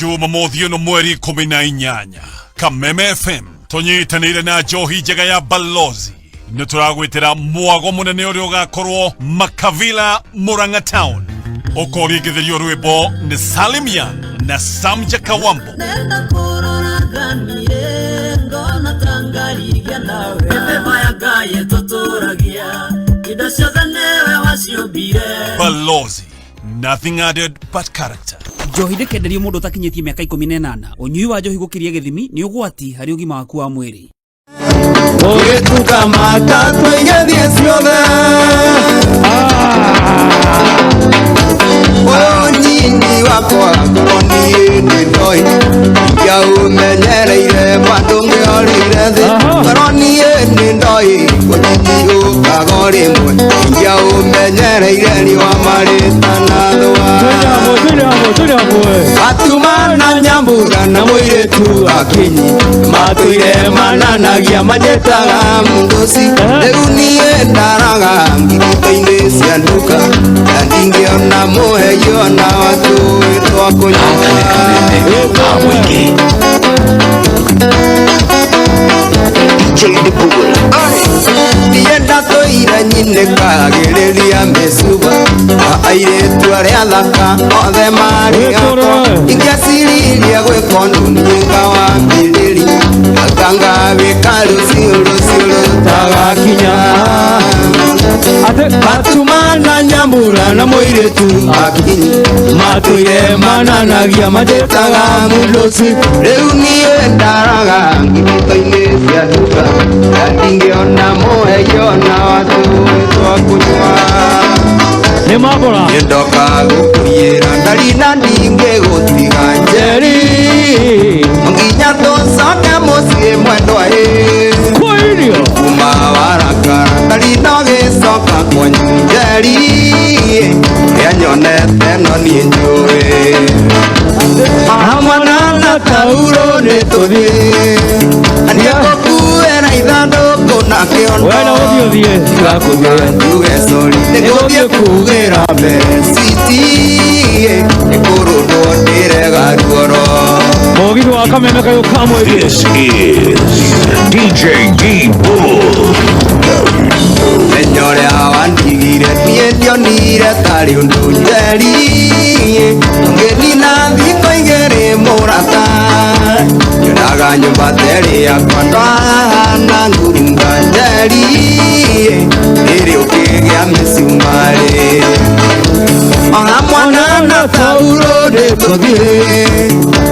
Jumamothi ĩno mweri 18 Kameme FM tũnyitanĩire na njohi njega ya Balozi nĩ tũragwĩtĩra mwago mũnene ũrĩa ũgakorwo Makavila Murang'a Town ũkoringithĩrio rwĩmbo nĩ Salim Young na Sam Jakawambo. Nenda kũroraganie ngona ta ngarigia nawe mĩthemba ya Ngai ĩtũtũragia indo ciothe nĩwe waciũmbire. Balozi, nothing added but character. Njohi ndĩkenderio mũndũ ũtakinyĩtie mĩaka 18. Ũnyui wa njohi gũkĩria gĩthimi nĩ ũgwati harĩ ũgima waku wa mwĩrĩ. Ũgĩtukamata tũigerie ciothe ũnyinyi wakwa niĩ nĩ ndoĩ ingĩaũmenyereire bado ngĩorire thĩ toro niĩ nĩ ndoĩ ũnyinyi ũkaga o rĩmwe ingĩaũmenyereire riũa marĩtanathũa Atuma na nyambura na mũirĩtu akinyi matũire mananagia manjĩtaga mũndũci rĩu niĩ ndaraga ngirito-inĩ cia nduka na ndingĩona mũheio na watũĩ twa kũnyua. Niĩ ndatũire nyinĩkagĩrĩria mĩcuba na airĩtu arĩa athaka othe marĩ akwa ingĩaciririe gwĩka ũndũ niĩ ngawambĩrĩria anga ngawĩka rũciũ rũciũ rũtagakinya. Matuma na nyambura na mũirĩtu akinyi matũire mananagia manjĩtaga mũndũci rĩu niĩ ndaraga ngirito-inĩ cia nduka na ndingĩona mũheio na watũĩ twa kũnyua. Nĩ mambora. Nĩndoka gũkũiyĩra ndari na ndingĩgũtiga njeri nginya tũcoke mũciĩ mwendwa ĩ Kwĩirio. kuma warakara ndari no gĩcoka kwanyu njeri ĩrĩa nyonete no niĩ njũĩ hamwana na tauro nĩ tũthiĩ na nĩngũkuĩra ithandũkũ na kĩondo. Wena ũthiĩ ũthiĩ. Ngakuga njuge sorry nĩngũthiĩ kugĩra mbere citi nĩkũrũndwo ndĩrega ruoro. Mũgithi wa Kameme kayũ ka mwĩrĩ. This is DJ D Bull. Menya ũrĩa wandigire niĩ ndionire tarĩ ũndũ njeri ũngĩnina thikũ igĩrĩ mũrata nyonaga nyũmba terĩ yakwa ndwahana ngurunga njeri ĩrĩ ũkĩgĩa mĩcumarĩ ona mwana na tauro nĩ tũthiĩ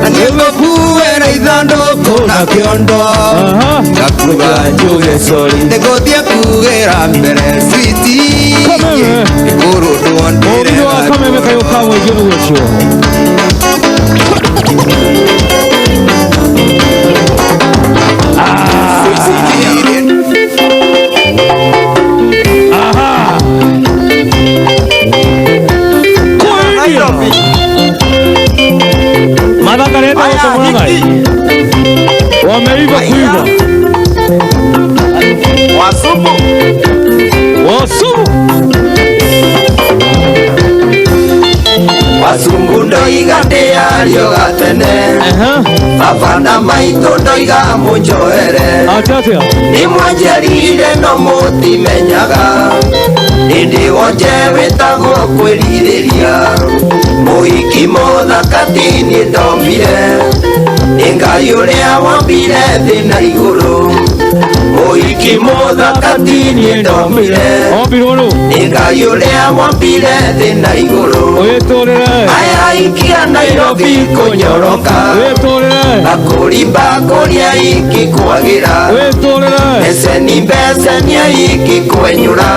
na nĩngũkuĩra ithandũkũ na kĩondo ngakuga njuge sorry nĩngũthiĩ kugĩra mbere switi Kameme. nĩkũrũndwo Mũgithi wa ndĩrega Kameme kayũ ka mũingĩ nĩguo ũcio. Kwĩirio. Mathakarĩte gũkũ Mũrang'a. Wameiva kuiva. Wasubu. Wasubu. Wazungu ndoiga ndĩario gatene baba na maitũ ndoiga mũnjoere Atĩa atĩa. nĩ mwanjerire no mũtimenyaga ĩndĩ wonje wĩtagwo kwĩrirĩria mũhiki mũthaka ti niĩ ndombire nĩ Ngai ũrĩa wombire thĩ na igũrũ mũhiki mũthaka ti niĩ ndombire Ombirwo nũ? nĩ Ngai ũrĩa wombire thĩ na igũrũ Wĩtũrĩre. aya ikia Nairobi kũnyoroka Wĩtũrĩre. bakũri bakũria ikikwagĩra Wĩtũrĩre. beceni beceni ikikwenyũra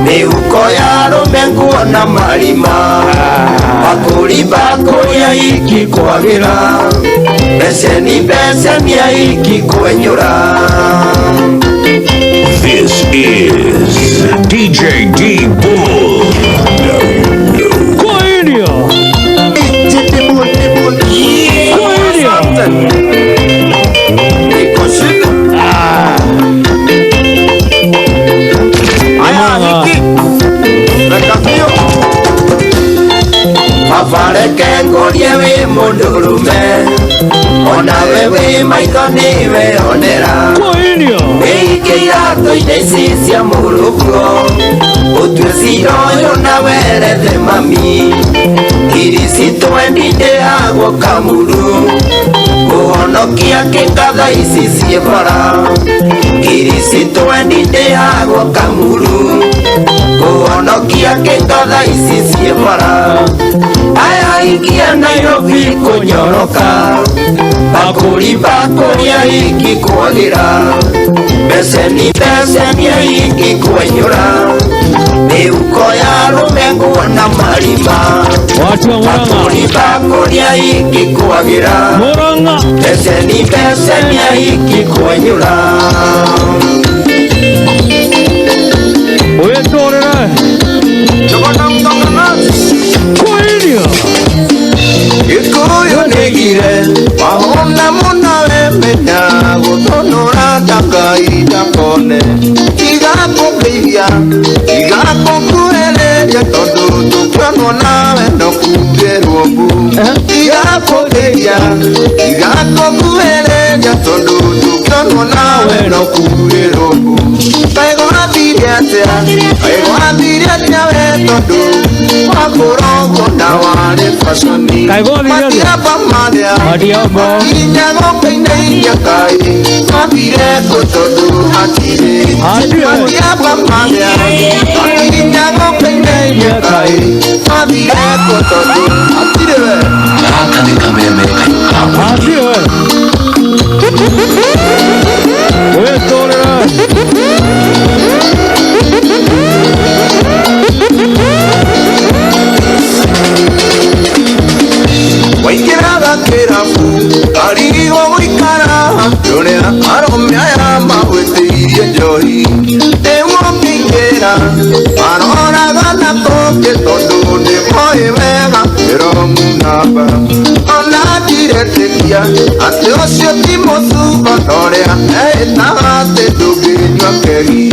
mĩhuko ya arũme nguo na marima bakũri bakũria ikikwagĩra beceni beceni ikikwenyũra. This is DJ D Bull. Kwĩirio. Kwĩirio. Aya hiki reka biũ. Baba reke ngũrie wĩ mũndũrũme onawe wĩ maitho nĩwe onera wĩige iratũ-inĩ ici cia mũrũguo ũtue cira ũyũ na werethe mami Kiricito ndĩagwo kamuru kũhonokia kĩngatha ici ciĩ bara Kiricito ndĩagwo kamuru kũhonokia kĩngatha ici ciĩ bara aya ingia Nairobi kũnyoroka bakũri bakũri aingĩ kwagĩra beceni beceni aingĩ kwenyũra mĩhuko ya arũme nguona marima bakũri bakũri aingĩ kwagĩra beceni beceni aingĩ kwenyũra Gĩkũyũ nĩgire wahona mũno wemenya gũthũnũra ndangai ndakone tiga kũngĩithia tiga kũnguhĩrĩria tondũ tũkĩonwo nawe no kuugĩrwo mbu tiga kũngĩithia tiga kũnguhĩrĩria tondũ tũkĩonwo nawe no kuugĩrwo mbu kaĩ gwathire atĩa kaĩ gwathire atĩa we tondũ wakũrogwo na warĩ baconi matiamba marĩa makinya gũkĩinainia kaĩ mathire kũ tondũ hatirĩ matiamba marĩa makinya gũkĩinainia kaĩ mathire kũ tondũ hatirĩ we Gaka nĩ kameme hatirĩ we wĩtũrĩre waingĩraga kĩrabu arigwo gũikara ũrĩa arũme aya magwĩtĩirie njohi rĩu ũkĩingĩra maroraga na kũngĩ tondũ nĩmoĩ wega ĩromu namba ona ndiretĩkia atĩ ũcio ti mũcuba norĩa eĩtaga atĩ ndũngĩnyua kegi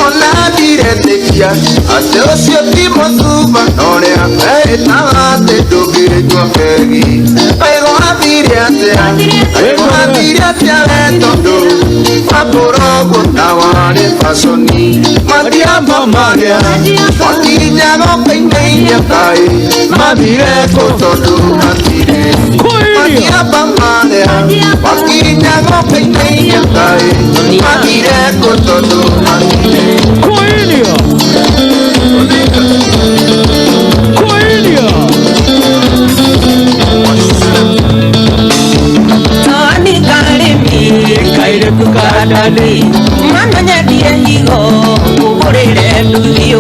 ona ndiretĩkia atĩ ũcio ti mũcuba norĩa eĩtaga atĩ ndũngĩnyua kegi kaĩ gwathire atĩa kaĩ gwathire atĩa we tondũ wakũrogwo na warĩ baconi matiamba marĩa makinya gũkĩinainia kaĩ mathire kũ tondũ hatirĩ matiamba marĩa makinya gũkĩinainia kaĩ mathire kũ tondũ hatirĩ Kandani mano nyendie higo ngũgũrĩre nduthio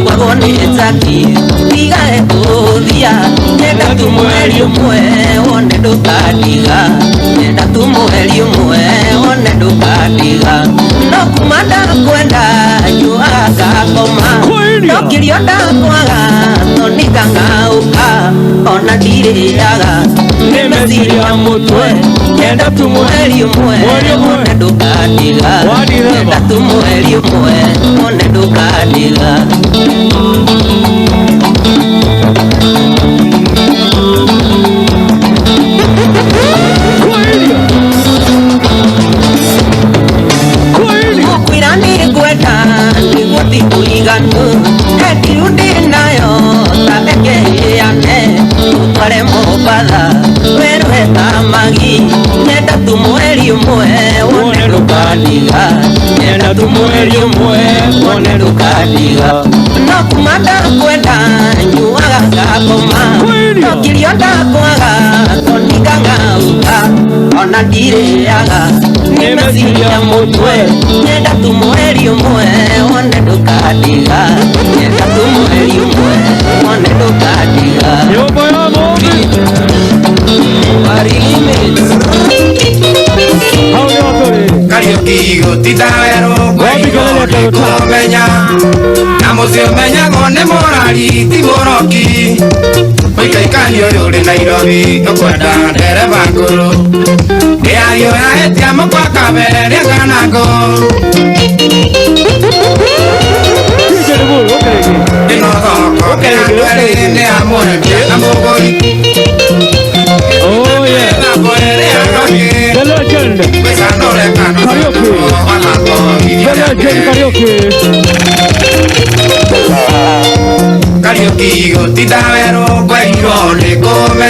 wagwo nĩ njaki tigae gũthia nyenda tu mweri ũmwe wone ndũkandiga nyenda tu mweri ũmwe wone ndũkandiga no kuma ndakwenda nyuaga ngakoma no kĩrio ndakwaga tonika ng'aũka ona ndirĩaga nĩ meciria mũtwe nyenda tu mweri ũmwe wone ndũkandiga nyenda tu mweri ũmwe wone ndũkandiga Mũkwĩra nĩngwenda nĩguo ti kũiganu endiru ndĩ nayo ta reke hĩane ũtware Mombatha werũhe ta magi nyenda tu mweri ũmwe wone ndũkandiga nyenda tu mweri ũmwe wone ndũkandiga no kuma ndakwenda nyuaga ngakoma no kĩrio ndakwaga tonika ng'aũka ona ndirĩaga nĩ meciria mũtwe nyenda tu mweri ũmwe wone ndũkandiga nyenda tu mweri ũmwe wone ndũkandiga Nyũmba ya Mũmbi hau nĩho tũrĩ Kariũki gũtinda werũ kũmenya na mũciĩ ũmenyagwo nĩ mũrari ti mũroki ũikaikani ũyũ ũrĩ Nairobi ũkwenda ndereba ngũrũ ndĩario yahĩtia mũkwa kabere rĩa kanangũ DJ Dibul ũkĩrĩki ĩno thoko nĩ andũ erĩ nĩ ya mwendia na mũgũri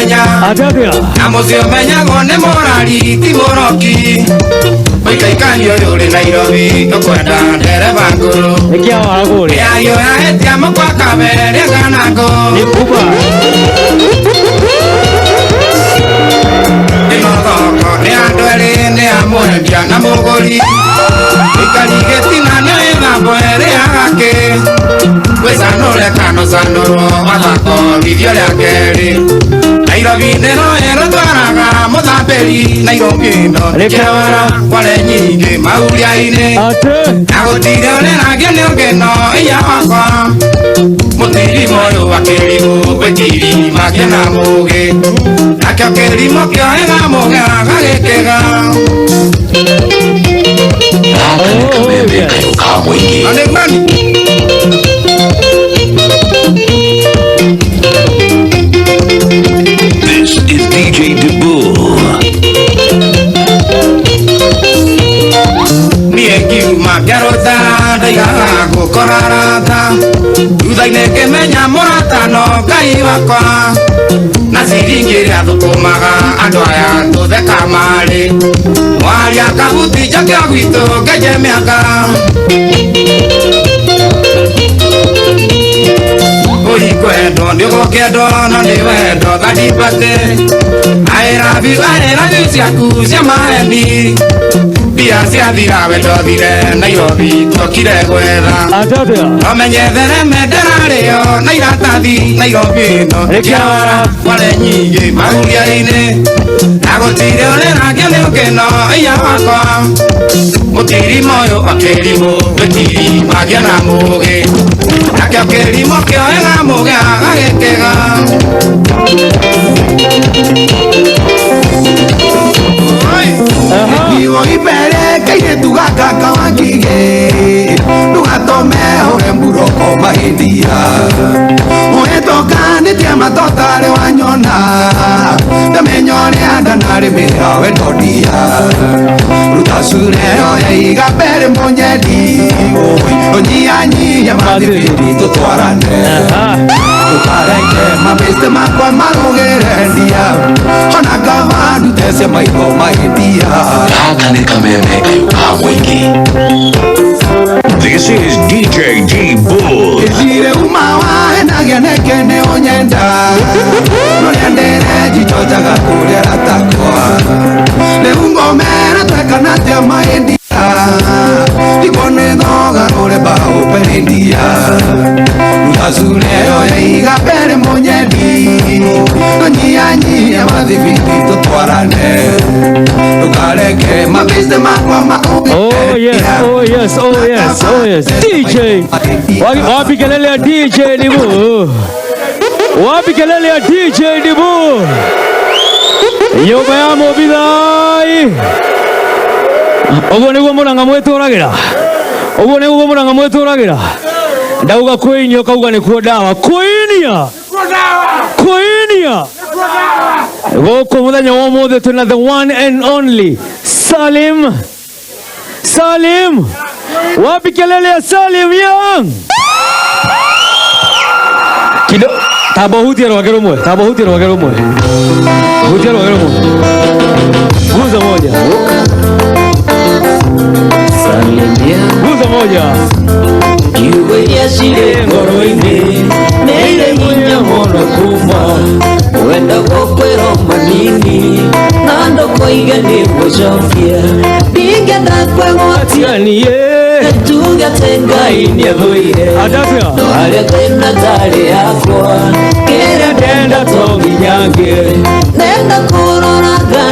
kũmenya Atĩa? Na mũciĩ ũmenyagwo nĩ mũrari ti mũroki ũikaikani ũyũ ũrĩ Nairobi ũkwenda ndereba ngũrũ. Nĩkĩa wara kũrĩa? Mĩario ya etia mũkwa kaberia kana ngũ. Nĩ kuba. Ĩno thoko nĩ andũ erĩ nĩ a mwendia na mũgũri. Ikari gĩtina nĩ ĩthambo ĩrĩa gakĩ. Gwĩcanũre kana ũcanũrwo wathakorithio rĩa kerĩ. Nairobi nĩro ĩrũtwaraga mũthambĩri. Nairobi ĩno nĩkĩawara kware nyingĩ mauria-inĩ. Atĩ. Na gũtirĩ ũrĩragio nĩ ũngĩno iya wakwa. Mũtirima ũyũ wa kĩrimũ gwĩtiri magĩa na mũgĩ. Nakĩo kĩrimũ kĩohĩga mũgĩ gagĩkĩga. Gaka nĩ kameme kayũ ka mũingĩ. Onĩmani. This is DJ Dibul. Niĩ ngiuma ngĩarũta ndaigaga gũkora rata. Thutha-inĩ ngĩmenya mũrata no Ngai wakwa. Na ciringi ĩrĩa thũkũmaga andũ aya tũtheka marĩ. Mwaria kabuti njoke gwitũ ngenje mĩaka. Ũikwendwo nĩũgũkĩendwo no nĩ wendo thandibate. I love you ciaku cia maheni. Mbia ciathira wendo thire Nairobi twokire gwetha. Atĩa? Nomenye thereme ndĩrarĩo na iratathi Nairobi ĩno nĩkĩawara kware nyingĩ mahuria-inĩ. Na gũtirĩ ũrĩragio nĩ ũkĩno iya wakwa. Mũtirima ũyũ akĩrimũ gwĩtiri magĩa na mũgĩ. Nakĩo kĩrimũ kĩohĩga mũgĩ agagĩkĩga. Iwo ibere kairĩtu gaka kawangige ndũgatome ũre mburoko mahĩndia ũhĩtũkanĩtie matotarĩ wanyona ndamenya ũrĩa ndanarĩmĩra wendo ndia ruta cure yoya iga mbere mũnyendi ũnyianyia mathibindi tũtwarane ndũkareke mabĩste makwa marũgĩre ndia ona kaba ndutece maitho mahĩndia. Gaka nĩ kameme kayũ ka mũingĩ. This is DJ D Bull. Ĩthire uma wahenagia neke nĩ ũnyenda rũrĩa ndĩrenjijojaga kũrĩa ratakwa rĩu ngomera twekana atĩa mahĩndia ndikwo nĩ thoga rũre mbaũ perendia ruta cure yoya iga mbere mũnyendi tũnyianyia mathibindi tũtwarane ndũkareke mabĩste makwa maũgĩ. Oh yes, oh yes, oh yes, oh yes. DJ. Wapi kelele ya DJ Dibu? Wapi kelele ya DJ Dibu? Nyũmba ya Mũbithai. Ũguo nĩguo Mũrang'a mwĩtũragĩra. Ũguo nĩguo Mũrang'a mwĩtũragĩra. Ndauga kwĩinia ũkauga nĩkuo ndawa. Kwĩinia. Kwĩinia. Gũkũ mũthenya wa ũmũthĩ twĩna the one and only Salim. Salim. Wapi kelele ya Salim Young? Kido tamba hutie rwage rumwe. Tamba hutie rwage rumwe. Hutie rwage rumwe. Guza moja. Salimia. Guza moja. Kiugo iria cirĩ ngoro-inĩ nĩ irĩ hinya mũno kuma wenda gũkwĩrwo manini na ndũkoige nĩ gũcokia ndingĩenda kwĩgwatia Tianie. tuge atĩ Ngai nĩathũire Atĩa? no harĩa thĩna tarĩ yakwa kĩrĩa ndenda to nginya ngĩe nenda kũroraga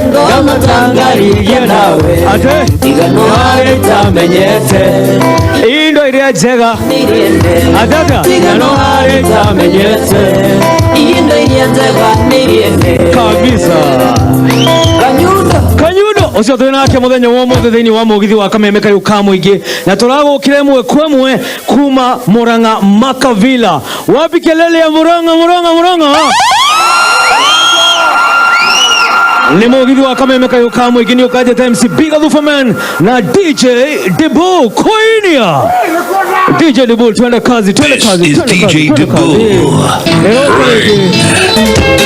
ngona ta ngaririe nawe Atĩ? tiga no harĩa itamenyete Indo iria njega. Atĩa? tiga no harĩa itamenyete indo iria njega nĩiriene Kabisa. Kanyundo. Kanyundo ũcio twĩ nake mũthenya wa ũmũthĩ thĩinĩ wa mũgithi wa kameme kayũ ka mũingĩ na tũragũkĩra ĩmwe kwa ĩmwe kuma Murang'a Makavila. Wapi kelele ya Murang'a, Murang'a, Murang'a? Nĩ mũgithi wa kameme kayũ ka mũingĩ nĩ ũkanjĩta MC Big Thufaman na DJ Dibu Koinia. DJ Dibu, twende kazi, twende This kazi, is twende kazi, DJ twende kazi. Dibu. Leo kwenye.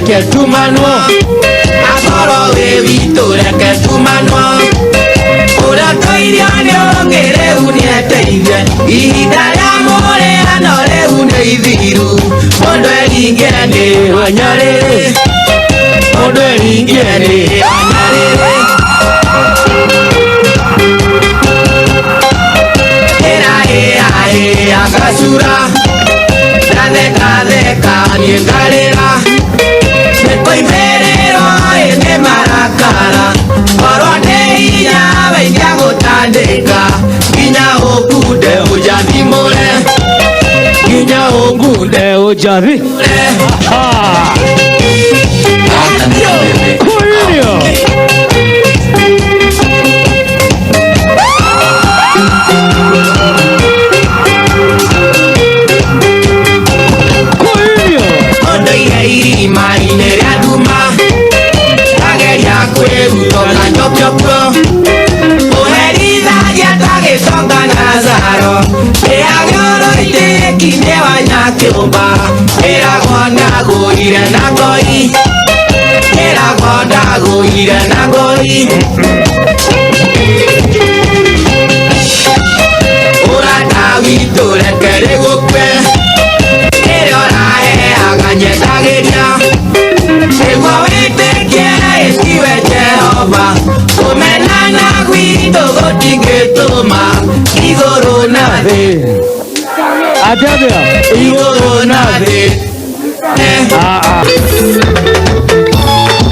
Reke tumanwo akorwo wĩ witũ reke tumanwo ũrĩa tũirio nĩ ũngĩ rĩu nĩeteithie ihinda rĩa mũrĩano rĩu nĩ ithiru mũndũ eringe nĩ wanyarĩrĩ mũndũ eringe nĩ wanyarĩrĩ ĩra ĩra ĩ agacura ndathekatheka niĩ ngarĩra nĩkũimĩrĩrwo ĩ nĩ marakara korwo nĩ hinya waikia gũtandĩka nginya ũkunde ũnjathimũre nginya ũngunde ũnjathi Gaka nĩ kameme ka Kuinia. mũingĩ. Kuinia. Ũndũire irima-inĩ rĩa nduma ndageria kwĩruta ũkanjokio kuo ũherithagia ta gĩtonga na zaro ĩagĩũrũitĩki-inĩ wa nyakĩũmba ĩragwo ndagũire na ngoi ĩragwo ndagũire na ngoi ũrata witũ reke rĩgũkue ĩrĩa ũraheaga nyendagĩria nĩguo wĩtĩkie ĩtiwe Jehova kũmenana gwitũ gũtingĩtũma igũrũ na thĩ Atĩa atĩa? Igũrũ na thĩ.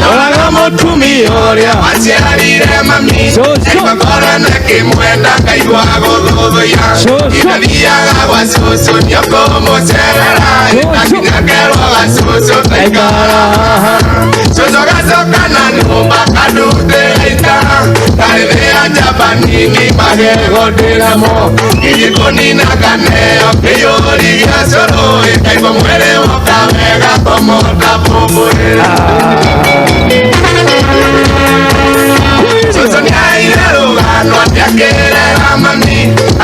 Roraga mũtumia ũrĩa waciarire mami Cũcũ. Ngaigua ngoro na kĩmwenda ngaigua gũthũthũya Cũcũ. Indathiaga gwa cũcũ nĩũkũmũcerera Cũcũ. Ndakinya ngerwo ga cũcũ taikara haha Cũcũ gacoka na nyũmba kandutĩra ita Ngarĩthĩa njamba nini magego ndĩnamo Nginya kũnina kaneo kĩiyũri gĩa cũrũ Ngaigua mwĩrĩ woka wega komota bũbũĩ Cũcũ nĩaire rũgano atĩ akĩrera mami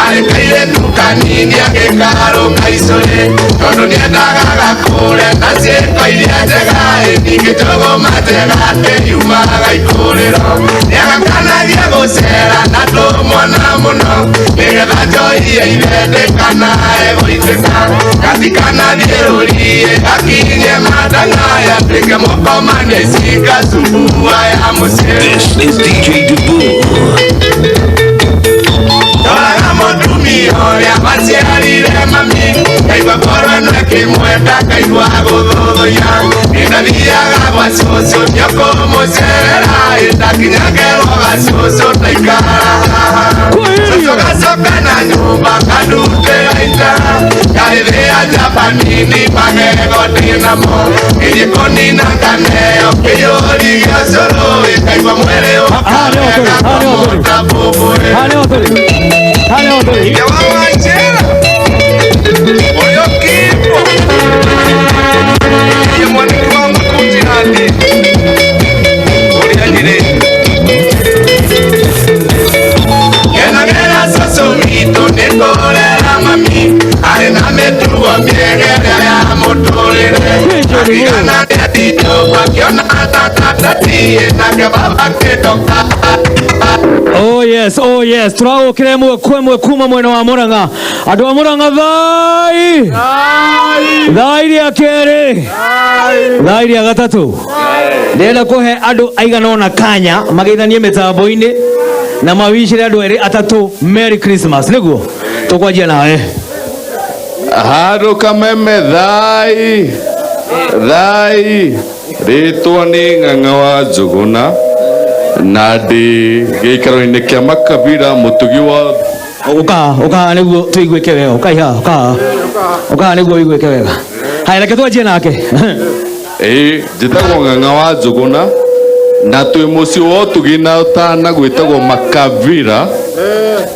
arĩ kairĩtu kanini agĩkarũka icũrĩ tondũ nĩendaga gakũre na ciĩko iria njega ĩ ningĩ njũgũma njega atĩ yumaga ikũrĩro nĩagakanagia gũcera na tũmwana mũno nĩgetha njohi ya ithe ndĩkanae gũitĩka gatikanathiĩ rũriĩ gakinye matang'a yatuĩke mũkomane cikasumbua ya mũciĩ. This is DJ Dubu. Ndoraga mũtumia ũrĩa waciarire mami ngaigua ngoro ĩno ĩkĩmwenda ngaigua gũthũthũya Ndathiaga gwa cũcũ nĩũkũmũcerera ndakinya ngerwo ga cũcũ ndaikara haha Cũcũ gacoka na nyũmba kandutĩra ita ngarĩthĩa njamba nini magego ndĩnamo nginya kũnina nganeo kĩiyũri gĩa cũrũ ngaigua mwĩrĩ woka wega komota bũbũĩ. Haha nĩho tũrĩ. Haha nĩho tũrĩ. Wawachera oyo kipo ye mwaniki wa mukunji handi uria nyire genagera cũcũ witũ nĩkũrera mami arĩ na mĩtugo mĩega ĩrĩa ya mũtũrĩre akigana nĩatindwo akiona tatatatiĩ nake baba kĩndoka. Oh yes, oh yes. Turagũkĩra ĩmwe kwa ĩmwe kuma mwena wa Murang'a. Andũ a Murang'a thai. Thai rĩa kerĩ. Thai rĩa gatatũ. Ndĩrenda kũhe andũ aigana ũna kanya mageithanie mĩtambo-inĩ na mawicĩre andũ erĩ atatũ Merry Christmas. Nĩguo tũkwanjia nawe. Handũ kameme thai thai rĩtwa nĩ Ng'ang'a wa Njũgũna na ndĩ gĩikaro-inĩ kĩa Makabira mũtugi wa Ũka ũka nĩguo tũiguĩke wega. Ũkai haha, ũka haha. Ũka haha nĩguo ũiguĩke wega. Haya, reke twanjie nake. Ĩĩ njĩtagwo Ng'ang'a wa Njũgũna na twĩ mũciĩ wa ũtugi na ũtana gwĩtagwo Makabira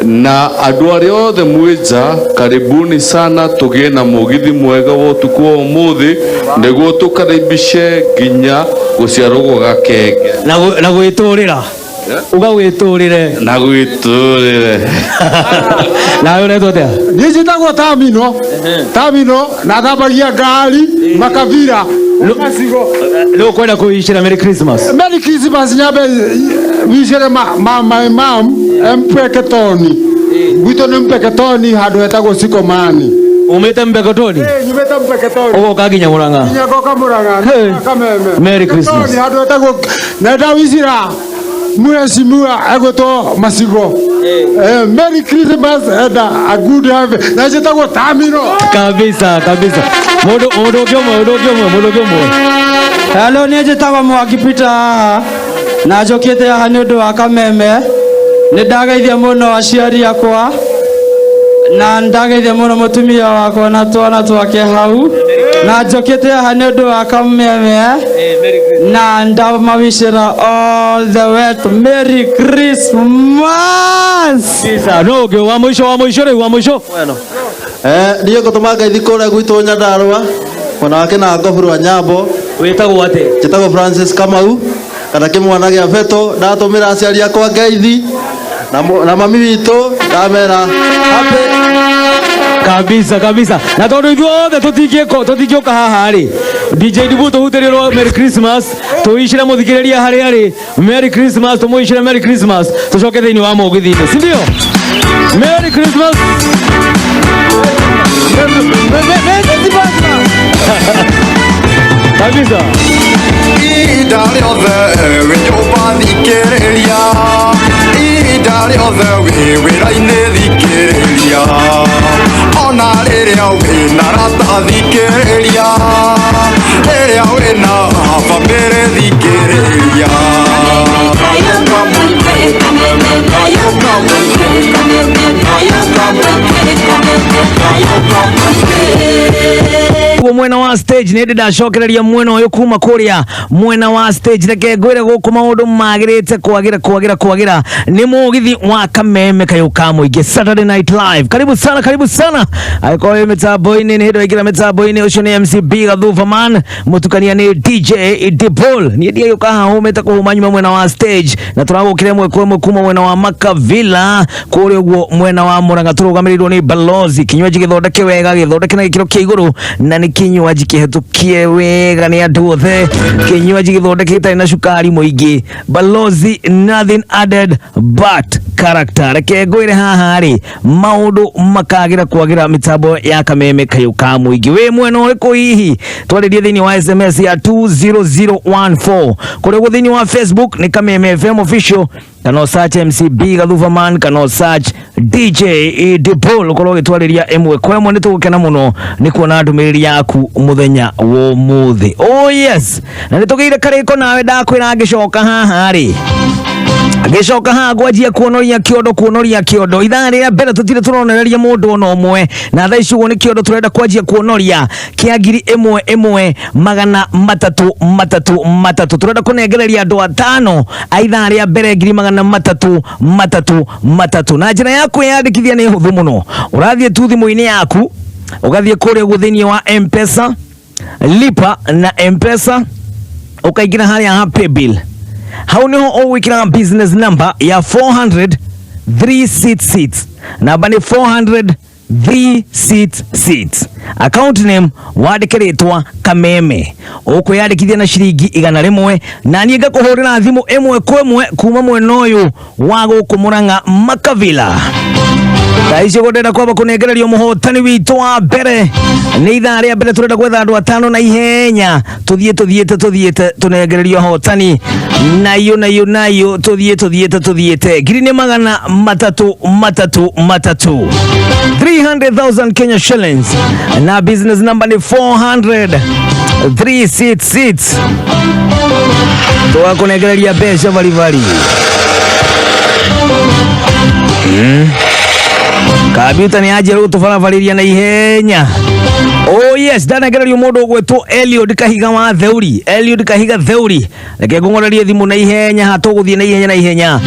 na andũ arĩa othe mwĩ nja karibuni sana tũgĩe na mũgithi mwega wa ũtukũ wa ũmũthĩ nĩguo tũkaribishe nginya gũciarwo gwa gakenge na gwĩtũrĩra. Uga wĩtũrĩre. Na gwĩtũrĩre. Nawe ũretwo atĩa? Niĩ njĩtagwo Tamino. Tamino na thambagia ngari Makabira. Macigo. Nĩ ũkwenda kũicĩra Merry Christmas? Merry Christmas nyambe wicĩre ma my mom Mpeketoni. Gwitũ nĩ Mpeketoni handũ hetagwo Sikomani. Umĩte Mpeketoni? Nyumĩte Mpeketoni. Ũgoka nginya Murang'a? Nginya ngoka Murang'a. Hey. Kameme. Merry Christmas. Mpeketoni handũ hetagwo na ndawicĩra mheshimiwa egwĩtwo Macigo. Merry Christmas and a good heaven. Na njĩtagwo Tamino. Kabisa kabisa. Mũndũ mũndũ ũngĩ ũmwe, mũndũ ũngĩ ũmwe, mũndũ ũngĩ ũmwe. Hello, niĩ njĩtagwo Mwangi Peter haha na njũkĩte haha nĩ ũndũ wa Kameme. Nĩ ndageithia mũno aciari akwa na ndageithia mũno mũtumia wakwa na twana twake hau, na njũkĩte haha nĩ ũndũ wa Kameme na ndamawicĩra all the way to Merry Christmas. Kabisa. No ũngĩ wa mũico, wa mũico rĩu, wa mũico. Niĩ ngũtũma ngeithi kũrĩa gwitũ Nyandarũa mwena wa Kĩnangobu rwa Nyambo. Wĩtagwo atĩa? Njĩtagwo Francis Kamau kana kĩmwana gĩa Beto. Ndatũmĩra aciari akwa ngeithi na mami witũ ndamera happy. Kabisa kabisa. Na tondũ ithuothe tũtingĩũka haha rĩ, DJ Dibu tũhutĩrie Merry Christmas, tũicĩre mũthikĩrĩria harĩa arĩ Merry Christmas, tũmũicĩre Merry Christmas, tũcoke thĩinĩ wa mũgithi-inĩ, si ndio? Merry Christmas. Kabisa. Ihinda rĩothe wĩ nyũmba thikĩrĩria, ihinda rĩothe wĩ wĩra-inĩ thikĩrĩria, ona rĩrĩa wĩna rata thikĩrĩria, rĩrĩa wĩna bamĩrĩ thikĩrĩria. Guo mwena wa stage nä ndä ndacokereria mwena å yå kuma kå rä a mwena wa stage. Reke ngwä re gå kå maå ndå magä rä te kwagä ra kwagä ra kwagä ra nä må githi wa Kameme kayå ka må ingä Saturday Night Live. Karibu sana, karibu sana. Angĩkorwo wĩ mĩtambo-inĩ nĩ hĩndĩ waingĩra mĩtambo-inĩ, ũcio nĩ MC B Gathubaman, mũtukania nĩ DJ Dipol. Niĩ ndiagĩũka haha hũmĩte kũhũma nyuma mwena wa stage, na tũragũkĩra ĩmwe kwa ĩmwe kuma mwena wa Makavila kũrĩa ũguo mwena wa Murang'a, tũrũgamĩrĩirwo nĩ Balozi. Kinywaji gĩthondeke wega, gĩthondeke na gĩkĩro kĩa igũrũ, na nĩ kinywaji kĩhetũkie wega nĩ andũ othe, kinywaji gĩthondeke gĩtarĩ na cukari mũingĩ. Balozi, nothing added but character. Reke ngwĩre haha rĩ, maũndũ makagĩra kwagĩra mĩtambo ya Kameme kayũ ka mũingĩ. Wĩ mwena ũrĩkũ hihi? Twarĩrie thĩinĩ wa SMS ya 20014. Kũrĩa ũguo thĩinĩ wa Facebook nĩ Kameme FM official, kana search MC B Gathubaman, kana search DJ Dipol, ũkorwo ũgĩtwarĩria ĩmwe kwa ĩmwe. Nĩ tũgũkena mũno nĩ kuona ndũmĩrĩri yaku mũthenya wa ũmũthĩ. Oh yes, na nĩ tũgĩire karĩko nawe, ndakwĩra ngĩcoka haha rĩ, ngĩcoka haha ngwanjia kuonoria kĩondo, kuonoria kĩondo. Ithaa rĩa mbere tũtirĩ tũronereria mũndũ ona ũmwe, na thaa ici ũguo nĩ kĩondo tũrenda kwanjia kuonoria kĩa ngiri ĩmwe ĩmwe magana matatũ matatũ matatũ. Tũrenda kũnengereria andũ atano a ithaa rĩa mbere ngiri magana matatũ matatũ matatũ, na njĩra ya kwĩyandĩkithia nĩ hũthũ mũno. Ũrathiĩ tu thimũ-inĩ yaku, ũgathiĩ kũrĩa ũguo thĩinĩ wa M-Pesa, lipa na M-Pesa, ũkaingĩra harĩa ha paybill. Hau niho ũgwĩkĩra business number ya 400 366. Namba nĩ 400 366. Account name wandĩke rĩtwa Kameme. Ũkwĩyandĩkithia na ciringi 100, na niĩ ngakũhũrĩra thimũ ĩmwe kwa ĩmwe kuma mwena ũyũ wa gũkũ Murang'a Makavila. Thaa ici ũguo ndĩrenda kwamba kũnengererio mũhotani witũ wa mbere. Nĩ ithaa rĩa mbere tũrenda gwetha andũ atano na ihenya, tũthiĩ tũthiĩte tũthiĩte tũnengererio ahotani nayo nayo nayo, tũthiĩ tũthiĩte tũthiĩte. Ngiri nĩ magana matatũ matatũ matatũ, 300,000 Kenya shillings, na business number nĩ 400 366. Tũgakũnengereria mbeca baribari. Kambyuta nĩ yanjia gũtũbarabarĩria na ihenya. Oh yes, ndanengererio mũndũ ũgwĩtwo Eliud Kahiga wa Theuri. Eliud Kahiga Theuri, reke ngũng'orerie thimũ na ihenya ha, tũgũthiĩ na ihenya na ihenya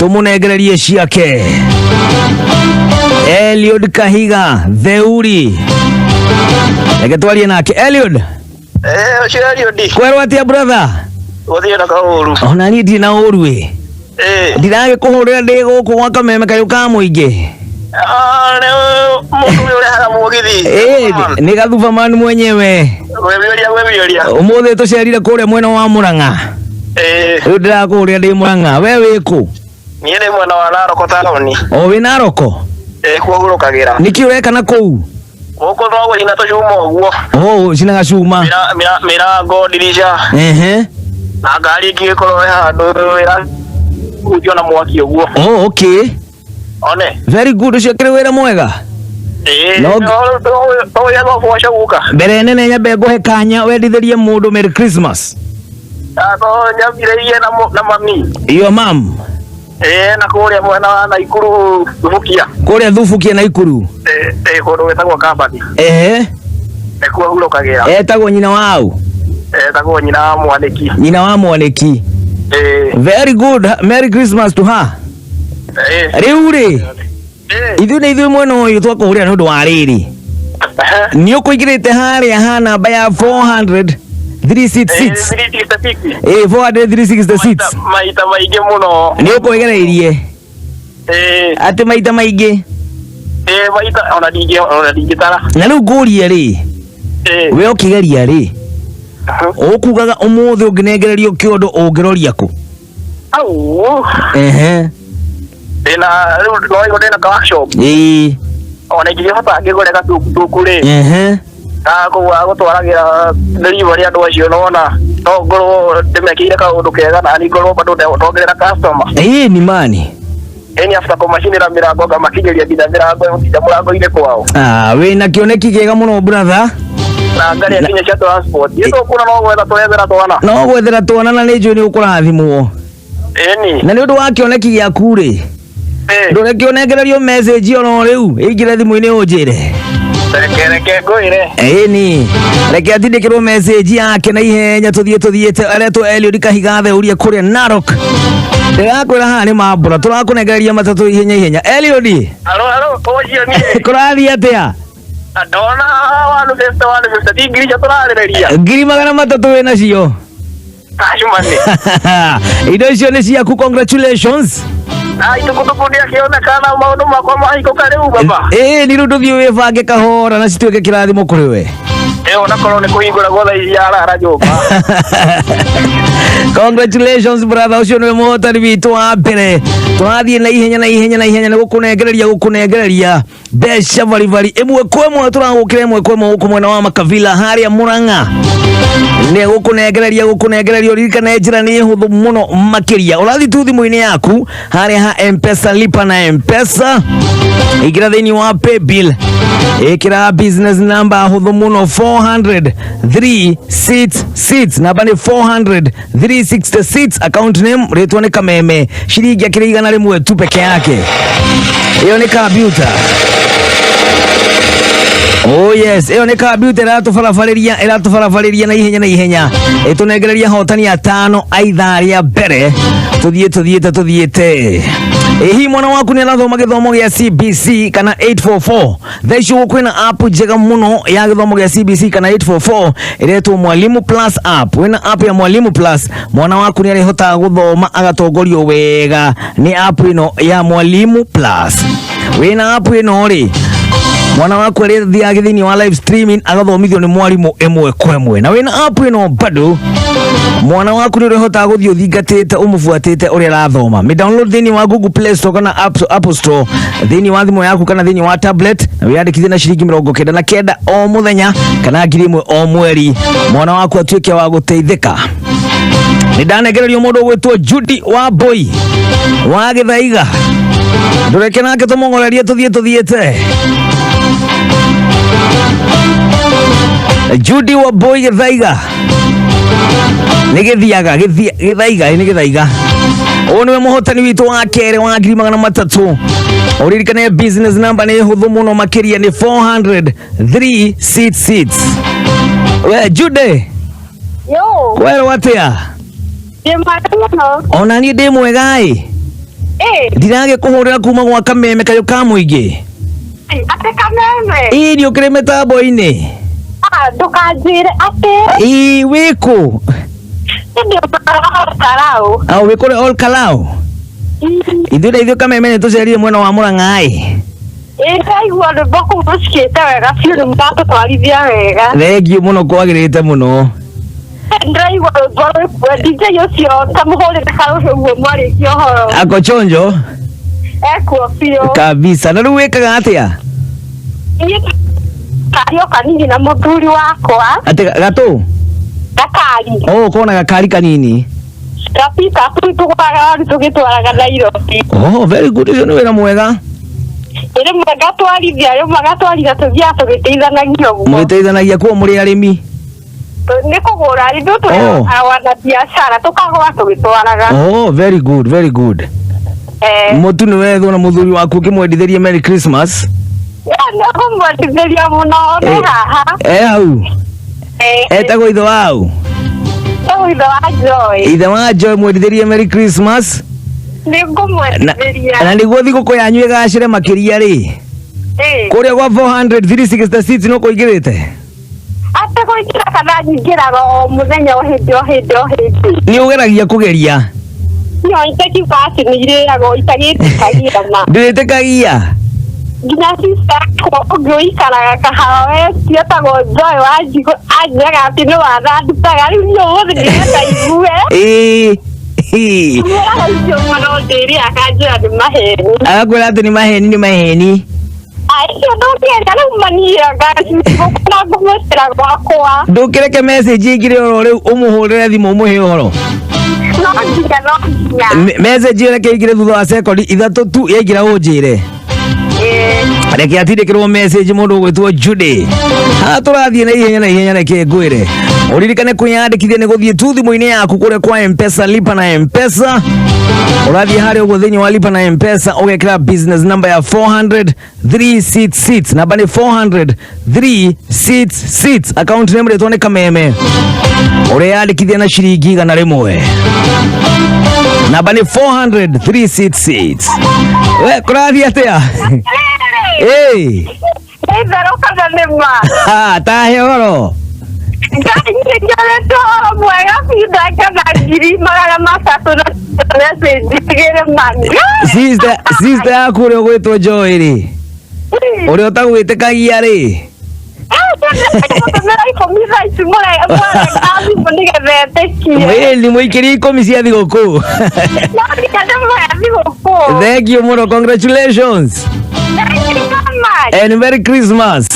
tũmũnengererie ciake. Eliud Kahiga Theuri, reke twarie nake. Eliud. Ũcio Eliud. Kwerwo atĩa brother? Gũthiĩ na kaũru. Ona niĩ ndirĩ na ũru ĩ. Ndiragĩkũhũrĩra ndĩ gũkũ gwa Kameme kayũ ka mũingĩ. Ah, rĩu mũndũ ũyũ ũrehaga mũgithi. Ĩĩ, nĩ gathubaman mwenyewe. Gwĩbiũria gwĩbiũria. Ũmũthĩ tũcerire kũrĩa mwena wa Mũrang'a. Ĩĩ. Rĩu ndĩrakũhũrĩra ndĩ Mũrang'a. We wĩ kũ? Niĩ ndĩ mwena wa Naroko taũni. O wĩ Naroko? Ĩĩ, kuo hurũkagĩra. Nĩkĩ ũreka na kũu? Gũkũ no gũcina tũcuma ũguo. O ũcinaga cuma. Mĩrango, ndirica. Ehe. Na ngari ĩngĩgĩkorwo ĩ handũ ĩrahutio na mwaki ũguo. Oh, okay. One. Very good, ũcio ũkĩrĩ wĩra mwega. Ĩĩ. No- Tũgũgĩetha ũboco guka. Mbere nene nyambe ngũhe kanya wendithĩrie mũndũ Merry Christmas. Nyambirĩirie na mami. Your mom. Ĩĩ, na kũrĩa mwena wa Naikuru Thubukia. Kũrĩa Thubukia Naikuru. Ĩĩ, kũndũ gwĩtagwo Kambani. Ehe. Nĩkuo hurũkagĩra. Etagwo nyina wa ũ? Etagwo nyina wa Mwanĩki. Nyina wa Mwanĩki. Ĩĩ. Very good. Merry Christmas to her. Ĩĩ. Rĩu rĩ, ithuĩ nĩ ithuĩ mwena ũyũ twakũhũrĩra nĩ ũndũ wa rĩrĩ. Nĩ ũkũingĩrĩte harĩa ha namba ya 400 366. Ĩĩ, 400 366. Maita maingĩ mũno. Nĩ ũkwĩgereirie Ĩĩ. atĩ maita maingĩ. Ĩĩ, maita ona ndingĩtara. Na rĩu ngũrie rĩ, Ĩĩ. we ũkĩgeria rĩ, ũkugaga ũmũthĩ ũngĩnengererio kĩondo ũngĩroria kũ? Au. Ehe. Ndĩna rĩu no ĩgo ndĩna ka workshop. Ĩĩ. Ona ingĩgĩhota ngĩgũre gatukutuku rĩ. Ehe. Ga gũtwaragĩra delivery andũ acio nona no ngorwo ndĩmekĩire kaũndũ kega na niĩ ngorwo bado ndongerera customer. Ĩĩ ni mani. Ĩni after kũmacinĩra mĩrango ngamakinyĩria nginya mĩrango nginya mũrango-inĩ kwao. Ah, wĩna kĩoneki kĩega mũno brother. Na ngarĩa nginya cia transport. Itũ tũkuona no gwetha tũrethera twana. No gwethera twana na nĩ njũĩ nĩ ũkũrathimwo. Ĩni. Na nĩ ũndũ wa kĩoneki gĩaku rĩ, ndũreke ũnengererio message oro rĩu ĩingĩre thimũ-inĩ ũnjĩre. Reke reke ngwĩre. Ĩni, reke atindĩkĩrwo message yake na ihenya tũthiĩ tũthiĩte aretwo Eliud Kahiga Theuria kũrĩa Narok. Ndĩrakwĩra haha nĩ mambura tũrakũnengereria matatũ ihenya ihenya. Eliud, Alo alo, ũcio niĩ. kũrathiĩ atĩa? Ndona 150 150 ti ngiri icio tũrarĩrĩria. 300,000 wĩ nacio. Cash money. Indo icio nĩ ciaku, congratulations. Na itukutuku ndĩakĩonekana maũndũ makwa mahingũka rĩu baba. Ĩĩ ni rĩu ndũthiĩ wĩbange kahora na cituĩke kĩrathimo kũrĩ we. Ĩĩ, onakorwo nĩ kũhingũragwo thaa ici arara nyũmba. Congratulations brother, ũcio nĩwe mũhotani witũ wa mbere. Tũrathiĩ na ihenya na ihenya na ihenya nĩ gũkũnengereria gũkũnengereria mbeca baribari ĩmwe kwa ĩmwe tũragũkĩra ĩmwe kwa ĩmwe gũkũ mwena wa Makavila harĩa Mũrang'a. Nĩ gũkũnengereria gũkũnengereria ũririkane njĩra nĩ hũthũ mũno makĩria. Ũrathiĩ tu thimũ-inĩ yaku harĩa ha M-Pesa, lipa na M-Pesa, ingĩra thĩinĩ wa paybill, ĩkĩra business number hũthũ mũno 400 366, namba nĩ 400 366, account name rĩtwa nĩ Kameme, ciringi akĩrĩ 100 tu peke yake. Ĩyo nĩ computer. Oh yes, ĩyo nĩ computer ĩratũbarabarĩria ĩratũbarabarĩria na ihenya na ihenya ĩtũnengereria hotani atano a ithaa rĩa mbere tũthiĩ tũthiĩte tũthiĩte. Ĩhi mwana waku nĩ arathoma gĩthomo gĩa CBC kana 844. Thaa ici ũguo kwĩna app njega mũno ya gĩthomo gĩa CBC kana 844 ĩretwo Mwalimu Plus app. Wĩna app ya Mwalimu Plus, mwana waku nĩ arĩhotaga gũthoma agatongorio wega nĩ app ĩno ya Mwalimu Plus. Wĩna app ĩno rĩ, mwana waku arĩthiaga thĩinĩ wa live streaming agathomithio nĩ mwarimũ ĩmwe kwa ĩmwe. Na wĩna app ĩno bado mwana waku nĩ ũrĩhotaga gũthiĩ ũthingatĩte ũmũbuatĩte ũrĩa arathoma. Mi download thĩinĩ wa Google Play Store kana Apple Store thĩinĩ wa thimũ yaku kana thĩinĩ wa tablet na wĩyandĩkithie na ciringi 99 o mũthenya kana 1,000 o mweri, mwana waku atuĩke wa gũteithĩka. Nĩ ndanengererio mũndũ ũgwĩtwo Judy wa Boy wa Gĩthaiga, ndũreke nake tũmong'orerie tũthiĩ tũthiĩte. Judy wa Boy Gĩthaiga nĩ gĩthiaga Gĩthaiga nĩ Gĩthaiga. Ũyũ nĩwe mũhotani witũ wa kerĩ wa 300,000. Ũririkane business number nĩ hũthũ mũno makĩria nĩ 400 366. We Judy, Yo, kwerwo atĩa? ndĩ mwega mũno. Ona niĩ ndĩ mwega ĩ. Ĩ, Ndiragĩkũhũrĩra kuma gwa Kameme kayũ ka mũingĩ. atĩ Kameme? Ĩ nĩ ũkĩrĩ mĩtambo-inĩ. Ah, ndũkanjĩre atĩ. Ĩ wĩkũ? Ndĩ Karau. Au wĩ kũrĩa Ol Kalou? Ithuĩ na ithuĩ Kameme nĩ tũcerire mwena wa Mũrang'a ĩ. Ĩ ndaigua rwĩmbo kũu rũcikĩte wega biũ nĩ mũratũtwarithia wega. Thengiũ mũno kwagĩrĩte mũno. Ndĩraigua rwĩmbo rwĩkuo DJ ũcio ta mũhũrĩre karũhĩ ũguo mwarĩkia ũhoro. Ako chonjo Ekuo biũ. kabisa. Na rĩu wĩkaga atĩa? Niĩ kari o kanini na mũthuri wakwa. Atĩ gatũ? Gakari. Oh, kona gakari kanini. Gapika tu tũgũraga rori tũgĩtwaraga Nairobi. Oh, very good. Ũcio nĩ wĩra mwega. Rĩmwe ngatwarithia rĩmwe ngatwarithia tũthiaga tũgĩteithanagia ũguo. Mũgĩteithanagia kuo mũrĩ arĩmi. Nĩ kũgũra ithuĩ Oh. tũrĩ biacara tũkagũra tũgĩtwaraga. Oh, very good, very good. Mũtu nĩ wethwo na mũthuri waku ũkĩmwendithĩria Merry Christmas. Nĩkũmwendithĩria mũno nĩ haha. Eh hau. Etagwo ithe wau. Etagwo ithe wa Joy. Ithe wa Joy mwendithĩrie Merry Christmas. Nĩngũmwendithĩria. Na nĩguo thigũkũ yanyu ĩgacĩre makĩria rĩ. Kũrĩa gwa 400 366 no kũingĩrĩte. Atĩ kũingĩra kana nyingĩraga o mũthenya o hĩndĩ o hĩndĩ o hĩndĩ. Nĩ ũgeragia kũgeria. No itakiuga atĩ nĩ irĩagwo itagĩtĩkagia ma. Ndũrĩtĩkagia. Nginya sister yakwa ũngĩ ũikaraga Kahawa West etagwo Joy Wanjigũ anjĩraga atĩ nĩ watha ndutaga rĩu niĩ ũmũthĩ ndĩrenda igue. Ĩĩ. Mwĩraga icio mũno ndĩrĩ akanjĩra nĩ maheni. Agakwĩra atĩ nĩ maheni nĩ maheni. Icio ndũngĩenda rĩu maniaga na ngũmwĩtĩra gwakwa. Ndũkĩreke message ĩingĩre oro rĩu ũmũhũrĩre thimũ ũmũhe ũhoro. No nginya no nginya. Message ĩyo reke ĩingĩre thutha wa sekondi ithatũ tu yaingĩra ũnjĩre. Reke atindĩkĩrwo message mũndũ ũgwĩtwo Judy. Haha tũrathiĩ na ihenya na ihenya reke ngwĩre. Ũririkane kwĩyandĩkithia nĩ gũthiĩ tu thimũ-inĩ yaku kũrĩa kwa M-Pesa, lipa na M-Pesa. Ũrathiĩ harĩa ũguo thĩinĩ wa lipa na M-Pesa ũgekĩra business number ya 400 366 namba nĩ 400 366 account name rĩtwo nĩ Kameme. Ũreyandĩkithia na ciringi 100. Namba nĩ 400 366. We kũrathiĩ atĩa? Ĩĩ. Nĩ itherũ kana nĩ ma? Ha, tahe ũhoro. Ngai nĩ ũhoro mwega biũ ndakena 300,000 na message igĩrĩ mani. Sister, sister yaku ũrĩa ũgwĩtwo Joy rĩ. Ũrĩa ũtagwĩtĩkagia rĩ. Tũmĩra ikũmi thaa ici mũrenga thimũ nĩgetha etĩkie. Ĩĩ, mũikĩrie ikũmi cia thigũkũ. No nginya ndĩmũhe thigũkũ. Thank you mũno, congratulations. Thank you so much. And Merry Christmas.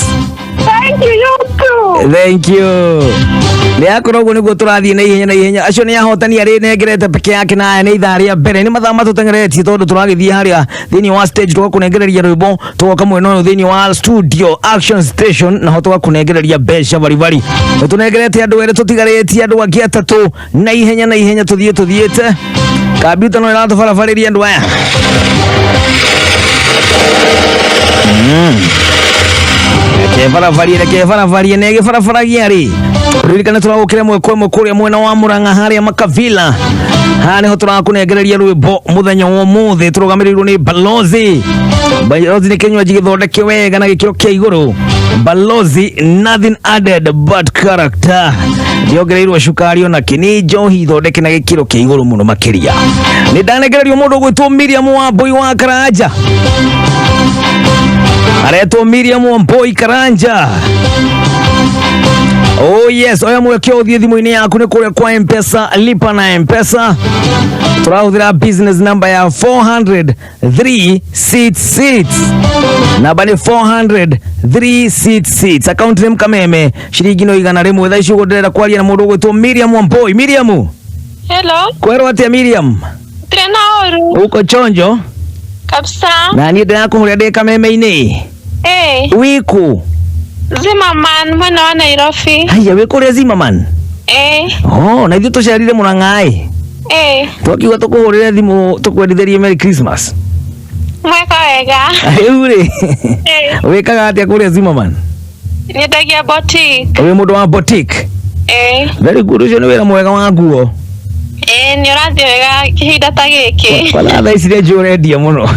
Thank you, you too. Thank you. Nĩ akorwo ũguo nĩguo tũrathiĩ na ihenya na ihenya acio nĩ ahotani arĩ nengerete peke yake na aya nĩ ithaa rĩa mbere nĩ mathaa matũteng'eretie tondũ tũragĩthiĩ harĩa thĩinĩ wa stage tũgakũnengereria rwĩmbo tũgoka mwena ũyũ thĩinĩ wa studio action station naho tũgakũnengereria mbeca baribari nĩ tũnengerete andũ erĩ tũtigarĩtie andũ angĩ atatũ na ihenya na ihenya tũthiĩ tũthiĩte kambiuta no ĩratũbarabarĩria andũ aya. Reke barabarie reke barabarie nä ĩgĩbarabaragia rĩ ririkane tũragũkĩra ĩmwe kwa ĩmwe kũrĩa mwena wa Mũrang'a harĩa Makavila haha nĩho tũrakũnengereria rwĩmbo mũthenya wa ũmũthĩ tũrũgamĩrĩirwo nĩ Balozi. Balozi nĩ kĩnywaji gĩthondeke wega na gĩkĩro kĩa igũrũ. Balozi nothing added but character ndiongereirwo cukari ona kĩ nĩ njohi thondeke na gĩkĩro kĩa igũrũ mũno makĩria. Nĩ ndanengererio mũndũ ũgwĩtwo Miriam Wambui wa Karanja aretwo Miriam Wambui Karanja. Oh yes, oya mweke ũthiĩ thimũ-inĩ yaku nĩ kũrĩa kwa M-Pesa, lipa na M-Pesa. Tũrahũthĩra business number ya 400 366. Namba nĩ 400 366. Account name Kameme, ciringi no 100. Thaa ici ũguo ndĩrenda kwaria na mũndũ ũgwĩtwo Miriam Wambui. Miriam, Hello, kwerwo atĩa Miriam? tena oru Uko chonjo? kabisa. Na niĩ ndĩrakũhũrĩra ndĩ Kameme-inĩ. Eh, Wĩkũ? Zimmerman mwena wa Nairobi. Haiya wĩ kũrĩa Zimmerman? Eh, Oh, na ithuĩ tũcerire Mũrang'a-ĩ. eh, Twakiuga tũkũhũrĩre thimũ tũkwendithĩrie Merry Christmas. mweka wega. Rĩu rĩ, Eh, wĩkaga atĩa kũrĩa Zimmerman? nyendagia boutique. Wĩ mũndũ wa boutique? Eh, Very good, ũcio nĩ wĩra mwega wa nguo. eh, nĩ ũrathiĩ wega kĩhinda ta gĩkĩ. Kwanza thaa ici nĩ njũĩ ũrendia mũno.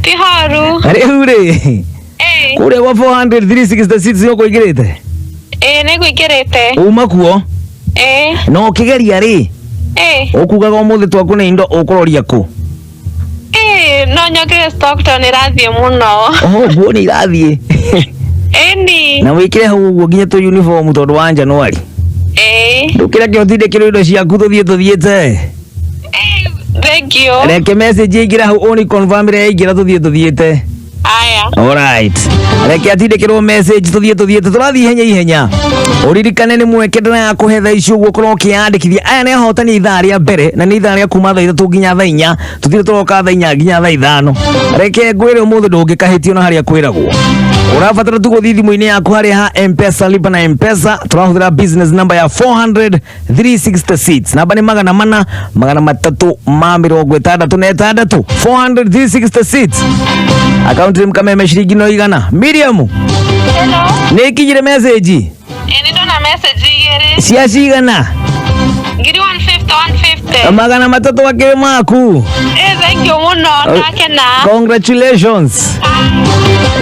Ti horu. Rĩu rĩ, Eh, kũrĩa gwa 400 366 nĩ ũkũingĩrĩte? eh, nĩ ngũingĩrĩte. Uma kuo? Eh, Na ũkĩgeria rĩ, eh, ũkugaga ũmũthĩ twakũne indo ũkũroria kũ? Ĩĩ, no nyongere stock tondũ nĩ ĩrathiĩ mũno. Oho, nguo nĩ irathiĩ. Ĩni. Na wĩkĩre hau ũguo nginya tũ uniform tondũ wa January. Ĩĩ. Ndũkĩreke ũtindĩkĩrwo indo ciaku tũthiĩ tũthiĩte. Thank you. Reke message ĩingĩre hau ũni confirm ĩrĩa yaingĩra tũthiĩ tũthiĩte. Aya. Alright. Reke atindĩkĩrwo message tũthiĩ tũthiĩte tũrathiĩ ihenya ihenya. Ũririkane nĩ mweke ndĩrakũhe thaa ici ũguo ũkorwo ũkĩyandĩkithia. Aya nĩ ahotani ithaa rĩa mbere na nĩ ithaa rĩa kuma thaa 3 nginya thaa 4. Tũthiĩ tũroka thaa 4 nginya thaa 5. Reke ngwĩre ũmũthĩ ndũngĩkahĩtio na harĩa kwĩragwo. Ũrabatara tu gũthiĩ thimũ-inĩ yaku harĩa ha M-Pesa, lipa na M-Pesa. Tũrahũthĩra business number ya 400 366. Namba nĩ 400 366. 400 366. Akaunti nĩ Kameme ciringi no 100. Miriam. Hello. Nĩ ikinyire message. Ĩĩ, nĩ ndona message igĩrĩ. Cia cigana? Ngiri 150 150. 300 akĩrĩ maku. Ĩĩ, thank you mũno, ndakena. Congratulations.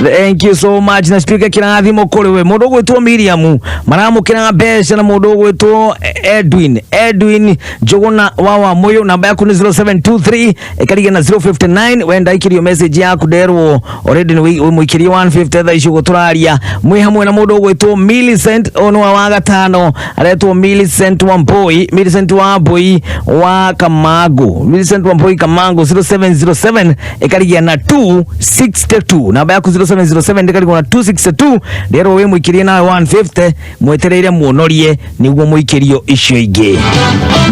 Thank you so much na cituĩke kĩrathimo kũrĩ we. Mũndũ ũgwĩtwo Miriam maramũkĩra mbeca na mũndũ ũgwĩtwo Edwin Edwin Njũgũna wa Wamũyũ, namba yaku nĩ 0723 ĩkarigia na 059. Wenda ikĩrio message yaku nderwo already nĩ wĩmũikĩrie 150 thaa ici ũguo tũraria mwĩ hamwe na mũndũ ũgwĩtwo Millicent ũyũ nĩ wa gatano aretwo Millicent Wambui, Millicent Wambui wa Kamangu, Millicent Wambui Kamangu, 0707 ĩkarigia na 262. Namba yaku 0707 ĩkarigwo na 262. Nderwo wĩmũikĩrie nawe 150 mwetereire muonorie nĩguo mũikĩrio icio ingĩ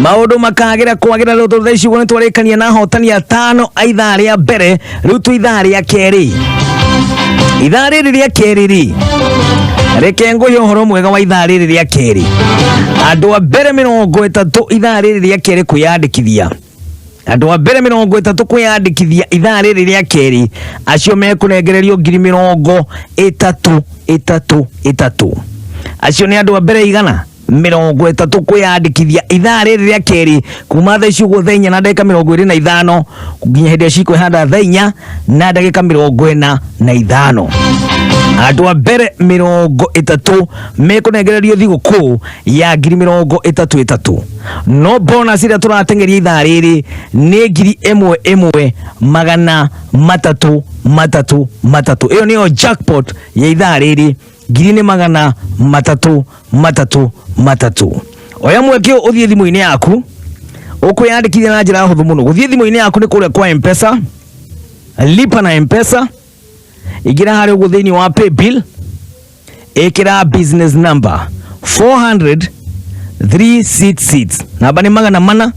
maũndũ makagĩra kwagĩra. Rĩu tondũ thaa ici ũguo nĩtwarĩkania na ahotani atano a ithaa rĩa mbere, rĩu twĩ ithaa rĩa kerĩ. Ithaa rĩrĩ rĩa kerĩ rĩ, reke ngũhe ũhoro mwega wa ithaa rĩrĩ rĩa kerĩ. Andũ a mbere 30 ithaa rĩrĩ rĩa kerĩ kwĩyandĩkithia, andũ a mbere 30 kwĩyandĩkithia ithaa rĩrĩ rĩa kerĩ, acio mekũnengererio ngiri 30 30 30. Acio nĩ andũ a mbere 130 kwĩyandĩkithia ithaa rĩrĩ rĩa kerĩ kuma thaa ici ũguo thaa 4:25 nginya hĩndĩ ĩrĩa cikwĩhanda thaa 4:45. Andũ a mbere 30 mekũnengererio thigũkũ ya ngiri 30 30. No bonus ĩrĩa tũrateng'eria ithaa rĩrĩ nĩ ngiri 1 1 300 3 3. Ĩyo nĩyo jackpot ya ithaa rĩrĩ, ngiri nĩ 300 3 3. Oya mweke ũyũ ũthiĩ thimũ-inĩ yaku ũkwĩyandĩkithia na njĩra hũthũ mũno. Gũthiĩ thimũ-inĩ yaku nĩ kũrĩa kwa M-Pesa, lipa na M-Pesa, ingĩra harĩa ũguo thĩinĩ wa paybill, ĩkĩra business number 400 366. Namba nĩ 400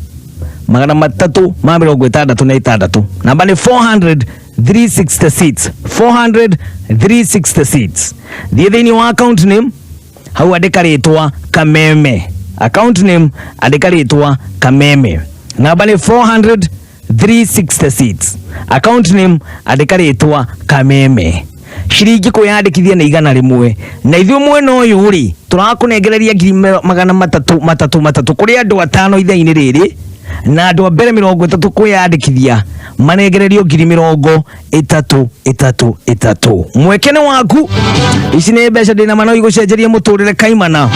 366. Namba nĩ 400 366, 400 366. Thiĩ thĩinĩ wa account name, hau andĩka rĩtwa Kameme. Account name andĩka rĩtwa Kameme. Namba nĩ 400 366. Account name andĩka rĩtwa Kameme. Ciringi kwĩyandĩkithia nĩ 100, na ithuĩ mwena ũyũ rĩ tũrakũnengereria ngiri 300 3 3 kũrĩ andũ atano ithaa-inĩ rĩrĩ, na andũ a mbere 30 kwĩyandĩkithia manengererio ngiri 30 30 30. Mweke nĩ waku, ici nĩ mbeca ndĩna ma no igũcenjerie mũtũrĩre kaimana.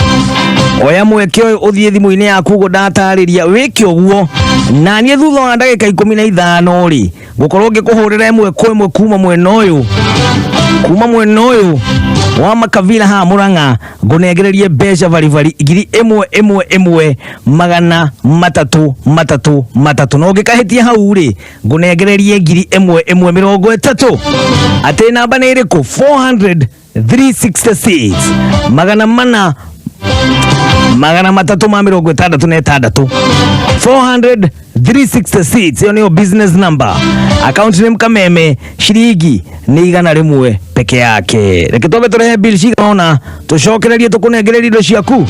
Oya mweke ũyũ ũthiĩ thimũ-inĩ yaku ũguo ndatarĩria, wĩke ũguo na niĩ thutha wa ndagĩka 15 rĩ gũkorwo ngĩkũhũrĩra ĩmwe kwa ĩmwe kuma mwena ũyũ, kuma mwena ũyũ wa Makavila haha Murang'a, ngũnengererie mbeca baribari ngiri 1 1 1 300 3 3. Na ũngĩkahĩtia hau rĩ ngũnengererie ngiri 1 1 30. Atĩ namba nĩ ĩrĩkũ? 400 366, 400 366, 400 366. Ĩyo nĩyo business number. Account name Kameme. Ciringi nĩ 100 peke yake. Reke twambe tũrehe bill cigana ũna tũcokererie tũkũnengererie indo ciaku.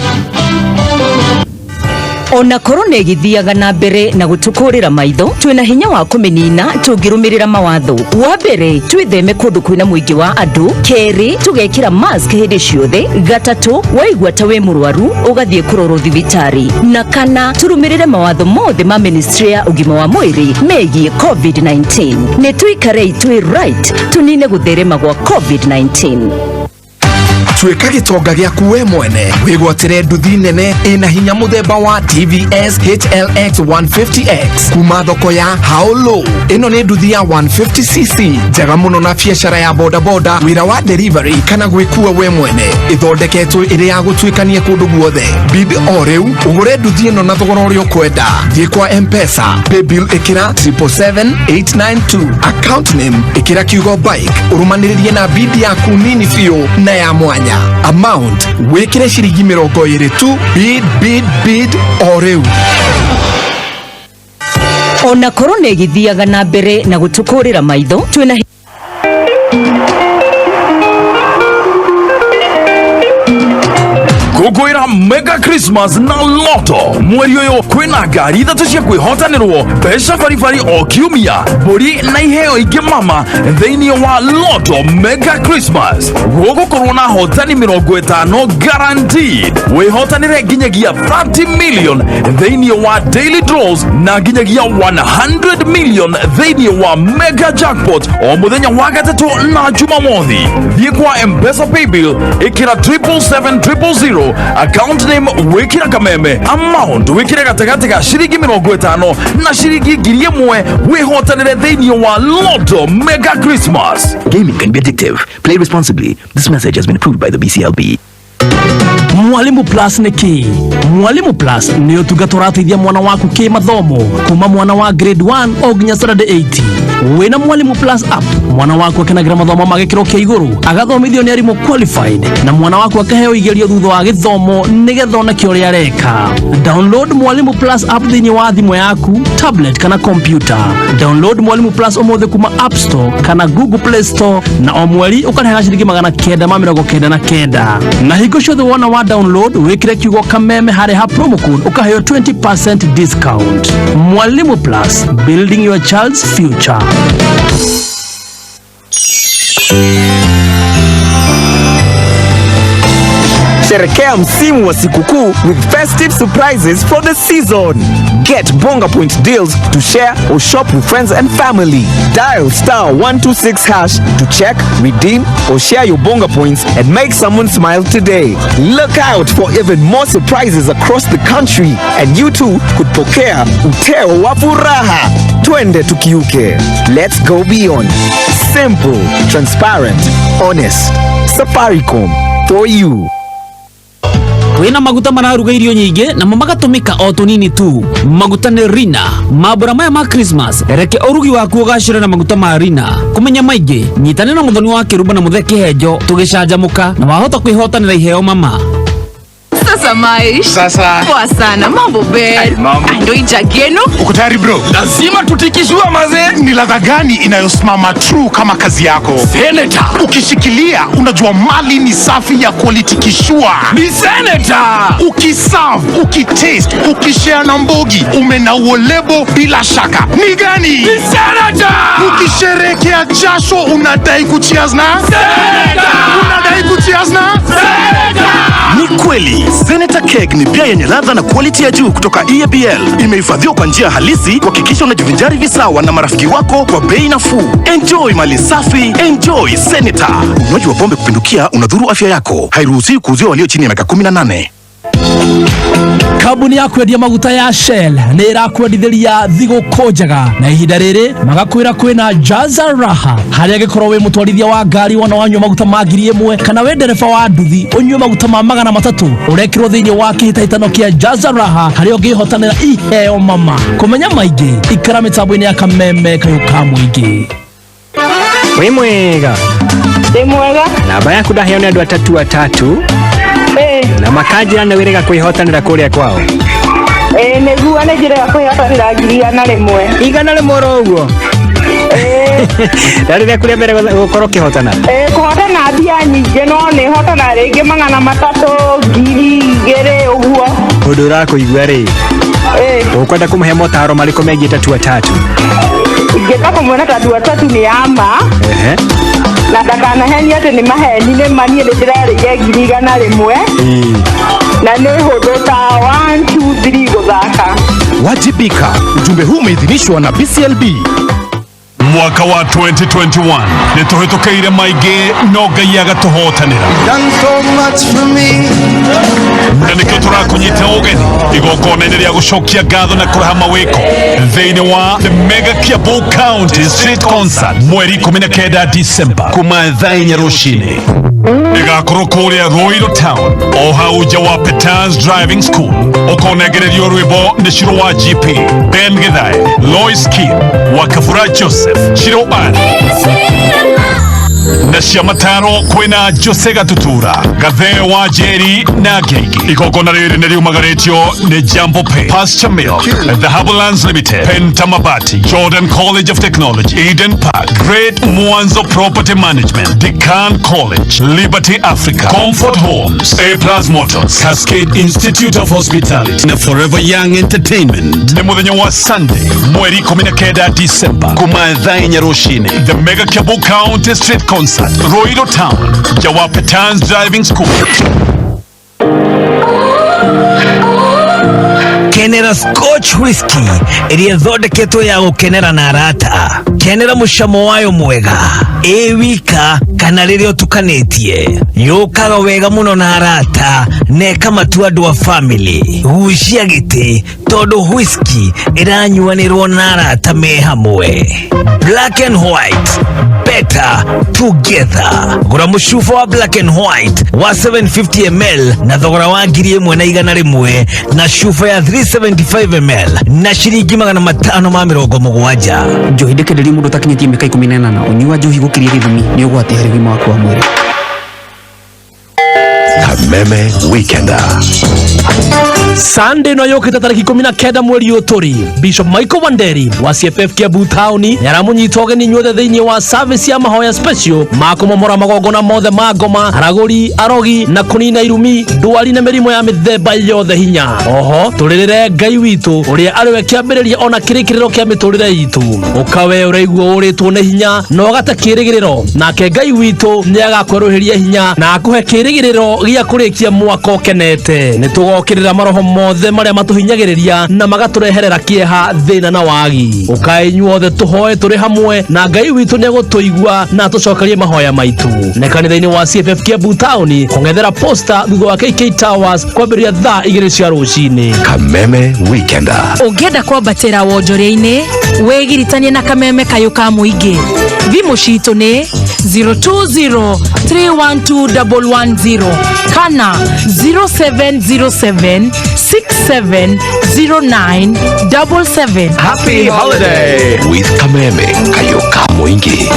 Ona korona ĩgĩthiaga na mbere na gũtũkũrĩra maitho, twĩna hinya wa kũmĩnina tũngĩrũmĩrĩra mawatho. Wa mbere, twĩtheme kũndũ kwĩna mũingĩ wa andũ. Kerĩ, tũgekĩra mask hĩndĩ ciothe. Gatatũ, waigua ta wĩ mũrwaru ũgathiĩ kũrorwo thibitarĩ. Na kana, tũrũmĩrĩre mawatho mothe ma ministry ya ũgima wa mwĩrĩ megiĩ COVID-19. Nĩ tũikarei twĩ right tũnine gũtherema gwa COVID-19. Tuĩka gĩtonga gĩaku we mwene, wĩgwatĩre nduthi nene ĩna hinya mũthemba wa TVS HLX 150X kuma thoko ya Haolo. Ĩno nĩ nduthi ya 150cc njega mũno na biacara ya bodaboda, wĩra wa delivery kana gwĩkua we mwene. Ĩthondeketwo ĩrĩ ya gũtuĩkania kũndũ guothe. Bid o rĩu ũgũre nduthi ĩno na thogora ũrĩa ũkwenda. Thiĩ kwa Mpesa, paybill ĩkĩra 777,892, account name ĩkĩra kiugo bike, ũrũmanĩrĩrie na bid yaku nini biũ na ya mwanya. Amount wĩkĩre ciringi 20 tu. Bid, bid, bid o rĩu. Ona korona ĩgĩthiaga na mbere na gũtũkũrĩra maitho, twĩna Kũngũĩra Mega Christmas na Lotto. Mweri ũyũ kwĩna ngari ithatũ cia kwĩhotanĩrwo, mbeca baribari o kiumia, mbũri na iheo ingĩ mama thĩinĩ wa Lotto Mega Christmas. Gũgũkorwo na hotani 50 guaranteed. Wĩhotanĩre nginyagia 30 million thĩinĩ wa daily draws na nginyagia 100 million thĩinĩ wa mega jackpot o mũthenya wa gatatũ na Jumamothi. Thiĩ kwa Mpesa paybill, ĩkĩra 777,000, account name wĩkĩra Kameme, amount wĩkĩre gatagatĩ ga ciringi 50 na ciringi 1,000, wĩhotanĩre thĩinĩ wa Lotto Mega Christmas. Gaming can be addictive. Play responsibly. This message has been approved by the BCLB. Mwalimu Plus nĩ kĩ? Mwalimu Plus nĩ ũtungata ũrateithia mwana waku kĩ mathomo kuma mwana wa grade 1 o nginya standard 8. Wĩna Mwalimu Plus app, mwana waku akenagĩra mathomo ma gĩkĩro kĩa igũrũ, agathomithio nĩ arimũ qualified, na mwana waku akaheo igerio thutha wa gĩthomo nĩgetha oneke ũrĩa areka. Download Mwalimu Plus app thĩinĩ wa thimũ yaku, tablet kana computer. Download Mwalimu Plus ũmũthĩ kuma App Store kana Google Play Store, na o mweri ũkarĩhaga ciringi 999, na hingo ciothe wona wa download wĩkĩre kiugo Kameme harĩ ha promo code, ũkaheo 20% discount. Mwalimu Plus, building your child's future. Sherekea msimu wa sikukuu with festive surprises for the season. Get Bonga Point deals to share or shop with friends and family. Dial *126# to check, redeem, or share your Bonga Points and make someone smile today. Look out for even more surprises across the country, and you too could pokea uteo wa furaha. Twende tukiuke. Let's go beyond. Simple, transparent, honest. Safaricom for you. Kwĩna maguta mararuga irio nyingĩ namo magatũmĩka o tũnini tu. Maguta nĩ Rina. Mambura maya ma Christmas, reke ũrugi waku ũgacĩre na maguta ma Rina. Kũmenya maingĩ, nyitane na Mũthoni wa Kĩrumba na Mũthee Kĩhenjo tũgĩcanjamũka, na wahota kwĩhotanĩra iheo mama. Sasa Maish. Sasa. Poa sana. Mambo Ben. Mambo. Ndo ijagi yenu. Uko tayari bro? Lazima tutikishua maze. Ni ladha gani inayosimama true kama kazi yako? Senator. Ukishikilia unajua mali ni safi ya quality kishua. Ni Senator. Ukiserve, ukitaste, ukishare na mbogi, umenauo lebo bila shaka. Ni gani? Ni Senator. Ukisherekea jasho unadai kucheers na? Senator. Unadai kucheers na? Senator. Ni kweli Senator Cake ni bia yenye ladha na quality ya juu kutoka EABL. Imehifadhiwa kwa njia halisi kuhakikisha unajivinjari visawa na marafiki wako kwa bei nafuu. Enjoy mali safi, enjoy Senator. Unywaji wa pombe kupindukia unadhuru afya yako. Hairuhusiwi kuuziwa walio chini ya miaka 18. Kambuni ya kwendia maguta ya Shell nĩ ĩrakwendithĩria thigũkũ njega, na ihinda rĩrĩ magakwĩra kwĩna Jaza Raha, harĩa angĩkorwo wĩ mũtwarithia wa ngari wona wanyua maguta ma 1,000, kana wĩ ndereba wa nduthi ũnyue maguta ma 300, ũrekĩrwo thĩinĩ wa kĩhĩtahĩtano kĩa Jaza Raha, harĩa ũngĩhotanĩra iheo mama. Kũmenya maingĩ, ikara mĩtambo-inĩ ya Kameme kayũ ka mũingĩ. Wĩ mwega? Ndĩ mwega. Namba yaku ndaheo nĩ andũ atatũ atatũ na makanjĩra nĩ wĩrĩga kwĩhotanĩra kũrĩa kwao. Ĩĩ nĩguo, nĩ njĩrĩga kwĩhotanĩra 100,000. 100 oro ũguo? Rĩarĩ rĩaku rĩa mbere gũkorwo ũkĩhotana? Ĩĩ, kũhotana mbia nyingĩ, no nĩ hotana rĩngĩ 300, 2,000 ũguo. Ũndũ ũrakũigua rĩ, ũkwenda kũmũhe motaro marĩkũ megiĩ tatu atatu? Ingĩenda kũmwĩra tatu atatu nĩ ya ma, na ndakanahenie atĩ nĩ maheni. Nĩ ma, niĩ nĩ ndĩrarĩire 100,000, na nĩ hũthũ ta 1 2 3 gũthaka. Wajibika. Ujumbe huu umeidhinishwa na BCLB. Mwaka wa 2021 nĩ tũhĩtũkĩire maingĩ no Ngai agatũhotanĩra. Na nĩkĩo tũrakũnyita ũgeni igongona-inĩ rĩa gũcokia ngatho na kũraha mawĩko thĩinĩ wa The Mega Kiambu County Street Concert mweri 19 December kuma thaa 4 rũcinĩ. Ĩgakorwo kũrĩa Ruiru Town o hau nja wa Peters Driving School. Ũkonengererio rwĩmbo nĩ Shiro wa GP, Ben Githae, Lois Kim, Wakabura Joseph, Shiro Ann na cia mataro kwĩna Jose Gatutura, Gathee wa Njeri na Ngeigi. Igongona rĩrĩ nĩ riumagarĩtio nĩ Jambo Pay, Pasture Milk, The Habulands Limited, Pentamabati, Jordan College of Technology, Eden Park, Great Mwanzo Property Management, Decan College, Liberty Africa, Comfort Homes, A Plus Motors, Cascade Institute of Hospitality na Forever Young Entertainment. Nĩ mũthenya wa Sunday mweri 19 December kuma thaa 4 rũcinĩ. The Mega Kiambu County Street Concert, Ruiru Town, Jawa Petans Driving School. Kenera Scotch Whisky ĩrĩa ĩthondeketwo ya gũkenera na arata. Kenera mũcamo wayo mwega ĩ wika kana rĩrĩa ũtukanĩtie. Yũkaga wega mũno na arata na ĩkamatua andũ a family. Gucia gĩtĩ tondũ whisky ĩranyuanĩrwo na arata me hamwe. Black and White, better together. Gũra mũcuba wa Black and White wa 750 ml na thogora wa 1,100 na cuba ya 375 ml na ciringi 570. Njohi ndĩkenderio mũndũ ũtakinyĩtie mĩaka 18. Ũnyui wa njohi gũkĩria gĩthimi nĩ ũgwati harĩ ũgima waku wa mwĩrĩ. Kameme Weekender. Sunday no yũkĩte tarĩki 19 mweri ũyũ tũrĩ, Bishop Michael Wanderi wa CFF Kiambu Town nĩ aramũnyita ũgeni inyuothe thĩinĩ wa service ya mahoya special ma kũmomora magongona mothe ma ngoma, aragũri, arogi na kũnina irumi, ndwari na mĩrimũ ya mĩthemba yothe hinya. Oho tũrĩrĩre Ngai witũ ũrĩa arĩwe kĩambĩrĩria ona kĩrĩkĩrĩro kĩa mĩtũrĩre itũ. Ũkawe ũraigua ũrĩtwo nĩ hinya na ũgate kĩrĩgĩrĩro, nake Ngai witũ nĩ agakwerũhĩria hinya na akũhe kĩrĩgĩrĩro gĩa kũrĩkia mwaka ũkenete. Nĩ tũgokĩrĩra maroho mothe marĩa matũhinyagĩrĩria na magatũreherera kĩeha, thĩna na wagi. Ũkai inyuothe tũhoe tũrĩ hamwe na Ngai witũ nĩ egũtũigua na atũcokerie mahoya maitũ. Nĩ kanitha-inĩ wa CFF Kiambu Town kũng'ethera posta thutha wa KK Towers kwambĩrĩria thaa 2 cia rũcinĩ. Kameme Weekender. Ũngĩenda kwambatĩra wonjoria-inĩ wĩgiritanie na Kameme kayũ ka mũingĩ. Thimũ citũ nĩ 020312110 kana 0707670977. Happy holiday with Kameme Kayoka Mwingi.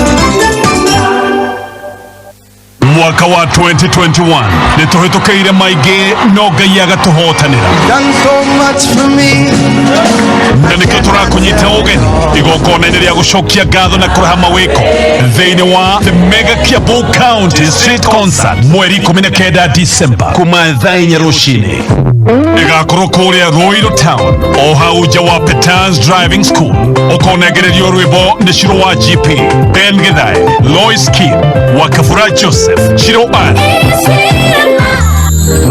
Mwaka wa 2021 nĩ tũhĩtũkĩire maingĩ no Ngai agatũhotanĩra. Na nĩkĩo tũrakũnyita ũgeni igongona-inĩ rĩa gũcokia ngatho na kũraha mawĩko thĩinĩ wa The Mega Kiambu County Street Concert mweri 19 December kuma thaa 4 rũcinĩ. Ĩgakorwo kũrĩa Ruiru Town o hau nja wa Peters Driving School. Ũkonengererio rwĩmbo nĩ Shiro wa GP, Ben Githae, Lois Kim, Wakabura Joseph, Shiro Ann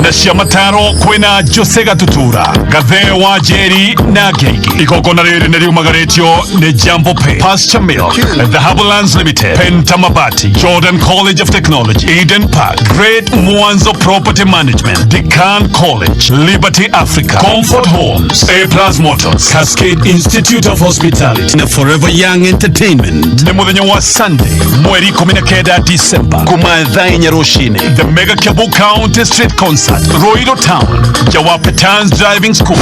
na cia mataro kwĩna Jose Gatutura, Gathee wa Njeri na Ngeigi. Igongona rĩrĩ nĩ riumagarĩtio nĩ Jambo Pay, Pasture Milk, The Habulands Limited, Pentamabati, Jordan College of Technology, Eden Park, Great Mwanzo Property Management, Decan College, Liberty Africa, Comfort Homes, A Plus Motors, Cascade Institute of Hospitality na Forever Young Entertainment. Nĩ mũthenya wa Sunday mweri 19 December kuma thaa 4 rũcinĩ. The Mega Kiambu County Street Concert, Ruiru Town, Jawa Petans Driving School.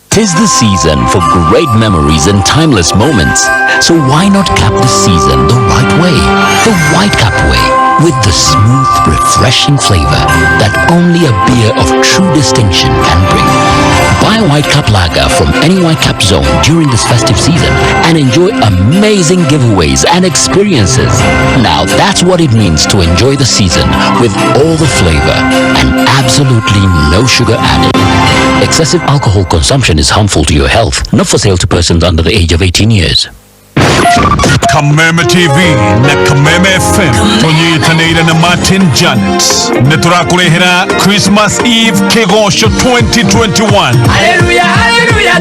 Tis the season for great memories and timeless moments. So why not cap the season the right way? The White Cap way, with the smooth, refreshing flavor that only a beer of true distinction can bring. Buy White Cap Lager from any White Cap zone during this festive season and enjoy amazing giveaways and experiences. Now that's what it means to enjoy the season with all the flavor and absolutely no sugar added. Excessive alcohol consumption is harmful to your health. Not for sale to persons under the age of 18 years. Kameme TV na Kameme FM tũnyitanĩire na Martin Janet nĩ tũrakũrehera Christmas Eve Kĩgoco 2021. Haleluya, haleluya.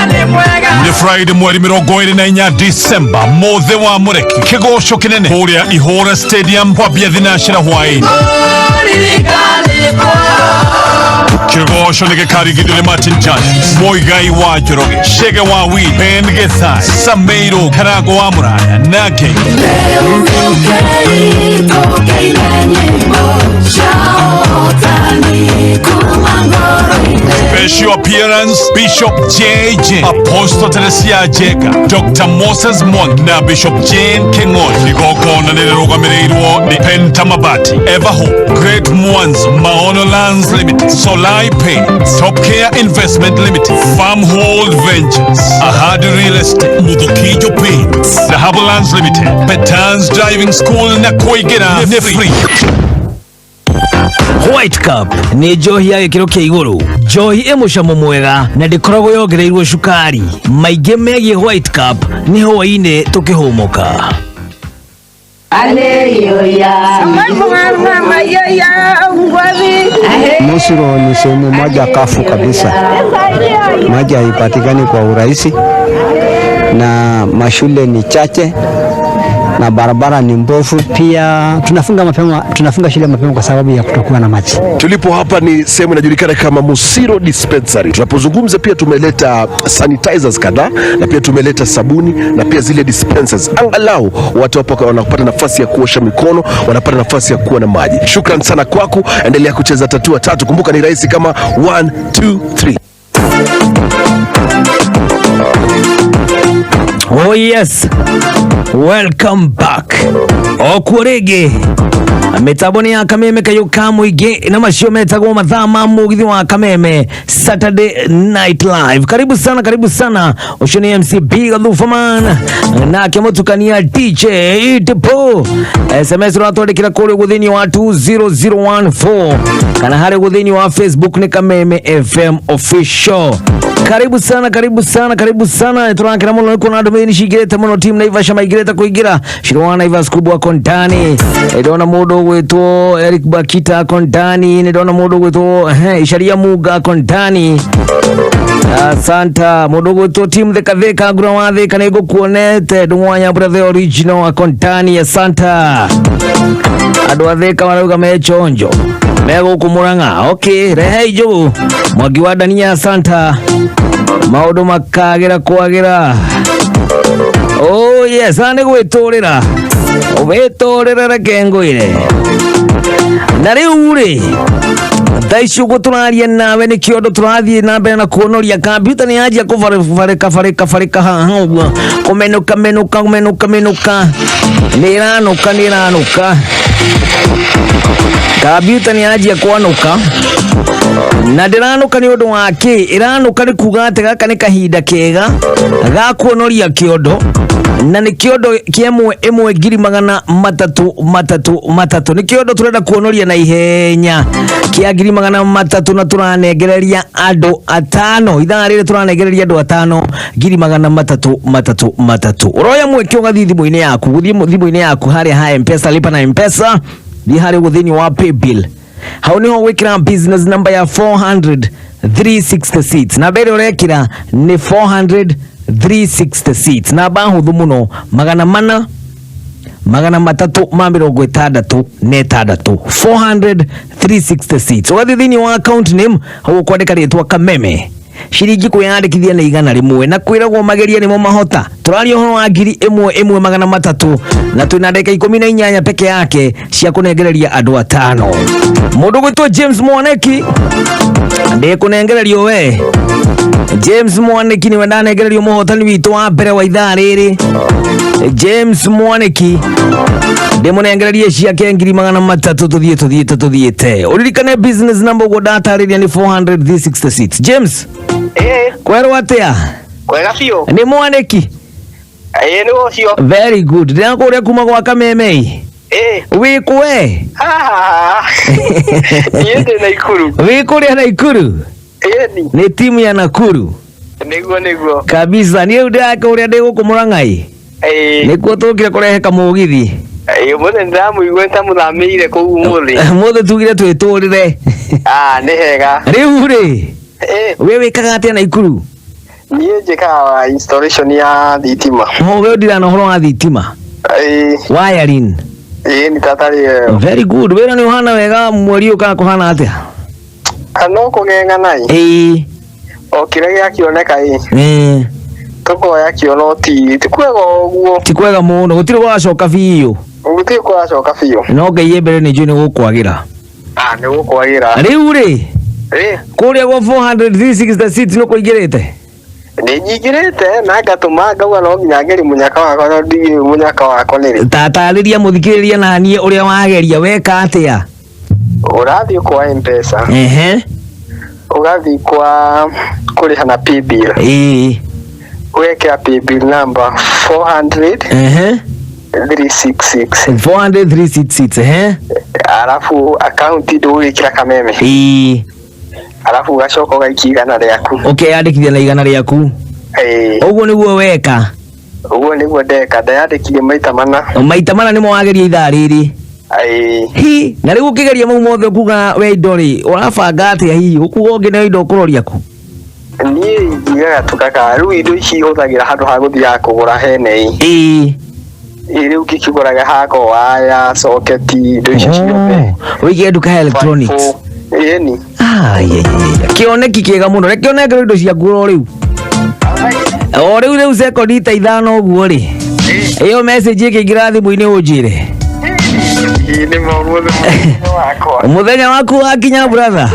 Nĩ Friday mweri 24 December, mũthĩ wa mũreki, kĩgoco kĩnene kũrĩa Ihũra Stadium kwambia thinacera hwaĩ-inĩ. Kĩgoco nĩ gĩkarigithio nĩ Martin Jones, Muigai wa Njoroge, Chege wa Wii, Ben Gethai, Sameiro Karago wa Muraya na Ngei. Special appearance Bishop JJ, Apostle Teresia Jega, Dr. Moses Mwangi na Bishop Jane King'ori. Igongona nĩ rĩrũgamĩrĩirwo nĩ Penta Mabati, Everhope, Great Mwanza, Maono Lands Limited, Solai Paints, Top Care Investment Limited, Farmhold Ventures, Ahadi Real Estate, Muthukijo Paints, Dhahabu Lands Limited, Petans Driving School na Kũingĩra nĩ free. White Cup nĩ njohi ya gĩkĩro kĩa igũrũ, njohi ĩ mũcamo mwega na ndĩkoragwo yongereirwo cukari. Maingĩ megiĩ White Cup nĩ hwaĩ-inĩ tũkĩhũmũka. Musuro ni sehemu moja kafu kabisa, maji haipatikani kwa urahisi na mashule ni chache na barabara ni mbovu. Pia tunafunga mapema, tunafunga shule mapema kwa sababu ya kutokuwa na maji. Tulipo hapa ni sehemu inajulikana kama Musiro Dispensary. Tunapozungumza pia tumeleta sanitizers kadhaa na pia tumeleta sabuni na pia zile dispensers, angalau watu hapo wanapata nafasi ya kuosha mikono, wanapata nafasi ya kuwa na maji. Shukran sana kwako, endelea kucheza tatua tatu. Kumbuka ni rahisi kama 1 2 3. Oh yes, welcome back. Okuo rĩngĩ mĩtambo nĩ ya Kameme kayũ ka mũingĩ na macio metagwo mathaa ma mũgithi wa Kameme Saturday Night Live. Karibu sana, karibu sana. Ũcio nĩ MC B Gathubaman nake mũtukania DJ Tipo. SMS ũratwandĩkĩra kũrĩa ũguo thĩinĩ wa 20014 kana harĩa ũguo thĩinĩ wa Facebook nĩ Kameme FM Official. Karibu sana, karibu sana, karibu sana. Nĩ tũrakena mũno nĩ kuona andũ nĩ cingĩrĩte mũno, team Naivasha maingĩrĩte kũingĩra. Shiro wa Naivas kubwa ako ndani. Ndona mũndũ ũgwĩtwo Eric Bakita ako ndani. Ndona mũndũ ũgwĩtwo Isharia Muga ako ndani. Asanta mũndũ ũgwĩtwo team Thika Thika ngura wa Thika nĩ ngũkuonete ndũmwanya brother original ako ndani. Asanta andũ a Thika marauga me chonjo megũkũ Murang'a. Okay, rehei njũgũ Mwangi wa Dania. Asanta maũndũ makagĩra kwagĩra. Oh yes, nĩ gwĩtũrĩra wĩtũrĩre, reke ngwĩre na rĩu rĩ thaa ici ũguo tũraria nawe nĩ kĩondo tũrathiĩ na mbere na kuonoria kambyuta nĩ yanjia kũbarĩka barĩka barĩka haha ũguo kũmenũka menũka menũka menũka nĩ ĩranũka nĩ ĩranũka kambyuta nĩ yanjia kwanũka na ndĩranũka nĩ ũndũ wa kĩ ĩranũka nĩ kuga atĩ gaka nĩ kahinda kega ga kuonoria kĩondo na nĩ kĩondo kĩa ĩmwe ĩmwe ngiri magana matatũ matatũ matatũ nĩ kĩondo tũrenda kuonoria na ihenya kĩa ngiri magana matatũ na tũranengereria andũ atano ithaa rĩrĩ tũranengereria andũ atano ngiri magana matatũ matatũ matatũ ũroya mweke ũgathiĩ thimũ-inĩ yaku gũthiĩ thimũ-inĩ yaku harĩa ha M-Pesa lipa na M-Pesa thiĩ harĩa ũguo thĩinĩ wa paybill hau niho gwĩkĩra business number ya 400 366 namba ĩrĩa ũrekĩra nĩ 400 366 namba hũthũ mũno magana mana magana matatũ ma mĩrongo ĩtandatũ na ĩtandatũ 400 366 ũgathiĩ thĩinĩ wa account name hau ũkwandĩka rĩtwa Kameme ciringi kwĩyandĩkithia nĩ 100 na kwĩragwo mageria nĩmo mahota tũraria ũhoro wa ngiri ĩmwe ĩmwe magana matatũ na twĩna ndagĩka 18 peke yake cia kũnengereria andũ atano mũndũ gwĩtwo James Mwaneki ndĩkũnengererio we James Mwaneki niwe ndanengererio mũhotani witũ wa mbere wa ithaa rĩrĩ James Mwaneki ndĩmũnengererie ciake ngiri magana matatũ tũthiĩ tũthiĩte tũthiĩte ũririkane business number ũguo ndatarĩria nĩ 400 366 James kwerwo atĩa Kwega biũ. nĩ Mwaneki Ĩĩ nĩ ũcio. Very good ndĩrakũria kuma gwa Kameme Ĩĩ. wĩ kũ we Niĩ ndĩ Naikuru. Wĩ kũrĩa Naikuru Ĩni. Nĩ timu ya Nakuru Nĩguo nĩguo. Kabisa niĩ rĩu ndĩrakũria ndĩ gũkũ Mũrang'ai Ĩĩ. Nĩkuo tũkire kũrehe kamũgithi Ĩĩ ũmũthĩ nĩndĩramũigua nĩtamũthamĩire kũu ũmũthĩ. Mũthĩ tugire twĩtũrĩre Ah nĩ hega. Rĩu rĩ Ĩĩ. we wĩkaga atĩa Naikuru? Niĩ njĩkaga installation ya thitima. Ho we ũndira na ũhoro wa thitima? Ĩĩ. Wiring? Ĩĩ, nĩ tatarĩ. Very good. Wĩra nĩ ũhana wega mweri ũyũ kana kũhana atĩa? No kũng'eng'ana ĩ. Ĩĩ. O kĩrĩa gĩakĩoneka ĩ. Ĩĩ. Tũkoya kĩo ti kwega ũguo. Ti kwega mũno, gũtirĩ gũgacoka biũ. Gũtirĩ kũracoka biũ. No Ngai mbere nĩ njũĩ nĩ gũkwagĩra. Ah, nĩ gũkwagĩra. Rĩu rĩ, Ĩ. kũrĩa gwa 400 366 nĩ kũingĩrĩte? Nĩ nyingĩrĩte na ngatũma ngauga no nginya ngerie mũnyaka wakwa no ndigĩ mũnyaka wakwa nĩ rĩ. Tatarĩria mũthikĩrĩria na niĩ ũrĩa wageria weka atĩa? Ũrathiĩ kwa M-Pesa. Ehe. Ũgathiĩ kwa kũrĩha na paybill. Ĩĩ. Ũgekĩra paybill number 400 Ehe. 366. 400 366, ehe. Alafu akaunti ndũgwĩkĩra Kameme. Ĩĩ. Alafu ũgacoka ũgaikia igana rĩaku. Ũkeyandĩkithia na igana rĩaku. Ĩĩ. Ũguo nĩguo weka? Ũguo nĩguo ndeka, ndeyandĩkirie maita mana. Maita mana nĩmo wageria ithaa rĩrĩ? Ĩĩ. Hi, na rĩu ũkĩgeria mau mothe ũkuga we indo rĩ, ũrabanga atĩa hihi? Ũkuga ũngĩ indo ũkũroria kũ? Niĩ ingiugaga tũkaka rĩu indo ici hũthagĩra handũ ha gũthiaga kũgũra hene ĩ. Ĩĩ. Ĩ rĩu ngĩkĩgũraga hako waya, soketi, indo icio ciothe. Ũige nduka ya electronics. Ĩni. Kĩoneki kĩega mũno. Reke ũnengere indo ciaku o rĩu. O rĩu rĩu sekondi ta ithano ũguo rĩ. Ĩyo message ĩkĩingĩra thimũ-inĩ ũnjĩre. Ĩ nĩ maũmũthĩ mũthenya wakwa. Mũthenya waku wakinya brother.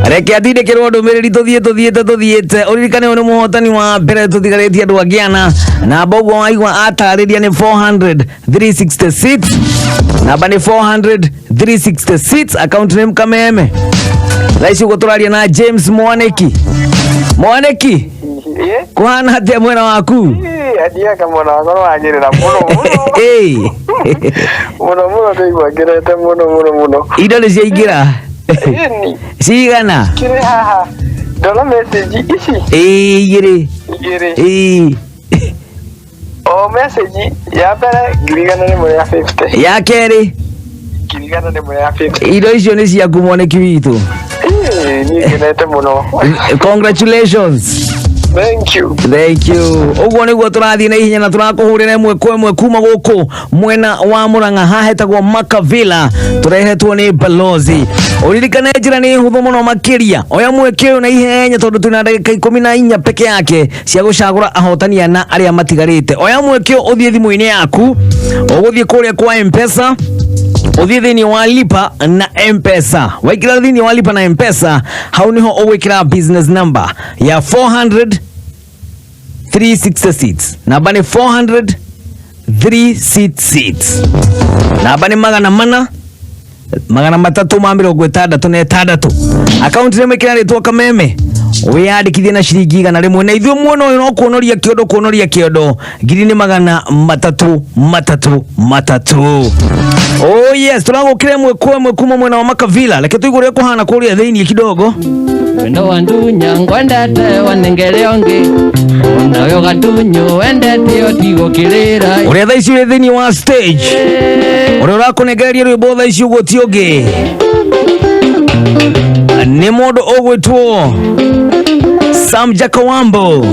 Reke atindĩkĩrwo ndũmĩrĩri tũthiĩ tũthiĩte tũthiĩte. Ũririkane ũyũ nĩ mũhotani wa mbere tũtigarĩtie andũ angĩ ana. Namba ũguo waigua atarĩria nĩ 400 366. Namba nĩ 400 366, account name Kameme. Thaa ici ũguo tũraria na James Mwaniki. Mwaniki, kũhana atĩa mwena waku? Ĩ, athiaga mwena wakwa nĩwagĩrĩra mũno mũno. Ĩĩ. Mũno mũno ndĩigua ngenete mũno mũno mũno. Indo nĩ ciaingĩra? Ĩni. Cigana? Kĩrĩ haha. Ndona message ici. Ĩĩ, igĩrĩ. Igĩrĩ. Ĩĩ. O message ya mbere 150,000 ya 50. Ya kerĩ? 100,000 ya 50. Indo icio nĩ ciaku Mwaniki witũ. Ĩĩ, niĩ ngenete mũno. Congratulations. Thank you. Thank you. Ũguo nĩguo tũrathiĩ na ihenya na tũrakũhũrĩra ĩmwe kwa ĩmwe kuma gũkũ mwena wa Murang'a hahetagwo Makavila, tũrehetwo nĩ Balozi. Ũririkane njĩra nĩ hũthũ mũno makĩria. Oya mweke ũyũ na ihenya tondũ twĩna ndagĩka 14 peke yake cia gũcagũra ahotani ana arĩa matigarĩte. Oya mweke ũyũ ũthiĩ thimũ-inĩ yaku, ũgũthiĩ kũrĩa kwa M-Pesa, ũthiĩ thĩinĩ wa lipa na M-Pesa. Waingĩra thĩinĩ wa lipa na M-Pesa, hau nĩho ũgwĩkĩra business number ya 400 366. Namba nĩ 400 366. Namba nĩ 466. Akaunti nĩ mĩkĩra rĩtwa Kameme. Wĩyandĩkithie na ciringi 100 na ithuĩ mwena ũyũ no kuonoria kĩondo kuonoria kĩondo ngiri nĩ 300 3 3. Oh yes, tũragũkĩra ĩmwe kwa ĩmwe kuma mwena wa Makavila. Reke tũigue ũrĩa kũhana kũrĩa thĩinĩ kidogo. Wendo wa ndunya ngwendete wanengere ongi onawe ũgatunyo wendete ũtigũkĩrĩra. Ũrĩa thaa ici ũrĩ thĩinĩ wa stage, ũrĩa ũrakũnengereria rwĩmbo thaa ici ũguo ti ũngĩ nĩ mũndũ ũgwĩtwo Sam Jakawambo.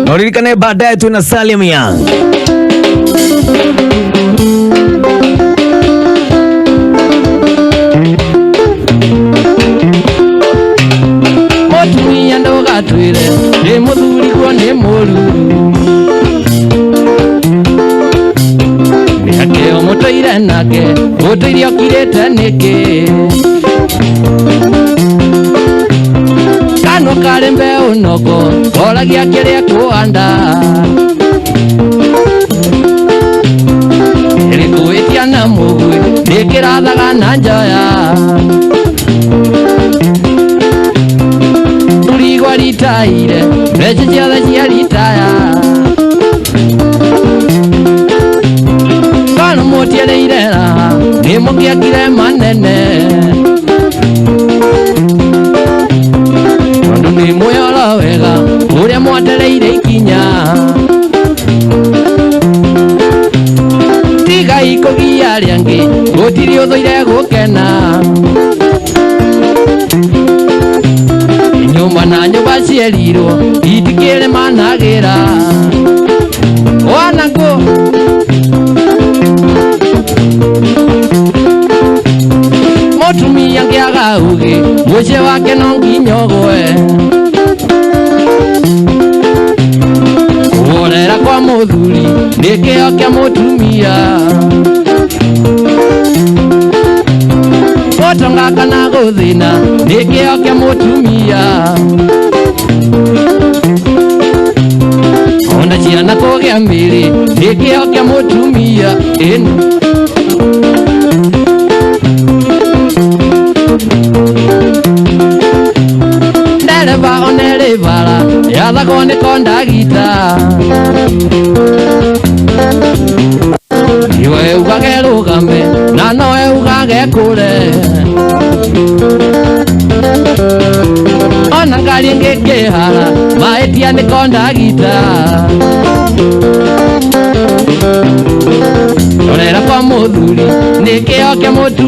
Na ũririkane baadaye twĩna Salim Young. Mũtumia ndũgatwĩre nĩ mũthuri guo nĩ mũru mĩake ũmũtũire nake ũtũire ũkirĩte nĩkĩ kanua karĩ mbeũ noko koragia kĩrĩa kũhanda ĩrĩkũĩtia na mũguĩ nĩkĩrathaga na njoya rũrigwa ritaire mbeca ciothe cia ritaya kana mũtiarĩire raha nĩ mũkĩakire manene tondũ nĩ mwĩoro wega ũrĩa mwatereire ikinya tigai kũgia arĩa angĩ gũtirĩ ũthũire gũkena nyũmba na nyũmba cierirwo Nĩkĩo kĩa mũtumia Gũtonga kana gũthĩna nĩkĩo kĩa mũtumia Ona ciana kũgĩa mĩĩrĩ nĩkĩo kĩa mũtumia ĩni Ndereba onere bara yathagwo nĩ kondagita Iwe ugage rũgame na nowe ugage kũre Ona ngari ĩngĩkĩhara mahĩtia nĩ kondagita Rorera kwa mũthuri nĩkĩo kĩa mũtu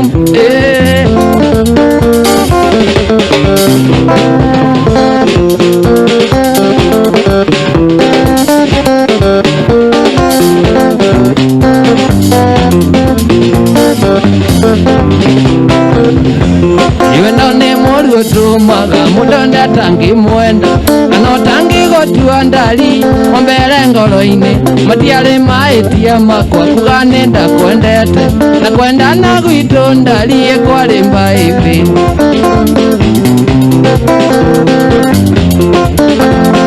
Iwe no nĩ mũru ũtũmaga mũndũ ndatangĩmwenda kana ũtangĩgũtua ndari ombere ngoro-inĩ matiarĩ mahĩtia makwa kuga nĩ ndakwendete na kwendana gwitũ ndari kwarĩ mbaĩbĩ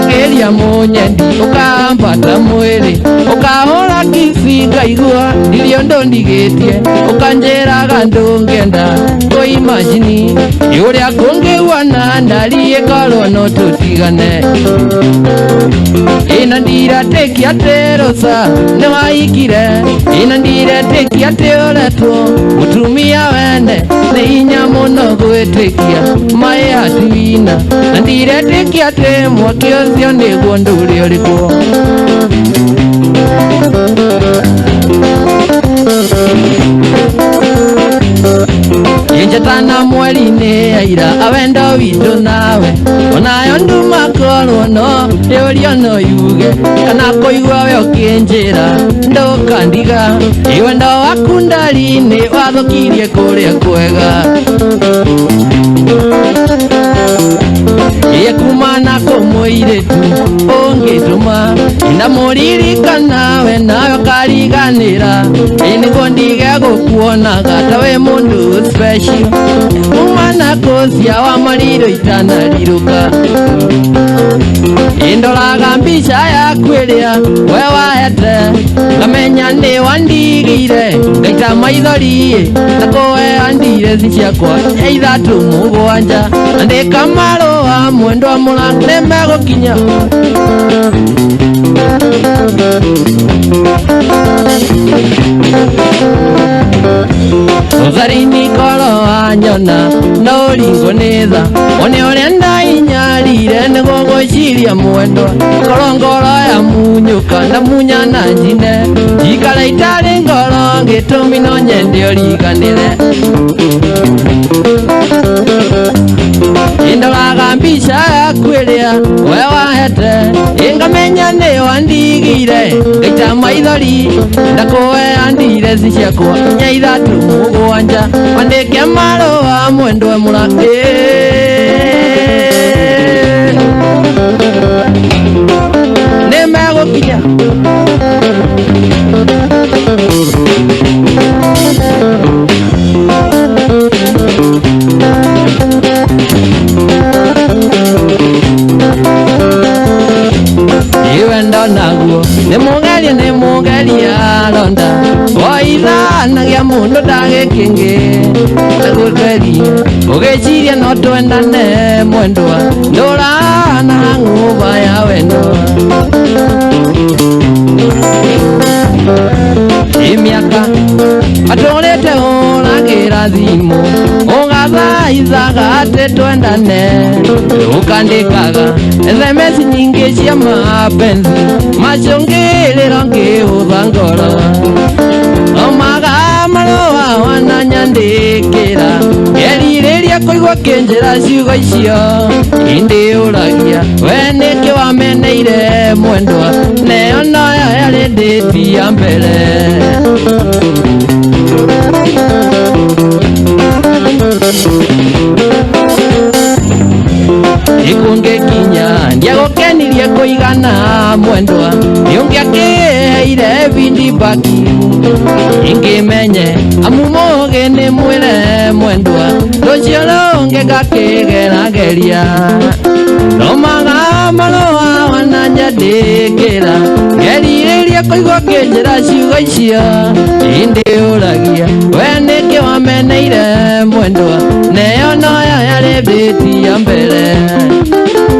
Geria mũnyendi ũkambata mwĩrĩ ũkahũra kici ngaigua irio ndũndigĩtie ũkanjĩraga ndũngĩenda kũimajini ũrĩa kũngĩguana ndari ĩkorwo no tũtigane ĩna ndiratĩkia atĩ rũca nĩwaikire ĩna ndiretĩkia atĩ ũretwo mũtumia wene nĩ hinya mũno gwĩtĩkia maĩ hatuina na ndiretĩkia atĩ mwaki ũcio nĩguo ndũrĩ ũrĩkwo Injatana mweri-inĩ aira awendo witũ nawe onayo nduma korwo no yũrio no yuge kana kũigua we ũkĩnjĩra ndũkandiga iwendo waku ndari-inĩ wathũkirie kũrĩa kwega Iye kumana kũmũirĩtu ũngĩtũma ndamũririkana we nawe ũkariganĩra ĩ nĩguo ndige gũkuonaga ta wĩ mũndũ special kumana kũcia wa marirũ itanarirũka Indoraga mbica yaku ĩrĩa we wahete ngamenya nĩ wandigire ngaita maithori na kũheanire ci ciakwa ithatũ mũgwanja andĩka marũa mwendwa mũra nĩmegũkinya Ũtheri-inĩ korwo wanyona no ũringwo nĩ tha one ũrĩa ndainyarire nĩguo gwĩciria mwendwa korwo ngoro ya munyũka na munyana njine njikare itarĩ ngoro gĩtũmi no nyende ũriganĩre Indoraga mbica yaku ĩrĩa we wahete ĩngamenya nĩ wandigire ngaita maithori ndakũheanire ci ciakwa inya ithatũ mũgwanja wandĩke marũa mwendwa mũra nĩmegũkinya Iwendo naguo nĩ mũgeria ronda waithanagia mũndũ ndagĩkĩngĩ nĩgũtherie ũgĩciria no twendane mwendwa ndũrana ng'ũba ya wendo Ĩ mĩaka atũrĩte ũragĩra thimũ ũgathaithaga atĩ twendane ũkandĩkaga SMS nyingĩ cia mapenzi macũngĩrĩro ngĩhũtha ngoro Omaga marũa wananyandĩkĩra ngerirĩria kũigua kĩnjĩra ciugo icio indĩũragia we nĩkĩ wameneire mwendwa neyo noyo yarĩ ndĩti ya mbere Ikũngĩkinya ndiagũkenirie kũigana mwendwa nĩũngĩakĩheire bindi Kibaki Ingĩmenye amu mũgĩ nĩ mwĩre mwendwa rũciũ rũngĩ ngakĩgerageria thomaga marũa wananyandĩkĩra ngerirĩria kũigua ngĩnjĩra ciugo icio indĩũragia we nĩkĩ wameneire mwendwa neyo noyo yarĩ mbĩti ya mbere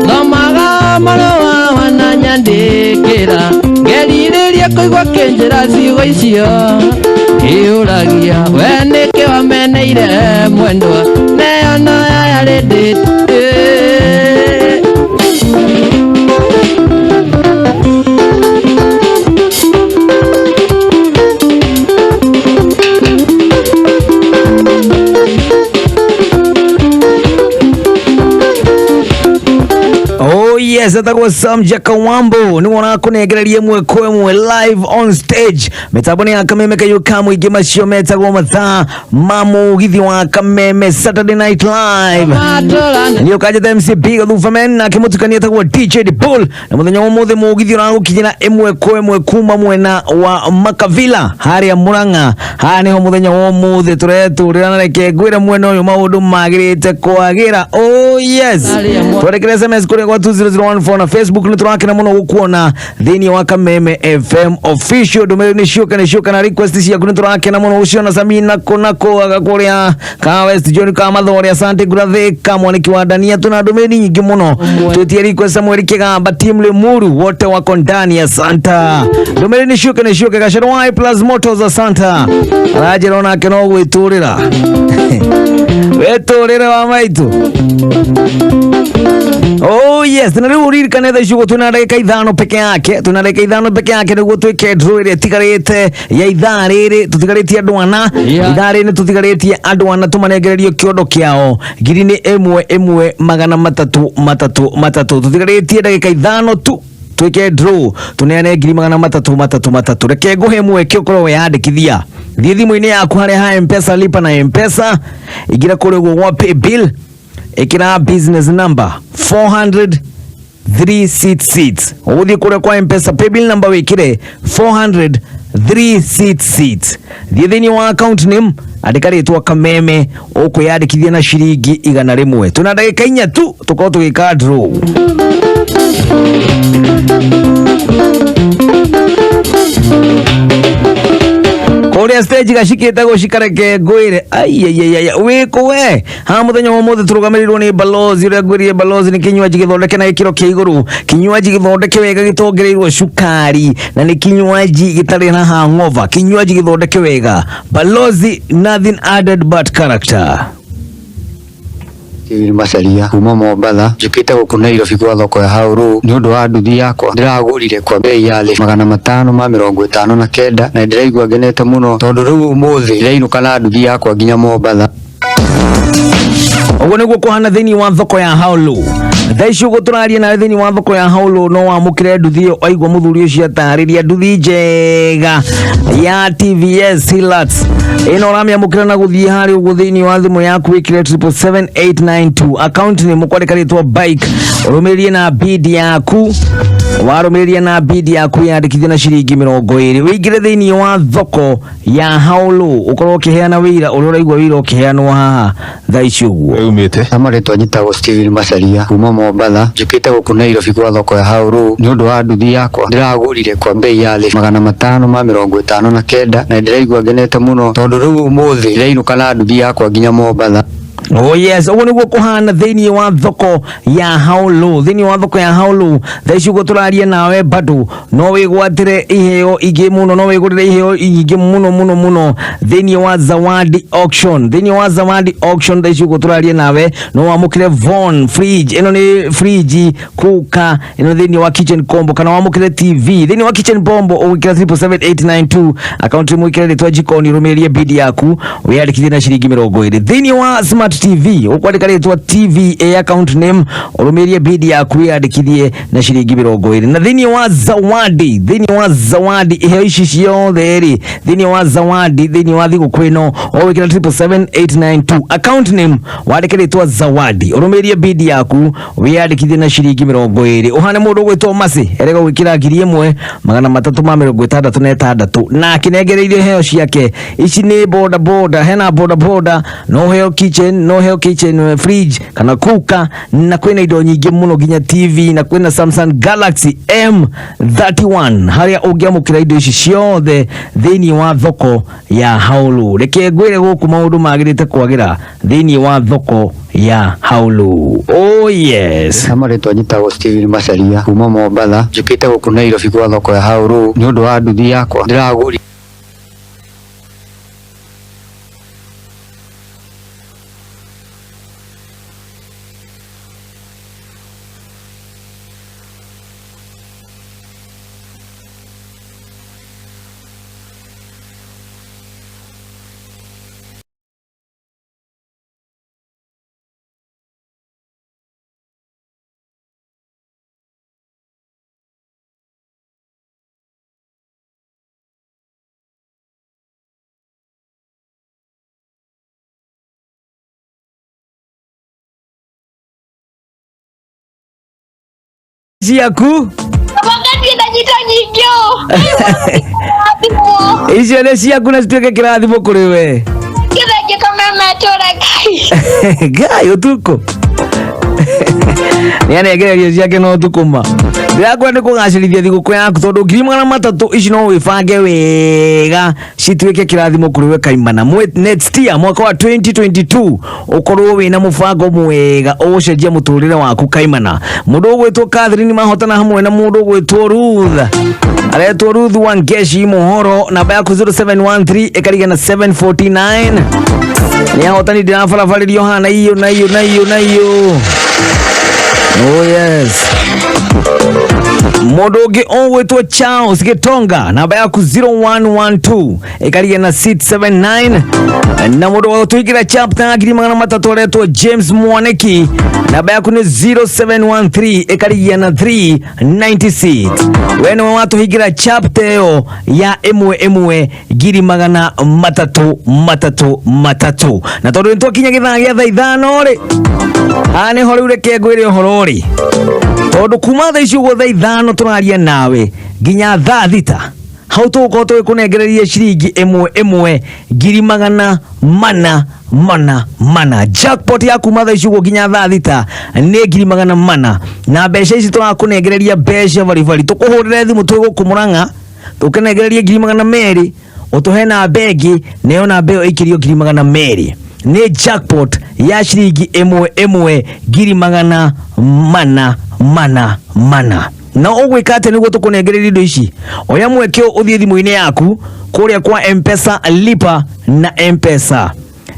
thomaga marũa wananyandĩkĩra ngerirĩria kũigua ngĩnjĩra ciugo icio ngĩũragia we nĩkĩ wameneire mwendwa neyo noyo yarĩ ndĩti. Oh yes, etagwo Sam Jakawambo nĩ wona kũnengereria ĩmwe kwa ĩmwe live on stage mĩtambo nĩ ya Kameme kayũ ka mũingĩ macio metagwo mathaa ma mũgithi wa Kameme Saturday Night Live nĩ ũkanjĩta MC Big Thufamen nake mũtukania etagwo DJ The Bull na mũthenya wa ũmũthĩ mũgithi ũragũkinyĩra ĩmwe kwa ĩmwe kuma mwena wa Makavila harĩa Murang'a. Haha nĩho mũthenya wa ũmũthĩ tũretũrĩra na reke ngwĩre mwena ũyũ maũndũ magĩrĩte kwagĩra. Oh yes, twandĩkĩre SMS kũrĩa gwa 20014 na Facebook nĩ tũrakena mũno gũkuona thĩinĩ wa Kameme FM official. Ndũmĩrĩri nĩ ciũka nĩ ciũka na request ciaku nĩ tũrakena mũno gũciona. Samina kũnako aga kũrĩa ka West John ka Mathore, asante Gurathika mwaniki wa Dania, tuna ndũmĩrĩri nyingĩ mũno twĩtie request. Samuel Kigamba team Limuru wote wako ndani, asanta. Ndũmĩrĩri nĩ ciũka nĩ ciũka. Gacero wa Plus Motors, asanta. Aranjĩra onake no gwĩtũrĩra wetũrĩre wa maitũ. Oh yes, na rĩu ũririkane thaa ici ũguo twĩna ndagĩka ithano peke yake, twĩna ndagĩka ithano peke yake nĩguo twĩke draw ĩrĩa ĩtigarĩte ya ithaa rĩrĩ. Tũtigarĩtie andũ ana ithaa rĩrĩ, tũtigarĩtie andũ ana tũmanengererio kĩondo kĩao ngiri nĩ ĩmwe ĩmwe magana matatũ matatũ matatũ. Tũtigarĩtie ndagĩka ithano tu twĩke draw tũneane ngiri magana matatũ matatũ matatũ. Reke ngũhe mweke ũkorwo weyandĩkithia. Thiĩ thimũ-inĩ yaku harĩa ha Mpesa, lipa na Mpesa, ingĩra kũrĩa ũguo gwa pay bill, ĩkĩra business number 400 366. Ũgũthiĩ kũrĩa kwa Mpesa paybill number wĩkĩre 400 366. Thiĩ thĩinĩ wa account name, andĩka rĩtwa Kameme, ũkwĩyandĩkithia na ciringi 100. Tũna ndagĩka inya tu tũkorwo tũgĩka draw. Kũrĩa stage gacikĩte gũcikareke ngwĩre aiaiaia wĩkũ we haha mũthenya wa ũmũthĩ tũrũgamĩrĩirwo nĩ balozi ũrĩa ngwĩrire. Balozi nĩ kinywaji gĩthondeke na gĩkĩro kĩa igũrũ, kinywaji gĩthondeke wega gĩtongereirwo cukari na nĩ kinywaji gĩtarĩ na hangover, kinywaji gĩthondeke wega. Balozi, nothing added but character. Steven Macharia kuma Mombatha njũkĩte gũkũ Nairobi gwa thoko ya Haũrũ nĩ ũndũ wa nduthi yakwa ndĩragũrire kwa bei ya thĩ 559 na ndĩraigua ngenete mũno tondũ rĩu ũmũthĩ ndĩrainũka na nduthi yakwa nginya Mombatha. Ũguo nĩguo kũhana thĩinĩ wa thoko ya Haũlũ thaa ici ũguo tũraria nawe. Thĩinĩ wa thoko ya Haũlũ no wamũkĩre nduthi ĩyo waigua mũthuri ũcio atarĩria nduthi njega ya TVS Hilux ĩno ũramĩamũkĩra na gũthiĩ harĩa ũguo thĩinĩ wa thimũ yaku wĩkĩre 777892 account nĩ mũkwandĩka rĩtwa bike ũrũmĩrĩrie na bid yaku warũmĩrĩria na bid yaku yandĩkithie na ciringi 20 wĩingĩre thĩinĩ wa thoko ya Haũlũ ũkorwo ũkĩheana wĩira ũrĩa ũraigua wĩira ũkĩheanwo haha thaa ici ũguo. Umĩte marĩtwa njĩtagwo Steven Macharia kuma Mombatha njũkĩte gũkũ Nairobi gwa thoko ya Haũrũ nĩ ũndũ wa nduthi yakwa ndĩragũrire kwa bei ya thĩ 559 na ndĩraigua ngenete mũno tondũ rĩu ũmũthĩ ndĩrainũka na nduthi yakwa nginya Mombatha. Oh yes, ũguo nĩguo kũhana thĩinĩ wa thoko ya Haũlũ. Thĩinĩ wa thoko ya Haũlũ thaa ici ũguo tũraria nawe bado no wĩgwatĩre iheo ingĩ mũno, no wĩgũrĩre iheo nyingĩ mũno mũno mũno thĩinĩ wa Zawadi Auction. Thĩinĩ wa Zawadi Auction thaa ici ũguo tũraria nawe no wamũkĩre Von fridge, ĩno nĩ fridge kuka ĩno thĩinĩ wa kitchen combo, kana wamũkĩre TV thĩinĩ wa kitchen bombo ũgwĩkĩra 777892 account mwĩkĩre rĩtwa jikoni ũrũmĩrĩrie bid yaku wĩyandĩkithie na ciringi 20 thĩinĩ wa smart TV ũkwandĩka rĩtwa TV ĩ account name, ũrũmĩrie bid yaku wĩyandĩkithie na ciringi 20. Na thĩinĩ wa zawadi, thĩinĩ wa zawadi iheo ici ciothe rĩ, thĩinĩ wa zawadi, thĩinĩ wa thigũkũ ĩno ũgwĩkĩra 777892, account name wandĩke rĩtwa Zawadi, ũrũmĩrie bid yaku wĩyandĩkithie na ciringi 20. Ũhane mũndũ ũgwĩtwo Masi erega gwĩkĩra 1366 na akĩnengereirio iheo ciake. Ici nĩ boda boda, hena boda boda, no heo kitchen, no heo kitchen fridge kana kuka, na kwĩna indo nyingĩ mũno nginya TV, na kwĩna Samsung Galaxy M31 harĩa ũngĩamũkĩra indo ici ciothe thĩinĩ wa thoko ya Haulu. Reke ngwĩre gũkũ maũndũ magĩrĩte kwagĩra thĩinĩ wa thoko ya Haulu. Oh yes. Na marĩtwa njĩtagwo Steven Macharia kuma Mombatha, njũkĩte gũkũ Nairobi gwa thoko ya Haũrũ nĩ ũndũ wa nduthi yakwa ndĩragũrire. Ciaku Wakati ndanyita nyingĩ ũũ. Icio nĩ ciaku na cituĩke kĩrathimo kũrĩ we. Kĩthengi kameme tũre Ngai. Ngai ũtukũ nĩ anengererio ciake no ũtukũ ma ndĩrakwenda nĩ kũgacĩrithia thigũkũ yaku tondũ 300,000 ici no wĩbange wega cituĩke kĩrathimo kũrĩ we kaimana. Next year mwaka wa 2022 ũkorwo wĩna mũbango mwega ũgũcenjia mũtũrĩre waku kaimana. Mũndũ ũgwĩtwo Catherine mahotana hamwe na mũndũ ũgwĩtwo Ruth, aretwo Ruth Wangeshi Muhoro, namba yaku 0713 ĩkariga na 749. Nĩ ahotani ndĩrabarabarĩrio hana iyo na iyo na iyo na iyo. Oh yes. Mũndũ ũngĩ ũgwĩtwo Charles Gĩtonga, namba yaku 0112 ĩkariga na 679. Na mũndũ wa gũtũingĩra chapter 300,000 aretwo James Mwaniki, namba yaku nĩ 0713 ĩkarigia na 396. We nĩwe watũhingĩra chapter ĩyo ya ĩmwe ĩmwe 333,300. Na tondũ nĩtwakinya gĩthaa gĩa thaa 5 rĩ, haha nĩho rĩu reke ngwĩre ũhoro rĩ, tondũ kuma thaa ici ũguo thaa 5 tũraria nawe nginya thaa 6 hau tũgũkorwo tũgĩkũnengereria ciringi ĩmwe ĩmwe 400,444. Jackpot ya kuma thaa ici ũguo nginya thaa 6 nĩ 400,000, na mbeca ici tũrakũnengereria mbeca baribari. Tũkũhũrĩre thimũ twĩ gũkũ Mũrang'a tũkũnengererie 200,000, ũtũhe namba ĩngĩ nayo namba ĩyo ĩikĩrio 200,000. Nĩ jackpot ya ciringi ĩmwe ĩmwe 400,444. Na ũgwĩka atĩa nĩguo tũkũnengereria indo ici? Oya mweke ũyũ ũthiĩ thimũ-inĩ yaku kũrĩa kwa Mpesa lipa na Mpesa,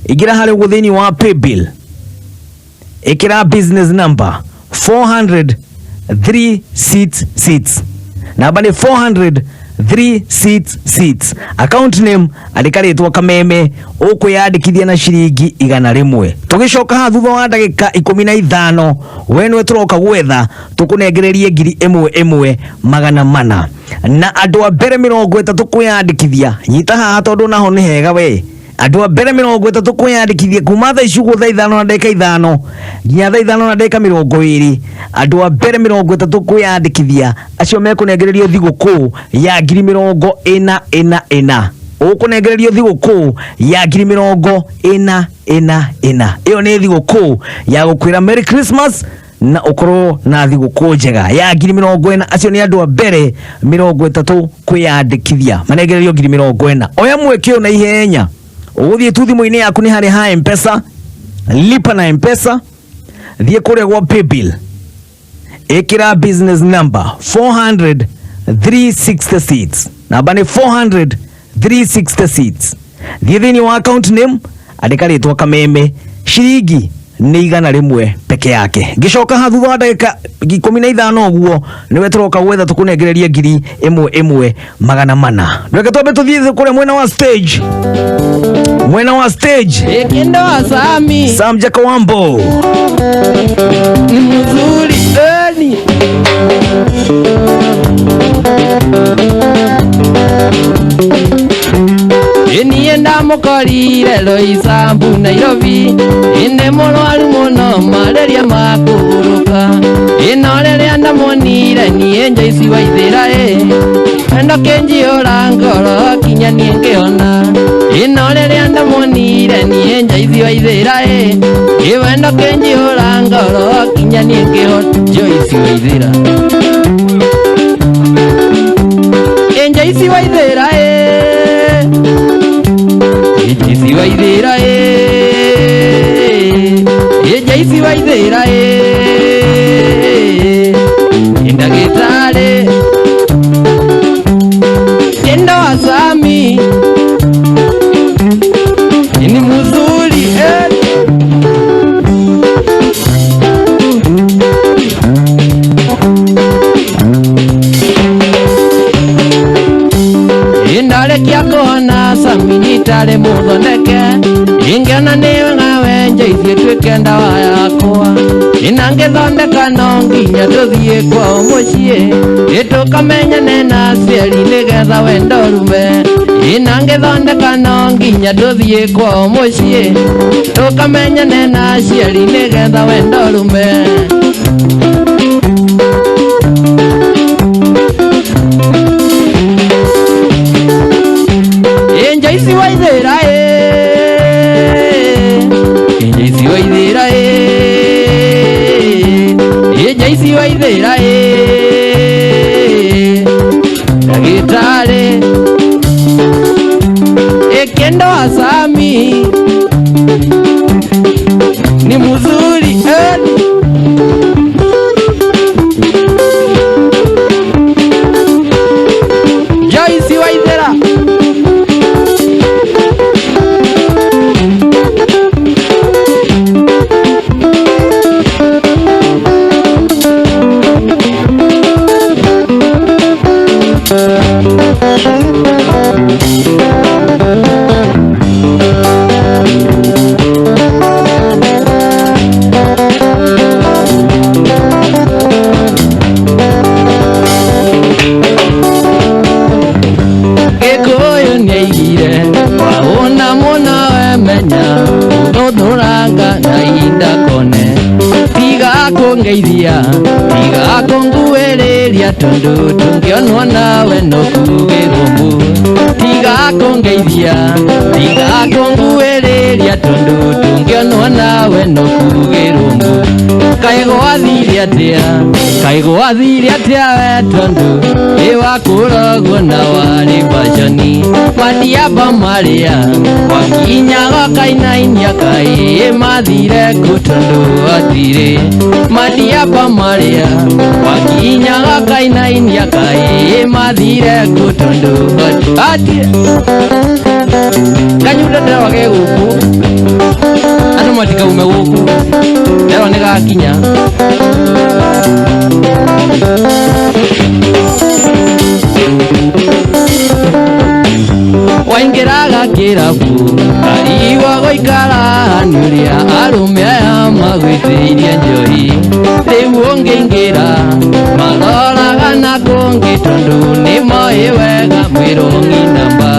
ingĩra harĩa ũguo thĩinĩ wa paybill, ĩkĩra business number 400 366, namba nĩ 400 366, account name andĩka rĩtwa Kameme, ũkwĩyandĩkithia na ciringi 100. Tũgĩcoka haha thutha wa ndagĩka 15 we nĩwe tũroka gwetha tũkũnengererie 1,400,000. Na andũ a mbere 30 kwĩyandĩkithia, nyita haha tondũ naho nĩ hega we. Andũ a mbere 30 kwĩyandĩkithia kuma thaa ici ũguo thaa 5:05 nginya thaa 5:20, andũ a mbere 30 kwĩyandĩkithia acio mekũnengererio thigũkũ ya 44,444. Ũkũnengererio thigũkũ ya 44,444. Ĩyo nĩ thigũkũ ya gũkwĩra Merry Christmas na ũkorwo na thigũkũ njega ya 40,000. Acio nĩ andũ a mbere 30 kwĩyandĩkithia manengererio 40,000. Oya mweke ũyũ na ihenya, ũgũthiĩ tu thimũ-inĩ yaku nĩ harĩa ha Mpesa, lipa na Mpesa, thiĩ kũrĩa gwa paybill, ĩkĩra business number 400 366, namba nĩ 400 366, thiĩ thĩinĩ wa account name andĩka rĩtwa Kameme, ciringi Nĩ 100 peke yake. Ngĩcoka ha thutha wa ndagĩka 15 ũguo nĩwe tũroka gwetha tũkũnengereria 1400. Reke twambe tũthiĩ kũrĩa mwena wa stage, mwena wa stage. Ikindo Sami. Sam Jakawambo ni mzuri eni. Niĩ ndamũkorire Roysambu Nairobi, ĩndĩ mũrwaru mũno malaria makũhurũka. Ĩno rĩrĩa ndamuonire niĩ Joyce Waithĩra ĩ, wendo kĩnjiyũra ngoro kinya niĩ ngĩona. Ĩno rĩrĩa ndamuonire niĩ Joyce Waithĩra ĩ, ĩ wendo kĩnjiyũra ngoro kinya niĩ ngĩona. Joyce Waithĩra, ĩ Joyce Waithĩra ĩ, Joyce Waithĩra ĩ, Joyce Waithĩra ĩ, ndagĩtarĩ Kendo wa Sami ni mzuri eh. Ndarekia kuona Sami nĩtarĩ mũthondeke, ingĩona nĩ wega we Joyce ĩtuĩke ndawa yakwa. Ĩna ngĩthondeka no nginya tũthiĩ kwao mũciĩ, ĩtũkamenyane na aciari nĩgetha wendo ũrume. Ĩna ngĩthondeka no nginya tũthiĩ kwao mũciĩ, tũkamenyane na aciari nĩgetha wendo ũrume. Joyce Waithĩra ĩ, Joyce Waithĩra ĩ, Joyce Waithĩra ĩ, ndagĩtarĩ Kendo wa Sami ni mzuri eh. Joyce Waithĩra. Gĩkũyũ nĩaigire wahũna mũno wemenya ũthũthũranga na ihinda kone. Tiga kũngeithia, tiga kũnguĩrĩria tondũ tũngĩonwo nawe no kugĩrwo mbu. Tiga kũngeithia, tiga kũnguĩrĩria tondũ tũngĩonwo nawe no kugĩrwo mbu. Kaĩ gwathire atĩa, kaĩ gwathire atĩa we tondũ ĩ wakũragwo na warĩ bacani. Matiaba marĩa wakinyaga kainainia kaĩ mathire kũ tondũ hatirĩ. Matiaba marĩa wakinyaga kainainia kaĩ mathire kũ tondũ hatirĩ. Kanyundo nderwa ge gũkũ, andũ matikaume gũkũ, nderwa nĩ gakinya. Waingĩraga kĩrabu karigwo gũikara nĩ ũrĩa arũme aya magwĩtĩirie njohi. Rĩu ũngĩingĩra maroraga na kũngĩ tondũ nĩ moĩ wega mwĩrũng'i namba.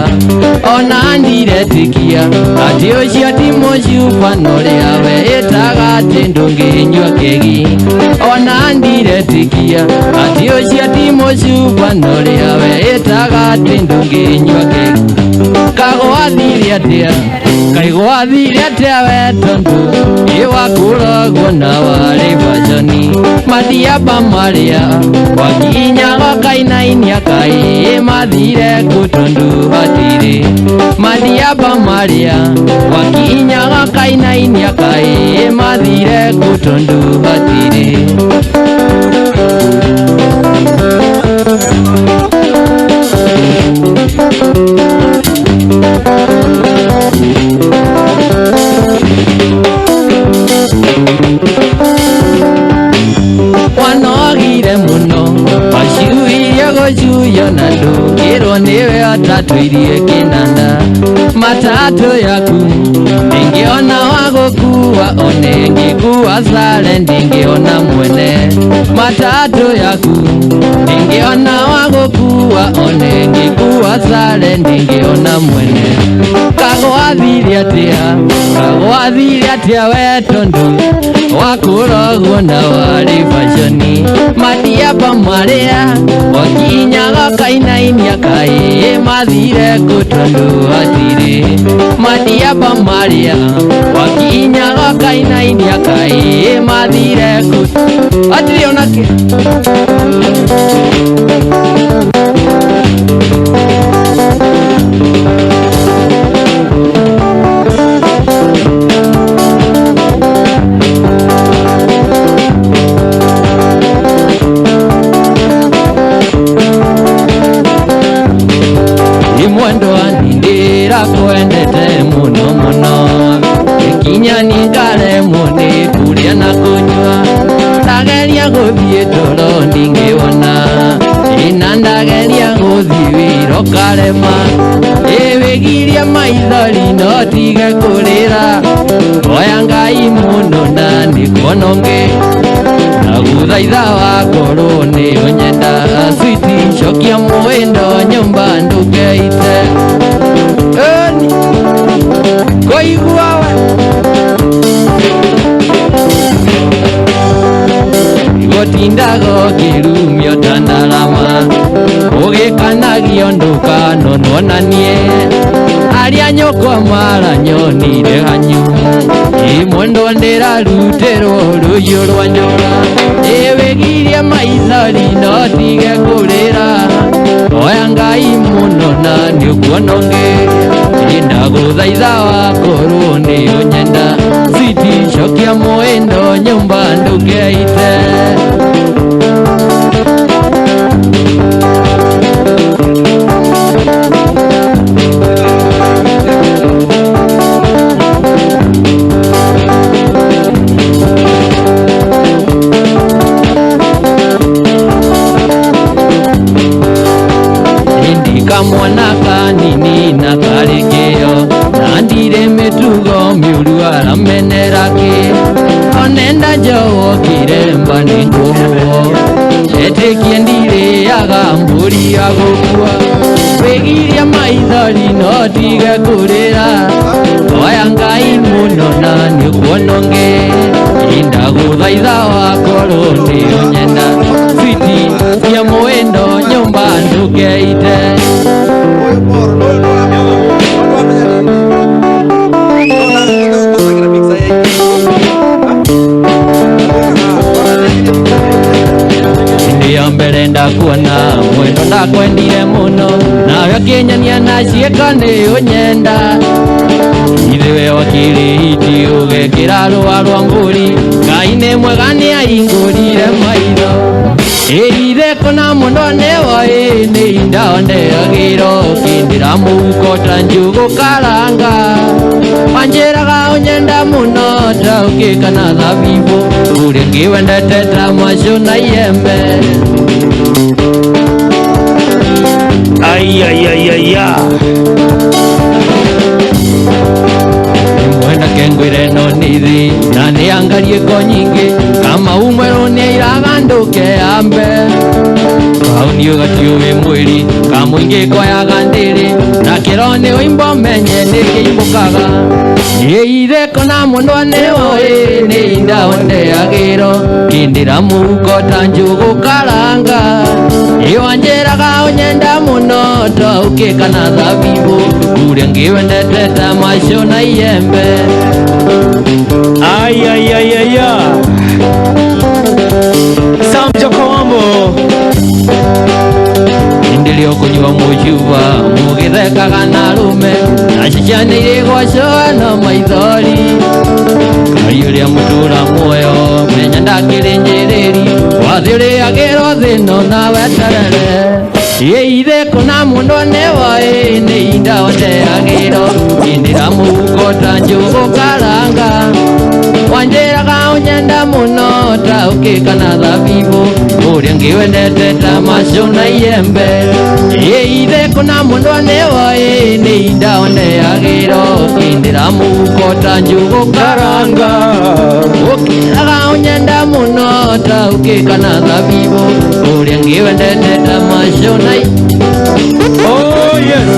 Ona ndiretĩkia atĩ ũcio ti mũcuba na ũrĩa we ĩtaga atĩ ndũngĩnyua kegi. Ona ndiretĩkia atĩ ũcio ti mũcuba na ũrĩa we ĩtaga atĩ ndũngĩnyua kegi. Kagwathire atĩa, kaĩ gwathire atĩa we tondũ ĩ wakũragwo na warĩ bacani. Matiaba marĩa wakinyaga kainainia kaĩ mathire kũ tondũ hatirĩ. Matiaba marĩa wakinyaga kainainia kaĩ mathire kũ tondũ hatirĩ. Matatũ irie kĩnanda matatũ yaku ndingĩona wa gũkua one ngĩkua sare ndingĩona mwene matatũ yaku ndingĩona wa gũkua one ngĩkua sare ndingĩona mwene kagwathire atĩa we tondũ wakũrogwo na warĩ baconi matiaba marĩa wakinyaga kainainia kaĩ mathire kũ tondũ hatirĩ matiaba marĩa wakinyaga kainainia kaĩ mathire kũ hatirĩ onake. Mwendo ndira kwendete muno muno ikinya ningaremwo nĩ kũrĩa na kũnyua ndageria gũthiĩ toro ndingĩwona ĩna ndageria gũthiĩ wĩra ũkarema ĩwĩgirie maithori no tige kũrĩra hoya Ngai mũno na nĩkuona ũngĩ ndagũthaitha wakorwo nĩ ũnyenda switi cokia mwendo nyũmba ndũkeite ĩni kũigua we gũtindaga ũkĩrumio ta ndarama ũgĩkanagio ndũkanonwo na niĩ arĩa nyũkwa maranyonire hanyu ĩ mwendo ndĩrarutĩrwo rũhiũ rwa njora ĩwĩgirie maithori no tige kũrĩra hoya Ngai mũno na nĩũkuona ũngĩ ndagũthaitha wakorwo nĩ ũnyenda switi cokia mwendo nyũmba ndũkeite. Kamwana kanini na karĩ kĩo na ndirĩ mĩtugo mĩũru aramenera kĩ onenda njowo kĩremba nĩ ngũhũo etĩkie ndirĩaga mbũri ya gũkua wĩgirie maithori no tige kũrĩra hoya Ngai mũno na nĩũkuona ũngĩ ndagũthaitha wakorwo nĩ ũnyenda switi cia mwendo nyũmba ndũkeite. Ya mbere ndakuona mwendo ndakwendire mũno nawe ũkĩnyonia na ciĩko nĩ ũnyenda ithe we wakĩrĩ hiti ũgekĩra rũa rwa mbũri Ngai nĩ mwega nĩ ahingũrire maitho ĩithe kũna mũndũ nĩwo ĩ nĩ indaondeagĩro kĩndĩra mũhuko ta njũgũ karanga wanjĩraga ũnyenda mũno ta ũkĩkana thabibũ ũrĩa ngĩwendete ta macũ na iembe. Ai ai ai ai ai Mwenda kengwire no nithi na nĩ angarie ko nyingĩ kama umwerũ nĩ airaga ndũke ambe kau nĩ ũgatiũĩ mwĩri kamũingĩ koyaga ndĩrĩ na kĩro nĩ ũimbo menye nĩ kĩimbũkaga ĩithe kona mũndũ nĩwoĩ nĩ indaondeagĩro kĩndĩra mũhuko ta njũgũ karanga ĩwanjĩraga ũnyenda mũno ta ũkĩkana thabibũ ũrĩa ngĩwendete ta macio na iembe. Ai ai ai ai ai Sam Jokowambo Ndĩrĩ ũkũnyua mũcuba mũgĩthekaga na arũme na ciana irĩ gwacoa na maithori Ngai ũrĩa mũtũra muoyo menya ndakĩrĩ nyĩrĩri wathĩ ũrĩagĩrwo thĩno na weterere ĩithe kũna mũndũ nĩwoĩ nĩ indaondeagĩro kĩndĩra mũhuko ta njũgũ karanga wanjĩraga ũnyenda mũno mũno ta ũkĩ kana thabibũ ũrĩa ngĩwendete ta macio na iembe ĩ ithe kũna mũndũ anewa ĩ nĩ indaoneagĩro kĩndĩra mũhuko ta njũgũ karanga ũkĩraga ũnyenda mũno ta ũkĩ kana thabibũ ũrĩa ngĩwendete ta macio na. Oh yes.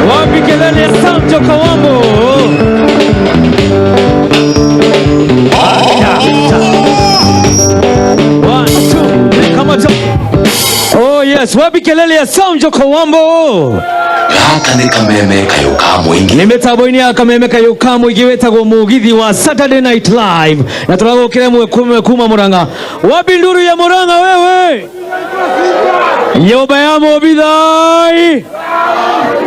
Wapi kelele ya Samjo Kawambo? One, two, three, come on, oh yes, wapi kelele ya Samjo Kawambo? Gaka nĩ kameme kayũ ka mũingĩ. Nĩ mĩtambo-inĩ ya kameme kayũ ka mũingĩ wĩtagwo mũgithi wa Saturday Night Live na tũragũkĩra ĩmwe kwa ĩmwe kuma Murang'a. Wapi nduru ya Murang'a wewe? Nyũmba ya Mũbithai,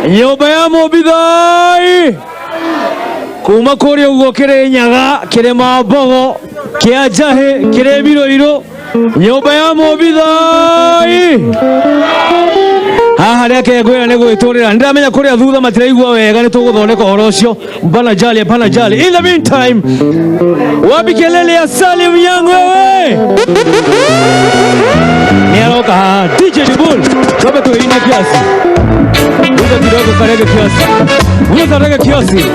nyũmba ya Mũbithai, kuma kũrĩa ũguo kĩrĩ Nyaga, kĩrĩ Mbogo, kĩa Njahĩ, kĩrĩ Miroirũ, nyũmba ya Mũbithai. Haha reke ngwĩra nĩ gwĩtũrĩra nĩndĩramenya kũrĩa thutha matiraigua wega nĩ tũgũthondeka ũhoro ũcio bana jali bana jali. In the meantime, wapi kelele ya Salim Young wewe? Nĩ aroka haha DJ Dibul, tuombe tuine kiasi, vuta kidogo karege kiasi, vuta rege kiasi.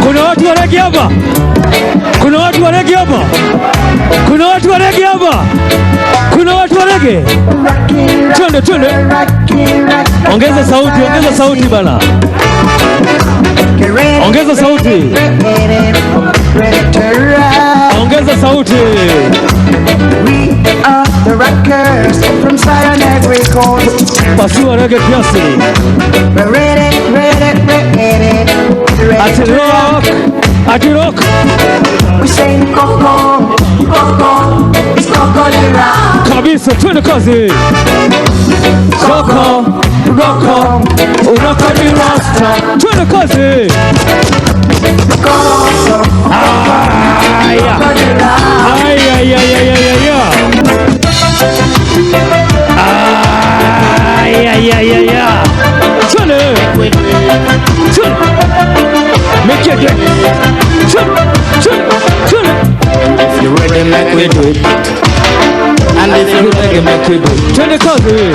Kuna watu wa rege hapa, kuna watu wa rege hapa, kuna watu wa rege hapa, kuna watu wa rege. Twende twende, ongeza sauti, ongeza sauti bana, ongeza sauti, ongeza sauti. We are the rockers from Southern Ivory Coast. Pasua rege kiasi. We're ready, ready, ready, ready. Ati rock, ati rock. We say Coco, Coco, it's Coco the rock. Kabisa, twende kazi. Coco, Rocco, Rocco di Rasta. Twende kazi. Coco, Aya. Ay, ay, ay, ay, ay, ay, ay. Ay, ay, ay, ay, ay. Twende. Twende. Make it get. Twende, twende, twende. If you ready, make we do it. And if you ready, make we do it. Twende kazi.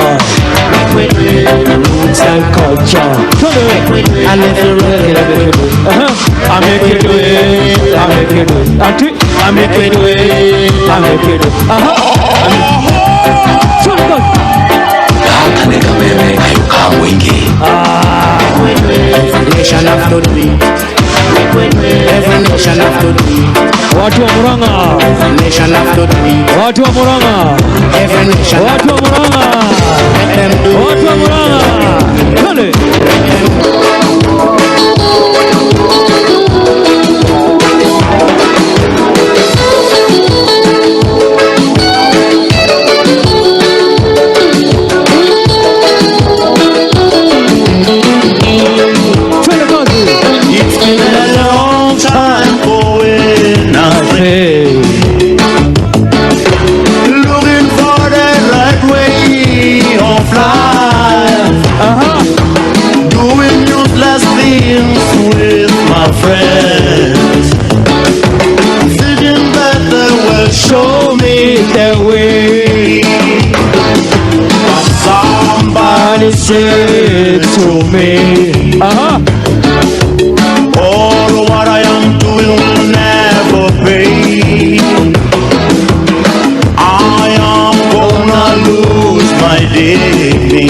Rastafari, roots and culture. And if you ready, make we do it. I make it do it. I make it do it. I make it do it. I make it do it. Twende kazi. Gaka nĩ kameme kayũ ka mũingĩ. Every nation have to do it. Every nation have to do it. Watu wa Murang'a, Every nation have to do it. watu wa Murang'a, Every nation watu wa Murang'a, let them do it. watu wa Murang'a. Twende. Twende kazi. It's been a long time going, I Hey. looking for the right way of life. Doing useless things with my friends. Thinking that they will show me the way. But somebody said to me, all what I am doing will never pay. I am gonna lose my dignity.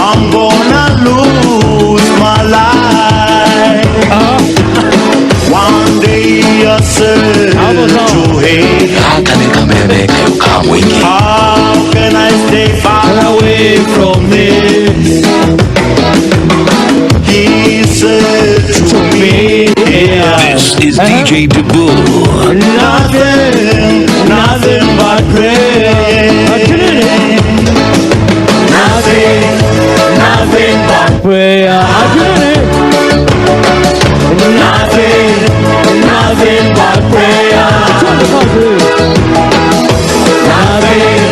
I'm gonna lose my life. One day I said to him, Gaka nĩ kameme kayũ ka mũingĩ. how can I stay far away from this? He said to me, This is DJ Dibul. Nothing, nothing but prayer. Nothing, nothing but prayer. Nothing, nothing but prayer. Nothing,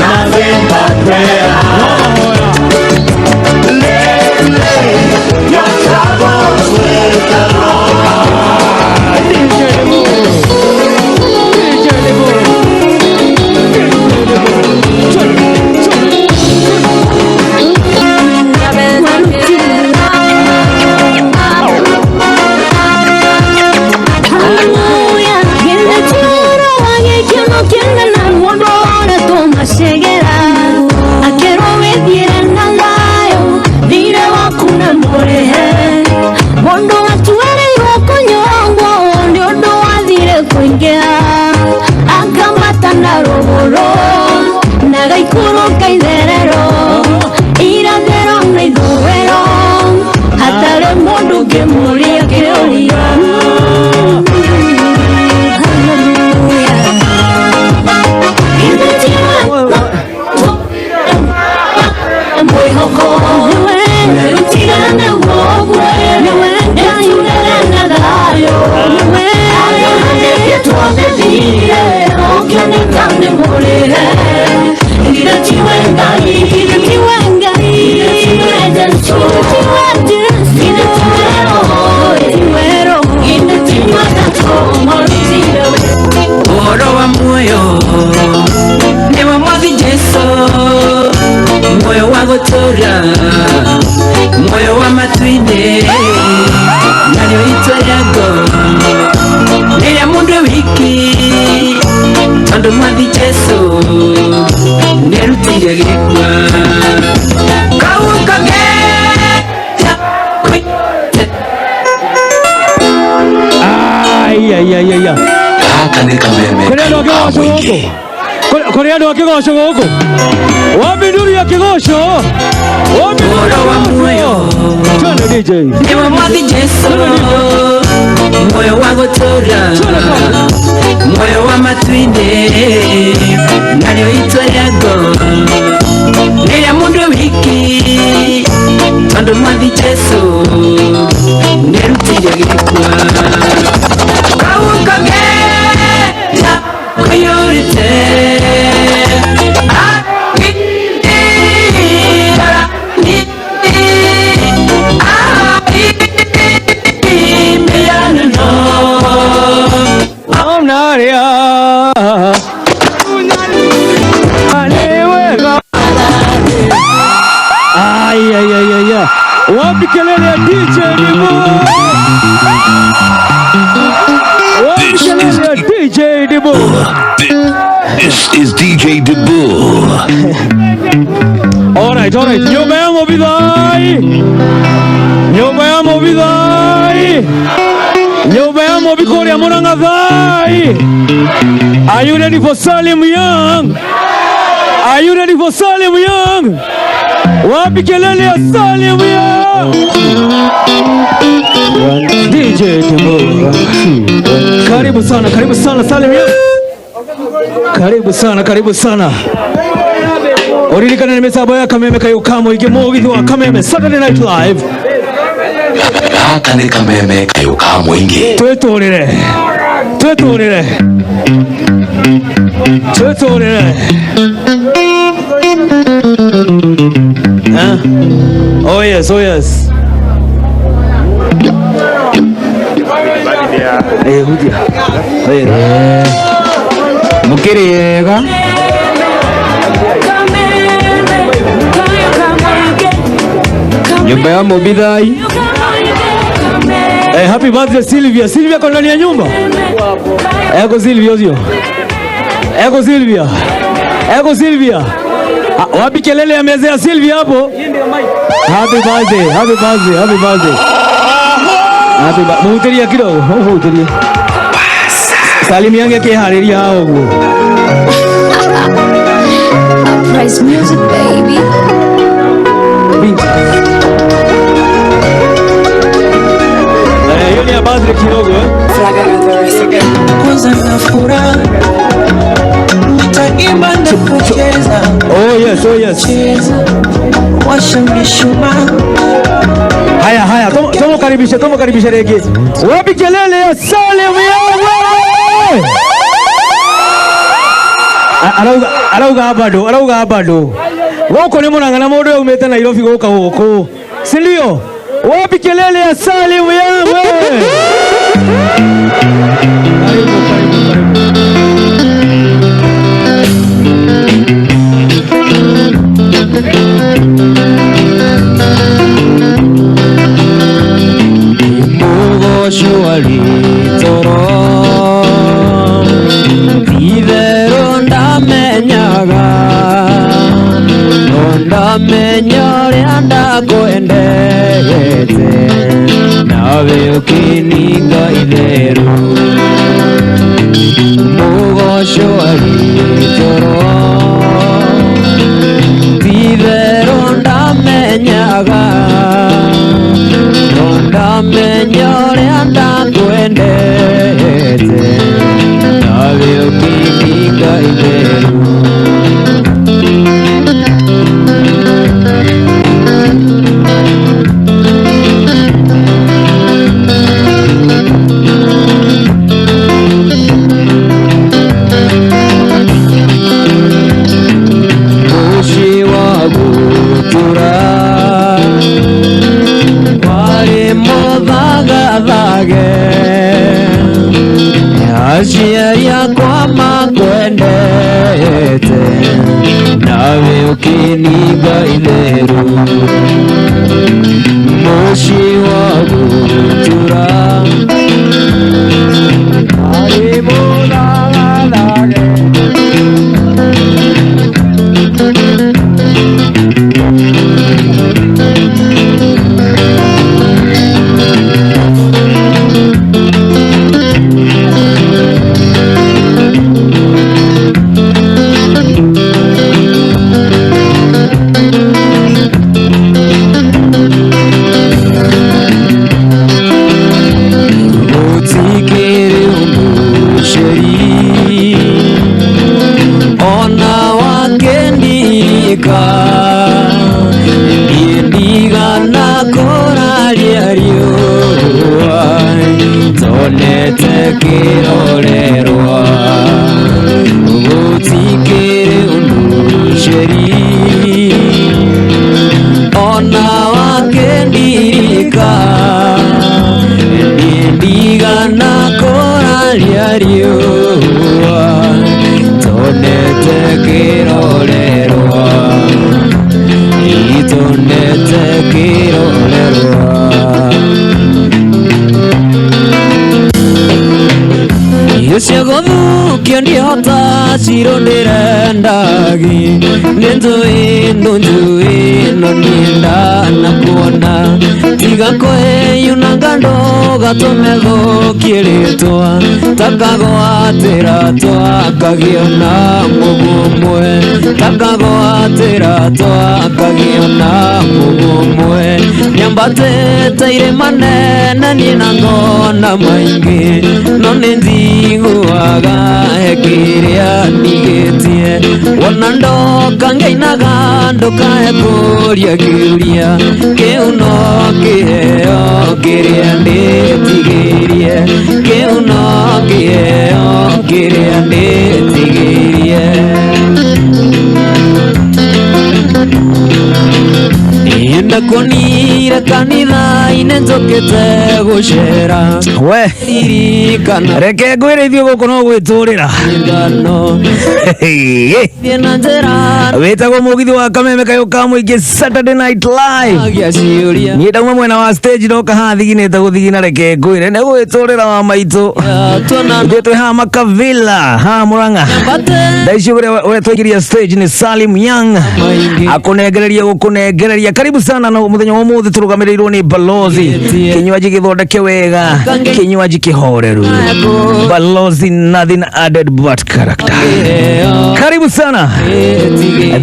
nothing but prayer. Let gũtũra muoyo wa matu-inĩ narĩo itua rĩa ngoro nĩ rĩa mũndũ wiki tondũ mwathi Jesũ nĩarutĩire gĩkua kau kageja. Ai ai ai ai. Gaka nĩ kameme Kũrĩ andũ a kĩgoco gũkũ. Kũrĩ andũ a kĩgoco gũkũ. Wapi nduru ya kĩgoco? Wapi nduru ya muoyo? Twende DJ. Nĩwe mwathi Jesũ muoyo wa gũtũra muoyo wa matu-inĩ narĩo itua rĩa ngoro nĩ rĩa mũndũ wiki tondũ mwathi Jesũ nĩarutĩire gĩkua kau kageja kũiyũrĩte Ai ai ai ai ai. Wapi kelele ya DJ Dibu? Wapi kelele ya DJ Dibu? This is DJ Dibu. All right, all right. Nyumba ya Mobithai. Nyumba ya Mobithai. Nyumba ya Mobi kũrĩa Murang'a Thai. Are you ready for Salim Young? Are you ready for Salim Young? Wapi kelele ya Salim Young? DJ Dibu. Karibu sana, karibu sana Salim Young. Karibu sana, karibu sana. Uririkane nĩ mĩtambo ya Kameme kayũ ka mũingĩ mũgithi wa Kameme Saturday Night Live. Gaka nĩ kameme kayũ ka mũingĩ. Twĩtũrĩre. Twĩtũrĩre. Twĩtũrĩre. Eh? Oh yes, oh yes. Eh, hudia. Eh. Mũkĩrĩega. Nyumba ya Mobithai. Eh, happy birthday Sylvia. Sylvia kwa ndani ya nyumba. Eko Sylvia ucio. Eko Sylvia. Eko Sylvia. Ah, wapi kelele ya meza ya Sylvia hapo? Happy birthday, happy birthday, happy birthday. Happy birthday. Muhutĩria kidogo, muhutĩrie. Salimiange akĩharĩria haha ũguo. Uprise music, baby. Eh, hiyo ni ya birthday kidogo eh. Kwanza na furaha nitaimba na kucheza. Oh yes, oh yes. Washa mishumaa. Haya haya, tomo karibishe rege. Wapi kelele ya Salim Young? Arauga bado, arauga bado. Gũkũ nĩ Murang'a na mũndũ aumĩte Nairobi gũka gũkũ. Si ndio? Wapi kelele ya Salim Young? Karibu, karibu, karibu. Mũgoco arĩ toro itherũ ndamenyaga no ndamenya ũrĩa ndakwendete nawe ũkĩninga itherũ mũgoco arĩ toro itherũ ndamenyaga no ndamenya ũrĩa ndakwendete nawe ũkĩninga itherũ. Mũciĩ wa gũtũra warĩ mũthaka. Niĩ ndigana kũraria riũa Tonete kĩrorerwa Gũtikĩrĩ ũndũ ceri Ona wakĩndirika Niĩ ndigana kũraria riũa Tonete kĩrorerwa Itonete kĩrorerwa Irio cia gũthũkio ndihota ciro ndĩrendagi Nĩ njũĩ no njũĩ no niĩ ndanakuona Tiga kwĩyunanga ndũgatũme thũkie rĩtwa Takagwatĩra twakagĩa na mũgũmwe Takagwatĩra twakagĩa na mũgũmwe Nyambatĩte irĩma nene niĩ na ngona maingĩ No nĩ njiguaga he kĩrĩa ndigĩtie Wona ndoka ngĩinaga ndũkae kũria kĩũria Kĩu no kĩheo kĩrĩa ndĩtigĩrie Kĩu no kĩheo kĩrĩa ndĩtigĩrie Ndakuonire kanitha-inĩ njũkĩte gũcera We reke ngwĩre ithuĩ gũkũ no gwĩtũrĩra wĩtagwo mũgithi wa kameme kayũ ka mũingĩ Saturday Night Live niĩ ndauma mwena wa stage ndoka haha thiginĩte gũthigina reke ngwĩre nĩ gwĩtũrĩra wa maitũ ithuĩ twĩ haha Makavila haha Murang'a thaa ici ũrĩa twaingĩria stage nĩ Salim Young akũnengereria gũkũnengereria karibu sana na mũthenya wa ũmũthĩ tũrũgamĩrĩirwo nĩ balozi kinywaji gĩthondeke wega kinywaji kĩhoreru balozi nothing added but character karibu sana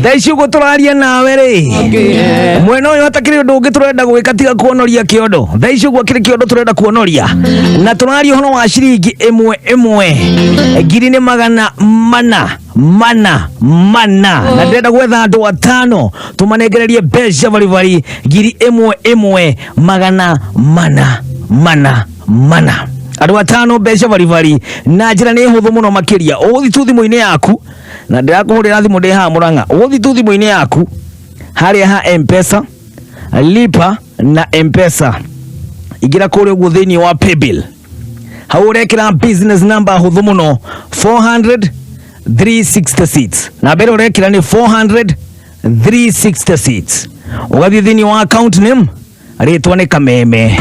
thaa ici ũguo tũraria nawe rĩ mwena ũyũ hatakĩrĩ ũndũ ũngĩ tũrenda gwĩka tiga kuonoria kĩondo thaa ici ũguo kĩrĩ kĩondo tũrenda kuonoria na tũraria ũhoro wa ciringi ĩmwe ĩmwe ngiri nĩ magana mana mana mana na ndĩrenda gwetha andũ atano tũmanengererie mbeca baribari ngiri ĩmwe ĩmwe magana mana mana mana andũ atano mbeca baribari na njĩra nĩ hũthũ mũno makĩria ũgũthiĩ tu thimũ-inĩ yaku na ndĩrakũhũrĩra thimũ ndĩ haha Murang'a ũgũthiĩ tu thimũ-inĩ yaku harĩa ha M-Pesa lipa na M-Pesa ingĩra kũrĩa ũguo thĩinĩ wa paybill hau ũrekĩra business number hũthũ mũno 400 366 na mbere ũrekĩra nĩ 400 366 ũgathiĩ thĩinĩ wa account name rĩtwa nĩ Kameme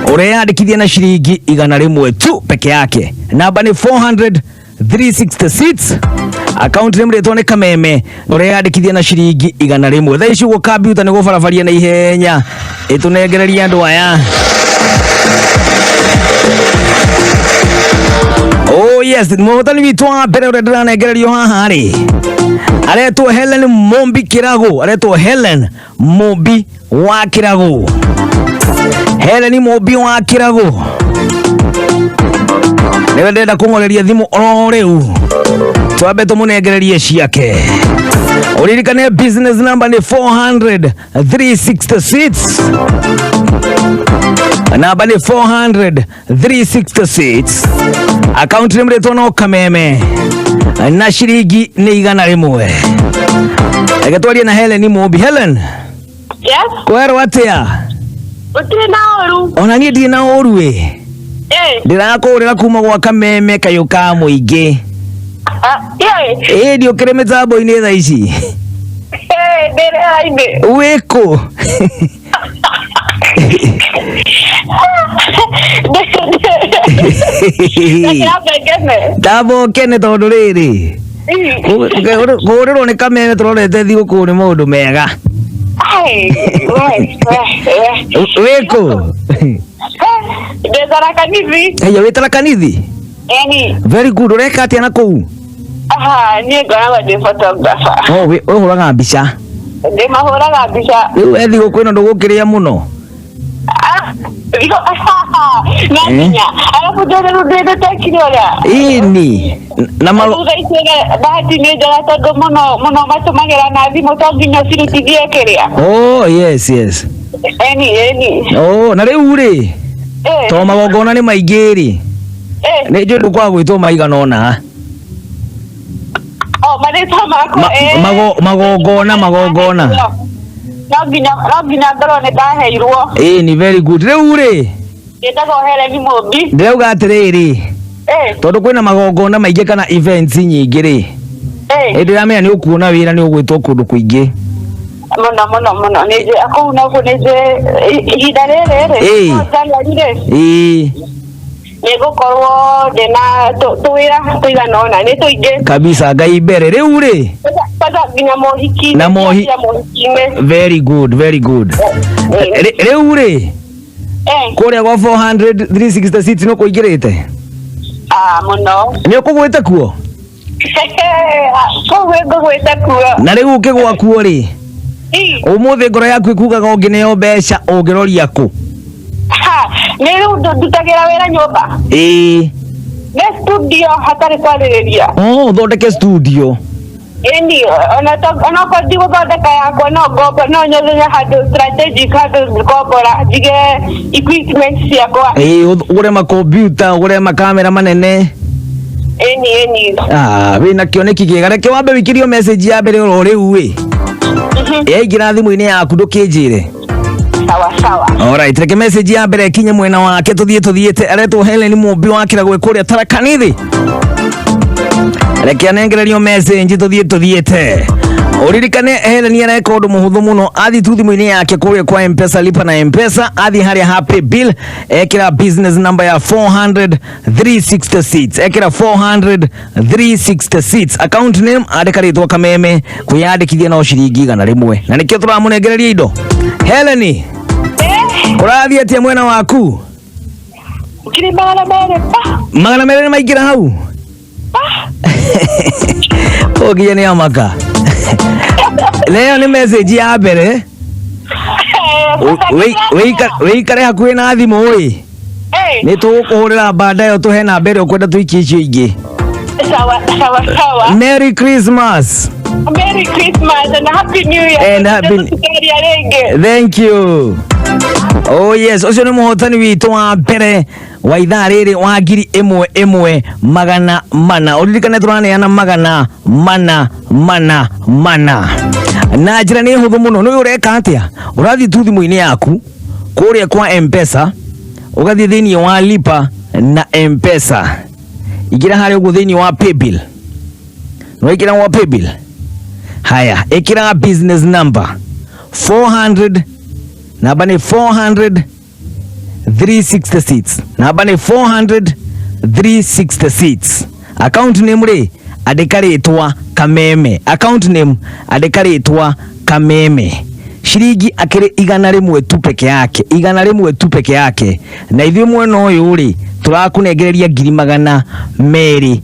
ũreyandĩkithia na ciringi 100 tu peke yake namba nĩ 400 366 account name rĩtwa nĩ Kameme ũreyandĩkithia na ciringi 100 thaa ici ũguo kambiuta nĩ gũbarabaria na ihenya ĩtũnengereria andũ aya. Oh yes, mũhotani witũ wa mbere ũrĩa ndĩranengererio haha rĩ aretwo Helen Mumbi Kĩrago, aretwo Helen Mumbi wa Kĩrago, Helen Mumbi wa Kĩrago nĩwe ndĩrenda kũng'oreria thimũ oro rĩu twambe tũmũnengererie ciake. Ũririkane business number nĩ 400 366 namba nĩ 400 366 account nĩ mrĩtwo no Kameme na ciringi nĩ 100. Reke twarie na Helen Mumbi. Helen. Yes. Kwerwo atĩa? Gũtirĩ na ũru. Ona niĩ ndirĩ na ũru ĩ. Ndĩrakũhũrĩra kuma gwa Kameme kayũ ka mũingĩ. Ĩ ndiũkĩrĩ mĩtambo-inĩ thaa ici. Ndĩ rĩera-inĩ. Wĩkũ? Ndamba ũkene tondũ rĩrĩ kũhũrĩrwo nĩ Kameme tũrorete thigũkũ nĩ maũndũ mega. Wĩkũ? Ndĩ Tharaka Nithi. Haya, wĩ Tharaka Nithi? Ĩni. Very good. Ũreka atĩa na kũu? Aha, niĩ ngoragwo ndĩ photographer. Oh, ũhũraga mbica? Ndĩmahũraga mbica. Rĩu we thigũkũ ĩno ndũgũkĩrĩa mũno? Na nginya arabu ndĩrĩ rĩu ndĩtekire ũrĩa Ĩni na malo thutha icio bahati nĩ njega tondũ mũno mũno matũmagĩra na thimũ to nginya ũcirutithie kĩrĩa. Oh yes, yes. Eni eni. Oh, na rĩu rĩ, to magongona nĩ maingĩ rĩ, nĩ njũĩ ndũkwaga gwĩtwo maigana ũna. Oh, marĩtwa makwa. Magongona magongona. No nginya ngorwo nĩ ndaheirwo. Ĩni, very good. Rĩu rĩ, Njĩtagwo Helen Mũmbi. Ndĩrauga atĩrĩrĩ, tondũ kwĩna magongona maingĩ kana events nyingĩ rĩ, ĩ ndĩramenya nĩ ũkuona wĩra, nĩ ũgwĩtwo kũndũ kũingĩ. Mũno mũno mũno, nĩ njũĩ kũu nakuo, nĩ njũĩ ihinda rĩrĩ rĩ, January rĩ, nĩ ngũkorwo ndĩna tũwĩra tũigana ũna, nĩ tũingĩ. Kabisa, Ngai mbere. Rĩu rĩ, kwanza nginya mohiki. Na mohi-inĩ. Very good, very good. Rĩu rĩ, kũrĩa gwa 400 366 nĩ kũingĩrĩte? Ah, mũno. Nĩ ũkũgwĩte kuo? Kũu ngũgwĩte kuo. Na rĩu ũkĩgwa kuo rĩ, ũmũthĩ ngoro yaku ĩkugaga ũngĩneo mbeca ũngĩroria kũ? Ha, nĩ rĩu ndutagĩra wĩra nyũmba. Nĩ studio, hatarĩ kwarĩrĩria. Oh, ũthondeke studio. Ĩni, onokorwo ndigũthondeka yakwa, no ngombo, no nyothe handũ strategic, handũ ngombora njige equipment ciakwa. Ĩĩ, ũgũre makompiuta, ũgũre makamera manene. Ĩni ĩni. Ah, wĩna kĩoneki kĩega. Reke wambe wĩkĩrio message ya mbere oro rĩu ĩ yaingĩra thimũ-inĩ yaku, ndũkĩnjĩre. Sawa sawa. Alright, reke message ya mbere ĩkinye mwena wake, tũthiĩ tũthiĩte. Aretwo Helen Mũmbi wa Kĩragwe kũrĩa Tharaka-Nithi. Reke anengererio message, tũthiĩ tũthiĩte. Ũririkane Helen areka ũndũ mũhũthũ mũno, athiĩ tu thimũ-inĩ yake kũrĩa kwa Mpesa, lipa na Mpesa, athiĩ harĩa ha pay bill, ekĩra business number ya 400 366, ekĩra 400 366, account name andĩka rĩtwa Kameme. Kwĩyandĩkithia no ciringi 100, na nĩkĩo tũramũnengereria indo. Helen, ũrathiĩ atĩa mwena waku? 200,000 pa. 200 nĩ maingĩra hau, ũnginya nĩ amaka. Leo nĩ message ya mbere. Wĩikare hakuhĩ na thimũ ĩ, nĩ tũgũkũhũrĩra baadaye ũtũhe namba ĩrĩa ũkwenda tũikie icio ingĩ. Sawa sawa sawa. Merry Christmas. Merry Christmas and Happy New Year. And happy- Tũkaria rĩngĩ. Thank you. Oh yes, ũcio nĩ mũhotani witũ wa mbere wa ithaa rĩrĩ wa 1400. Ũririkane tũraneana 400 400 400 na njĩra nĩ hũthũ mũno. Nĩ ũreka atĩa? Ũrathiĩ tu thimũ-inĩ yaku kũrĩa kwa Mpesa, ũgathiĩ thĩinĩ wa lipa na Mpesa, ingĩra harĩa ũguo thĩinĩ wa paybill. Nĩwaingĩra wa paybill, haya, ĩkĩra business number 400, namba nĩ 400 366, namba nĩ 400 366. Account name rĩ, andĩka rĩtwa Kameme. Account name andĩka rĩtwa Kameme. Ciringi akĩrĩ 100 tu peke yake, 100 tu peke yake, na ithuĩ mwena ũyũ rĩ, tũrakũnengereria 222,000.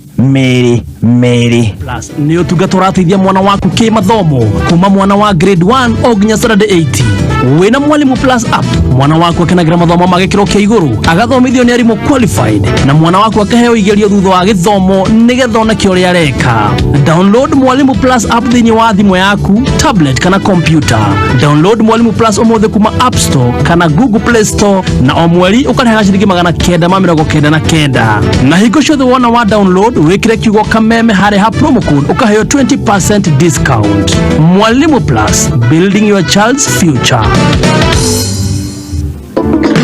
Plus nĩ ũtungata ũrateithia mwana waku kĩmathomo kuma mwana wa grade 1 o nginya standard 8. Wĩna Mwalimu Plus app, mwana waku akenagĩra mathomo ma gĩkĩro kĩa igũrũ, agathomithio nĩ arimũ qualified, na mwana waku akaheo igerio thutha wa gĩthomo nĩgetha oneke ũrĩa areka. Download Mwalimu Plus app thĩinĩ wa thimũ yaku, tablet kana computer. Download Mwalimu Plus ũmũthĩ kuma App Store kana Google Play Store, na o mweri ũkarĩhaga ciringi 999, na hingo ciothe wona wa download wĩkĩre kiugo Kameme harĩa ha promo code, ũkaheo 20% discount. Mwalimu Plus, building your child's future.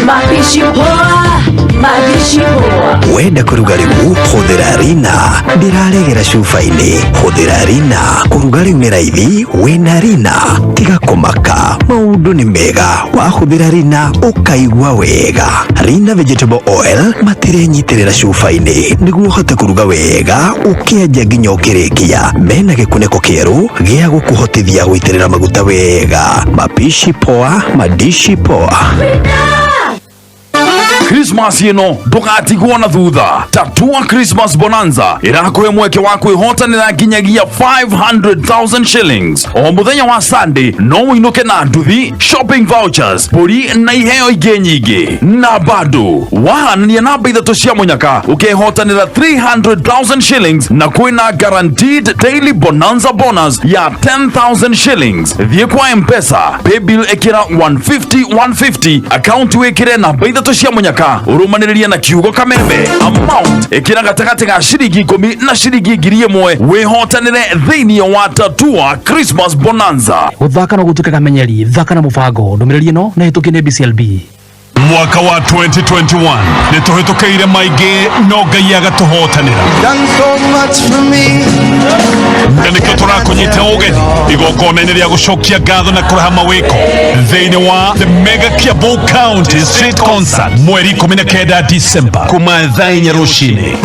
Mapishi poa, mapishi poa. Wenda kũruga rĩu, hũthĩra Rina. Ndĩraregera cuba-inĩ, hũthĩra Rina. Kũruga rĩu nĩ raithi wĩna Rina. Tiga kũmaka, maũndũ nĩ mega wahũthĩra Rina, ũkaigua wega. Rina vegetable oil matirenyitĩrĩra cuba-inĩ nĩguo ũhote kũruga wega ũkĩenja nginya ũkĩrĩkia. Mena gĩkunĩko kĩerũ gĩa gũkũhotithia gũitĩrĩra maguta wega. Mapishi poa, madishi poa. Christmas ĩno ndũgatigwo na thutha. Tatua Christmas Bonanza ĩrakũhe mweke wa kwĩhotanĩra nginyagia 500,000 shillings. O mũthenya wa Sunday no ũinũke na nduthi, shopping vouchers, mbũri na iheo ingĩ nyingĩ. Na bado wahanania namba ithatũ cia mũnyaka ũkehotanĩra 300,000 shillings na kwĩna guaranteed daily bonanza bonus ya 10,000 shillings. Thiĩ kwa Mpesa, paybill ĩkĩra 150 150, account wĩkĩre namba ithatũ cia mũnyaka ũrũmanĩrĩrie na kiugo kameme, amount ĩkĩra gatagatĩ ga ciringi 10 na ciringi 1,000 wĩhotanĩre thĩinĩ wa Tatua Christmas Bonanza. Gũthaka no gũtuĩke kamenyeri, thaka na mũbango. Ndũmĩrĩri ĩno nĩ hĩtũkie nĩ BCLB. Mwaka wa 2021 nĩ tũhĩtũkĩire maingĩ no Ngai agatũhotanĩra na nĩkĩo tũrakũnyita ũgeni igongona-inĩ rĩa gũcokia ngatho na kũraha mawĩko thĩinĩ wa The Mega Kiambu County Street Concert mweri 19 December kuma thaa inya rũcinĩ.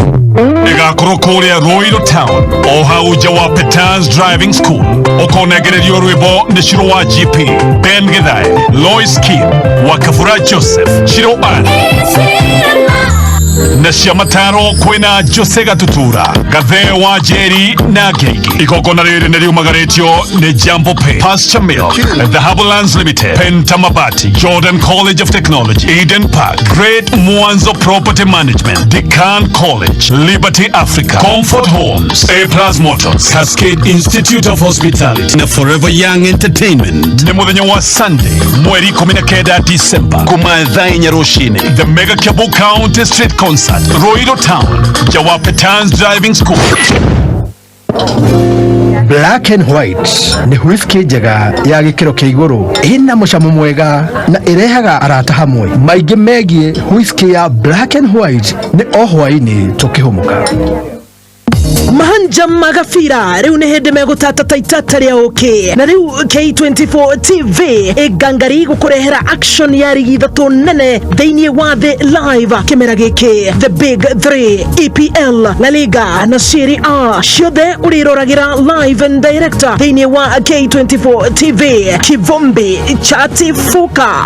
Ĩgakorwo kũrĩa Ruiru Town o hau nja wa Petans Driving School. Ũkonengererio rwĩmbo nĩ Shiro wa GP, Ben Githae, Lois Kim, Wakabura Joseph, Shiro Ann na cia mataro kwĩna Jose Gatutura, Gathe wa Njeri na Ngeigi. Igongona rĩrĩ nĩ riumagarĩtio nĩ Jambo Pay, Pasture Milk, Dhahabu Lands Limited, Penta Mabati, Jordan College of Technology, Eden Park, Great Mwanzo Property Management, Decan College, Liberty Africa, Comfort Homes, A Plus Motors, Cascade Institute of Hospitality na Forever Young Entertainment. Nĩ mũthenya wa Sunday mweri 19 December kuma thaa inya rũcinĩ. The Mega Kiambu County Street Concert, Ruiru Town, Jawa Petans Driving School. Black and White nĩ whisky njega ya gĩkĩro kĩa igũrũ, ĩna mũcamo mwega na ĩrehaga arata hamwe. Maingĩ megiĩ whisky ya Black and White nĩ o hwaĩ-inĩ tũkĩhũmũka. Mahanja magabira rĩu nĩ hĩndĩ megũtata ta itata rĩa ũkĩ, na rĩu K24 TV ĩngangari gũkũrehera action ya rigi ithatũ nene thĩinĩ wa thĩ live kĩmera gĩkĩ, The Big 3, EPL, La Liga na Serie A, ciothe ũrĩroragĩra live and direct thĩinĩ wa K24 TV. Kivumbi chatifuka.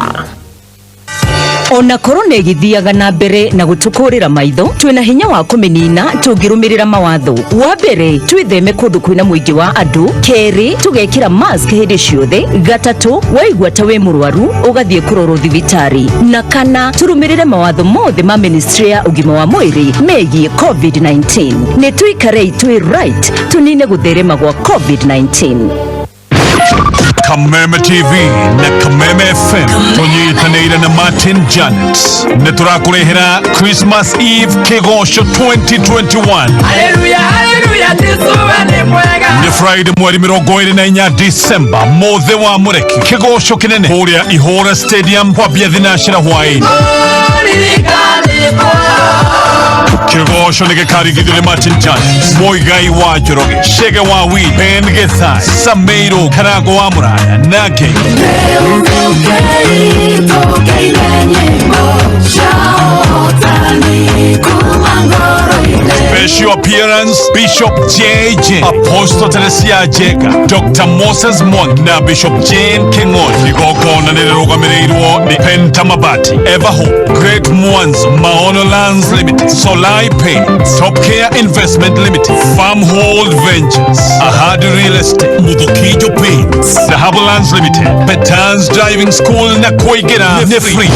Ona korona ĩgĩthiaga na mbere na gũtũkũrĩra maitho, twĩna hinya wa kũmĩnina tũngĩrũmĩrĩra mawatho. Wa mbere, twĩtheme kũndũ kwĩna mũingĩ wa andũ. Kerĩ, tũgekĩra mask hĩndĩ ciothe. Gatatũ, waigua ta wĩ mũrwaru ũgathiĩ kũrorwo thibitarĩ. Na kana, tũrũmĩrĩre mawatho mothe ma ministry ya ũgima wa mwĩrĩ megiĩ COVID-19. Nĩ tũikarei twĩ right tũnine gũtherema gwa COVID-19. Kameme TV na Kameme FM tũnyitanĩire na Martin Janet nĩ tũrakũrehera Christmas Eve Kĩgoco 2021. Haleluya, haleluya, Jesu we nĩ mwega. Nĩ Friday mweri 24 December, mũthĩ wa mũreki, kĩgoco kĩnene kũrĩa Ihũra Stadium kwambia thinacĩra hwaĩ-inĩ. Kĩgoco nĩ gĩkarigithio nĩ Martin Janet, Mũigai wa Njoroge, Chege wa Wi, Ben Gĩthai, Sameiro Karango wa Mũraya na Ngei. Special appearance Bishop JJ, Apostle Teresia Jega, Dr. Moses Mwangi na Bishop Jane King'ori. Igongona nĩ rĩrũgamĩrĩirwo nĩ Penta Mabati, Everhope, Great Mwanzo, Maono Lands Limited, Solai Paints, Top Care Investment Limited, Farmhold Ventures, Ahadi Real Estate, Muthukijo Paints, Dhahabu Lands Limited, Petans Driving School na Koigera nĩ free.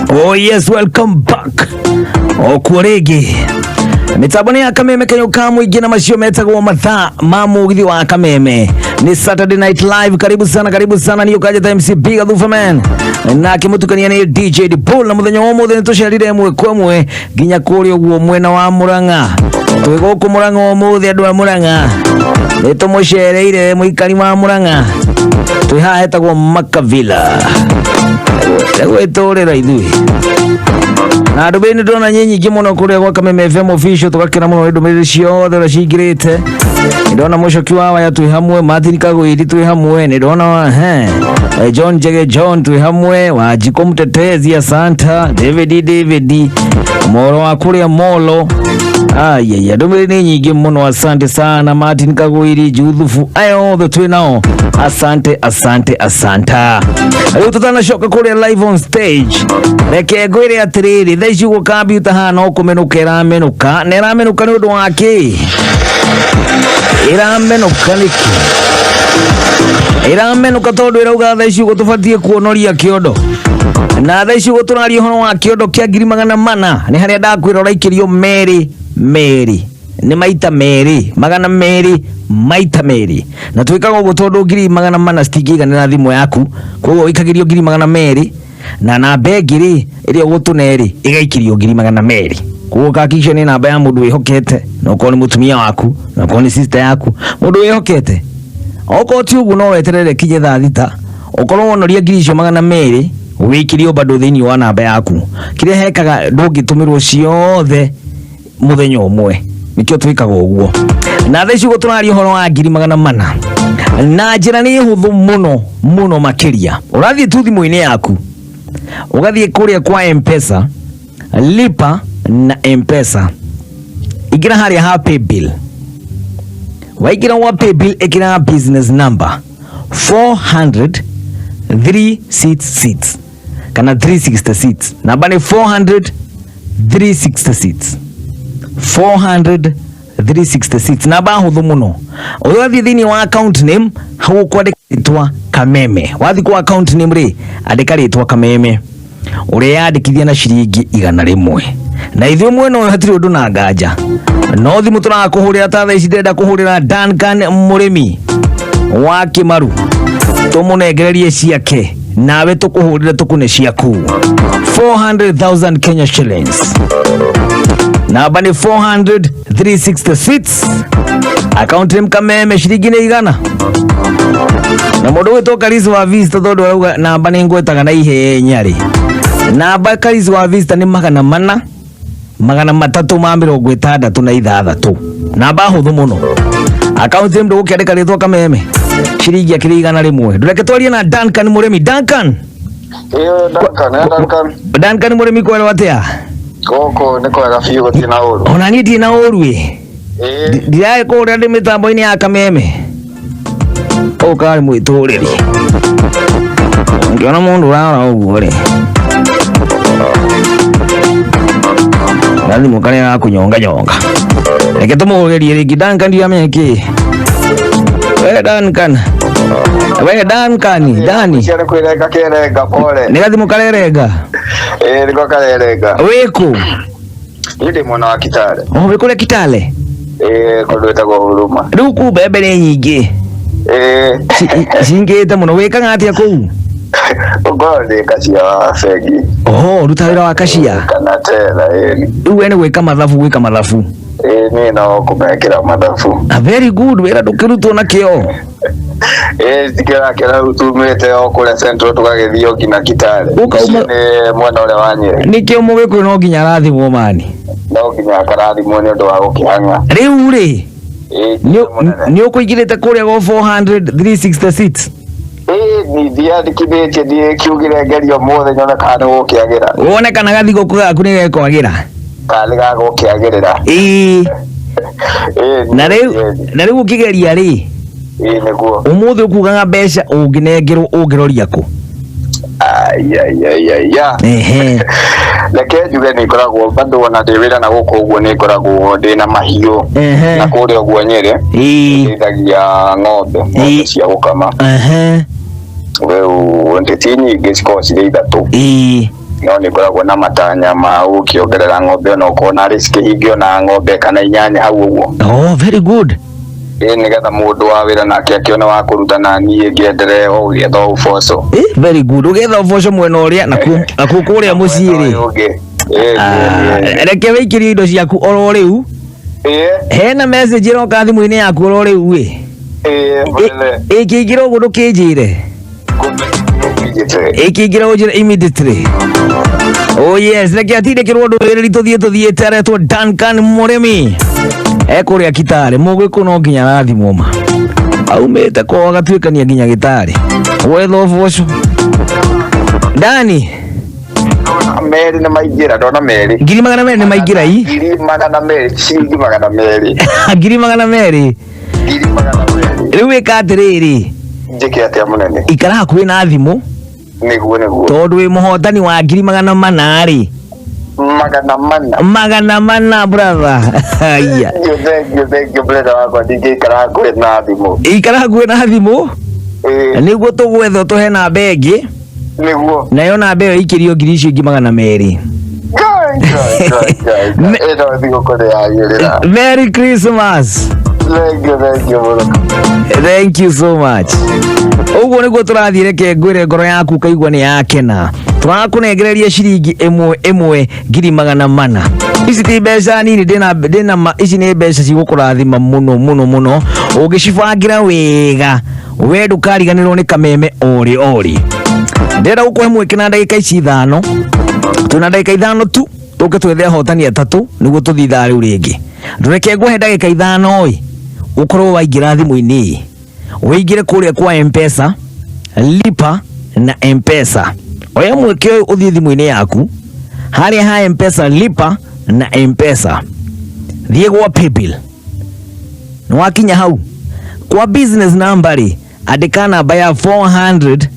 Oh yes, welcome back. Okuo rĩngĩ mĩtambo nĩ ya Kameme kanyo ka mũingĩ na macio metagwo mathaa ma mũgithi wa Kameme. Nĩ Saturday Night Live. Karibu sana, karibu sana. Niĩ ũkanjĩta MC Big Thufaman nake mũtukania nĩ DJ Dipol, na mũthenya wa ũmũthĩ nĩ tũcerire ĩmwe kwa ĩmwe nginya kũrĩa ũguo mwena wa Murang'a. Twĩ gũkũ Murang'a ũmũthĩ, andũ a Murang'a nĩ tũmũcereire, mũikari wa Murang'a. Twĩ haha hetagwo Makavila gwĩtũrĩra ithuĩ na ndũmĩrĩri nĩ ndĩrona nyĩ nyingĩ mũno kũrĩa gwa Kameme FM official, tũgakena mũno nĩ ndũmĩrĩri ciothe ũrĩa cingĩrĩte. Nĩ ndona Mũcoki wa Waya twĩ hamwe, Martin Kagwiri twĩ hamwe, nĩ ndona he John Njege John twĩ hamwe, Wanjikũ Mtetezi, asanta David David Moro wa kũrĩa Molo, Ayaya, ndũmĩrĩri nĩ nyingĩ mũno. Asante sana Martin Kagwiri, Juthufu, aya othe twĩ nao, asante asante asanta. Rĩu tũtanacoka kũrĩa live on stage, reke ngwĩre atĩrĩrĩ, thaa ici ũguo kambiuta haha no kũmenũka ĩramenũka, na ĩramenũka nĩ ũndũ wa kĩ? Ĩramenũka nĩkĩ? Ĩramenũka tondũ ĩrauga thaa ici ũguo tũbatiĩ kuonoria kĩondo, na thaa ici ũguo tũraria ũhoro wa kĩondo kĩa 400,000, nĩ harĩa ndakwĩra ũraikĩrio merĩ merĩ, nĩ maita merĩ, 200 maita merĩ, na twĩkaga ũguo tondũ 400,000 citingĩiganĩra thimũ yaku, koguo wĩikagĩrio 200,000, na namba ĩngĩ rĩ ĩrĩa ũgũtũne rĩ ĩgaikĩrio 200,000. Koguo ũkahakikisha nĩ namba ya mũndũ wĩhokete, na okorwo nĩ mũtumia waku, na okorwo nĩ sister yaku, mũndũ wĩhokete. Okorwo ti ũguo no weterere kinye thaa 6, ũkorwo wonoria 200,000 wĩkĩrio bado thĩinĩ wa namba yaku. Kĩrĩa hekaga ndũngĩtũmĩrwo ciothe mũthenya ũmwe, nĩkĩo twĩkaga ũguo. Na thaa ici ũguo tũraria ũhoro wa 400,000, na njĩra nĩ hũthũ mũno mũno makĩria. Ũrathiĩ tu thimũ-inĩ yaku, ũgathiĩ kũrĩa kwa Mpesa, lipa na Mpesa, ingĩra harĩa ha paybill. Waingĩra gwa paybill, ĩkĩra business number 400 366 kana 366. Namba nĩ 400 366, 400 366, namba hũthũ mũno. Ũgathiĩ thĩinĩ wa account name, hau ũkwandĩka rĩtwa Kameme. Wathiĩ kwa account name rĩ, andĩka rĩtwa Kameme, ũreyandĩkithia na ciringi 100, na ithuĩ mwena ũyũ hatirĩ ũndũ na nganja. No thimũ tũrakũhũrĩra ta thaa ici, ndĩrenda kũhũrĩra Duncan mũrĩmi wa Kĩmaru, tũmũnengererie ciake, nawe tũkũhũrĩre tũkũne ciaku 400,000 Kenya shillings. Namba nĩ 400 366, account name Kameme, ciringi nĩ 100. Na mũndũ gwĩtwo Karisi wa Vista, tondũ arauga namba nĩ ngwetaga na ihenya rĩ, namba Karisi wa Vista nĩ 400 366, namba hũthũ mũno. Account name ndũgũkĩandĩka rĩtwa Kameme, ciringi akĩrĩ 100. Ndũreke twarie na Duncan mũrĩmi. Duncan. Ĩyo Duncan, eh Duncan. Duncan mũrĩmi, kwerwo atĩa? Gũkũ nĩ kwega biũ, gũtirĩ na ũru. Ona niĩ ndirĩ na ũru ĩ. Ndirarĩ kũrĩa ndĩ mĩtambo-inĩ ya Kameme ũũ karĩ mwĩtũrĩri, ngĩona mũndũ ũrarora ũguo rĩ, gathimũ karĩa gakũnyonga nyonga. Reke tũmũhũrĩrie rĩngĩ Duncan, ndiramenya kĩ. We Duncan, we Duncan, Dani. Cia nĩ kwĩrenga kerenga, pole. Nĩ gathimũ karerenga. Ĩĩ, nĩko karerenga. Wĩkũ? Niĩ ndĩ mwena wa Kitale. O wĩ kũrĩa Kitale? Ĩĩ, kũndũ gwĩtagwo Huruma. Rĩu kũu mbembe nĩ nyingĩ. Ĩĩ. Cingĩte mũno. Wĩkaga atĩa kũu? Ũkorwo ndĩ kacia wa bengi. Oho, ruta wĩra wa kacia. Kana tera, ĩĩ. Rĩu we nĩ gwĩka mathabu, gwĩka mathabu? Ĩĩ, niĩ no kũmekĩra mathabu. Ah, very good, wĩra ndũkĩrutwo na kĩo. Ĩĩ, tikĩrakĩra rĩu tumĩte o kũrĩa Central tũgagĩthiĩ o nginya Kitale. Ũkauma- Ũcio nĩ mwena ũrĩa wa Nyĩrĩ. Nĩkĩo mũgĩkũyũ no nginya arathimwo mani. No nginya akarathimwo nĩ ũndũ wa gũkĩhang'a. Rĩu rĩ, Ĩĩ, nĩ ũkũingĩrĩte kũrĩa go 400 366? Ĩĩ, ndiandĩkithĩtie, ndikiugire ngerio ũmũthĩ nyone kana nĩ gũkĩagĩra. Wone kana gathigũkũ gaku nĩ gekwagĩra. Kana nĩ gagũkĩagĩrĩra. Ĩĩ. Ĩĩ. Na rĩu ũkĩgeria rĩ? Ĩĩ, nĩguo. Ũmũthĩ ũkugaga mbeca ũngĩnengerwo ũngĩroria kũ? Aiaiaiaia. Ehe. Reke njuge nĩ ngoragwo bado ona ndĩ wĩra na gũkũ ũguo, nĩ ngoragwo ndĩ na mahiũ. Na kũrĩa ũguo Nyĩrĩ ndĩithagia ng'ombe cia gũkama. Rĩu ndĩ ti nyingĩ, cikoragwo cirĩ ithatũ. No nĩ ngoragwo na matanya ma gũkĩongerera ng'ombe, ona okorwo narĩ cikĩhingio na ng'ombe kana 8 hau ũguo. Oh, very good. Ĩ, nĩgetha mũndũ wa wĩra nake akĩone wa kũruta, na niĩ ngĩenderee o gũgĩetha ũboco. Eh, very good, ũgetha ũboco mwena ũrĩa nakuo kũrĩa mũciĩ rĩ. Ũngĩ. Ĩ. Ah, reke wĩikĩrie indo ciaku oro rĩu. Hena message ĩroka thimũ-inĩ yaku oro rĩu ĩ. Ĩ, mũnene. Ĩkĩingĩra ũguo ndũkĩnjĩre. Ĩkĩingĩra ũnjĩre immediately. Oh yes, reke atindĩkĩrwo ndũmĩrĩri tũthiĩ tũthiĩte, aretwo Duncan mũrĩmi ekũrĩa Kitale. Mũgĩkũ no nginya arathimwo ma aumĩte kwao agatuĩkania nginya Gĩtarĩ gwetha ũboco. Dani. Merĩ nĩ maingĩra, ndona merĩ. 200,000 nĩ maingĩra i. 200,000, ciringi 200. 200,000. 200,000. Rĩu wĩka atĩrĩrĩ. Njĩke atĩa mũnene? Ikara hakuhĩ na thimũ. Nĩguo nĩguo. Tondũ wĩ mũhotani wa 400,000 rĩ. 400. 400 brother. Aya. Thank you, thank you, thank you brother wakwa, ndingĩikara hakuhĩ na thimũ. Ikara hakuhĩ na thimũ. Nĩguo tũgwetha ũtũhe namba ĩngĩ. Nĩguo. Nayo namba ĩyo ĩikĩrio ngiri icio ingĩ 200. Ngai, ngai, ngai, ngai. Ĩno thigũkũ nĩ yagĩrĩra. Merry Christmas. Thank you, thank you mũno. Thank you so much. Ũguo nĩguo tũrathiĩ, reke ngwĩre ngoro yaku ũkaigua nĩ yakena. Tũrakũnengereria ciringi ĩmwe ĩmwe 400,000. Ici ti mbeca nini, ndĩna ma, ici nĩ mbeca cigũkũrathima mũno mũno mũno ũngĩcibangĩra wega. We ndũkariganĩrwo nĩ kameme orĩ orĩ. Ndĩrenda gũkũhe mweke na ndagĩka ici 5. Twĩna ndagĩka 5 tu tũke twethe ahotani 3 nĩguo tũthiĩ ithaa rĩu rĩngĩ. Ndũreke ngũhe ndagĩka 5 ĩ ũkorwo waingĩra thimũ-inĩ, ũingĩre kũrĩa kwa M-Pesa, lipa na M-Pesa. Oya mweke ũyũ ũthiĩ thimũ-inĩ yaku harĩa ha M-Pesa, lipa na M-Pesa, thiĩ gwa paybill. Nĩ wakinya hau kwa business number rĩ, andĩka namba ya 400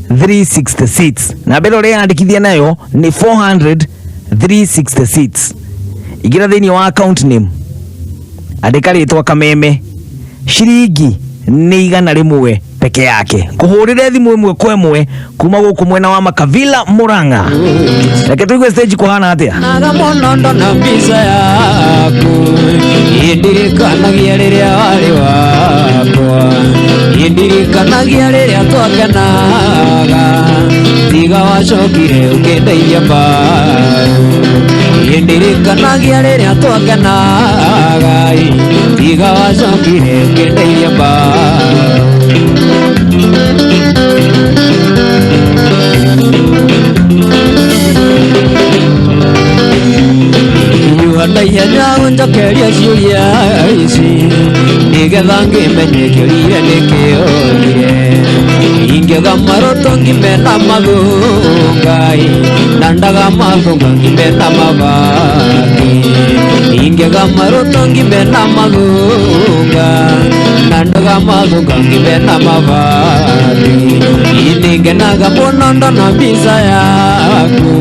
366. Namba ĩrĩa ũreyandĩkithia nayo nĩ 400 366. Ingĩra thĩinĩ wa account name, andĩka rĩtwa Kameme, ciringi nĩ 100 peke yake. Kũhũrĩre thimũ ĩmwe kwa ĩmwe kuma gũkũ mwena wa Makavila Murang'a. Reke tũigue stage kũhana atĩa. Naga mũno ndona mbica yaku, indirikanagia rĩrĩa warĩ wakwa, indirikanagia rĩrĩa twakenaga, tiga wacokire ũkĩndeithia mbaru. Indirikanagia rĩrĩa twakenaga, tiga wacokire ũkĩndeithia mbaru. Hiuha na ihenya ũnjokerie ciũria ici, nĩgetha ngĩmenye kĩũrire nĩkĩũrire. Ingĩaga maroto ngime na mathũnga, na ndaga mathũnga ngime na mabati. Ingĩaga maroto ngime na mathũnga, na ndaga mathũnga ngime na mabati. Inĩngenaga mũno ndona mbica yaku,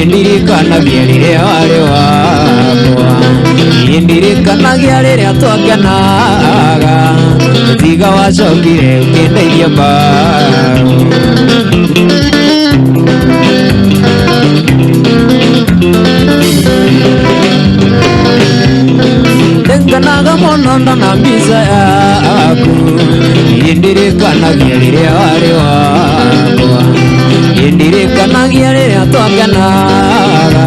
indirikanagia rĩrĩa warĩ wakwa, indirikanagia rĩrĩa twakenaga, tiga wacokire ũkĩndeithia mbaru. Nĩngenaga mũno ndona mbica yaku, indirikanagia rĩrĩa warĩ wakwa, indirikanagia rĩrĩa twakenaga,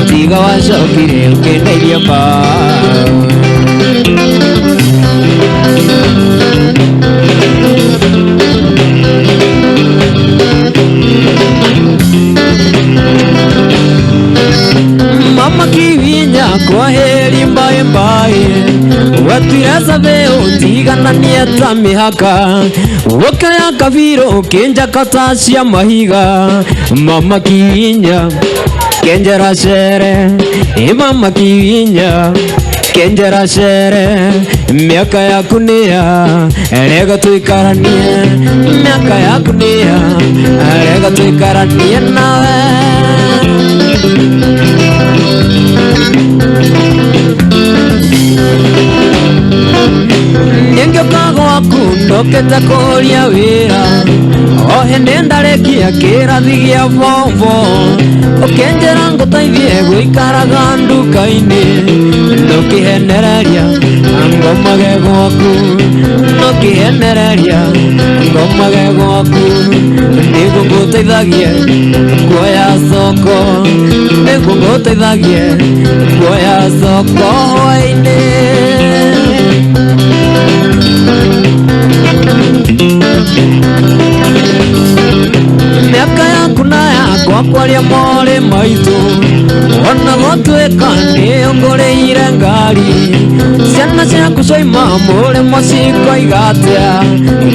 tiga wacokire ũkĩndeithia mbaru. Mama kiwinya kwa heri mbae mbae, wetwire sabe ũtigananie ta mĩhaka, ũkĩoya kabirũ ũkĩnjaka ta cia mahiga. Mama kiwinya kenjera cere, ĩ mama kiwinya kenjera cere, mĩaka yaku nĩya rega tũikaranie, mĩaka yaku nĩya rega tũikaranie nawe. Nĩngĩũka gwaku ndũkĩte kũria wĩra, o hĩndĩ ndarĩkia kĩrathi gĩa form four, ũkĩnjĩra ngũteithie gũikaraga nduka-inĩ, ndũkĩhenereria ngomage gwaku, ndũkĩhenereria ngomage gwaku, nĩguo ngũteithagie kuoya soko, nĩguo ngũteithagie kuoya soko hwaĩ-inĩ. Mĩaka yaku na yakwa kwaria morĩ maitũ, ona gũtuĩka nĩ ũngũrĩire ngari, ciana ciaku cioima mũrĩmo cikoiga atĩa,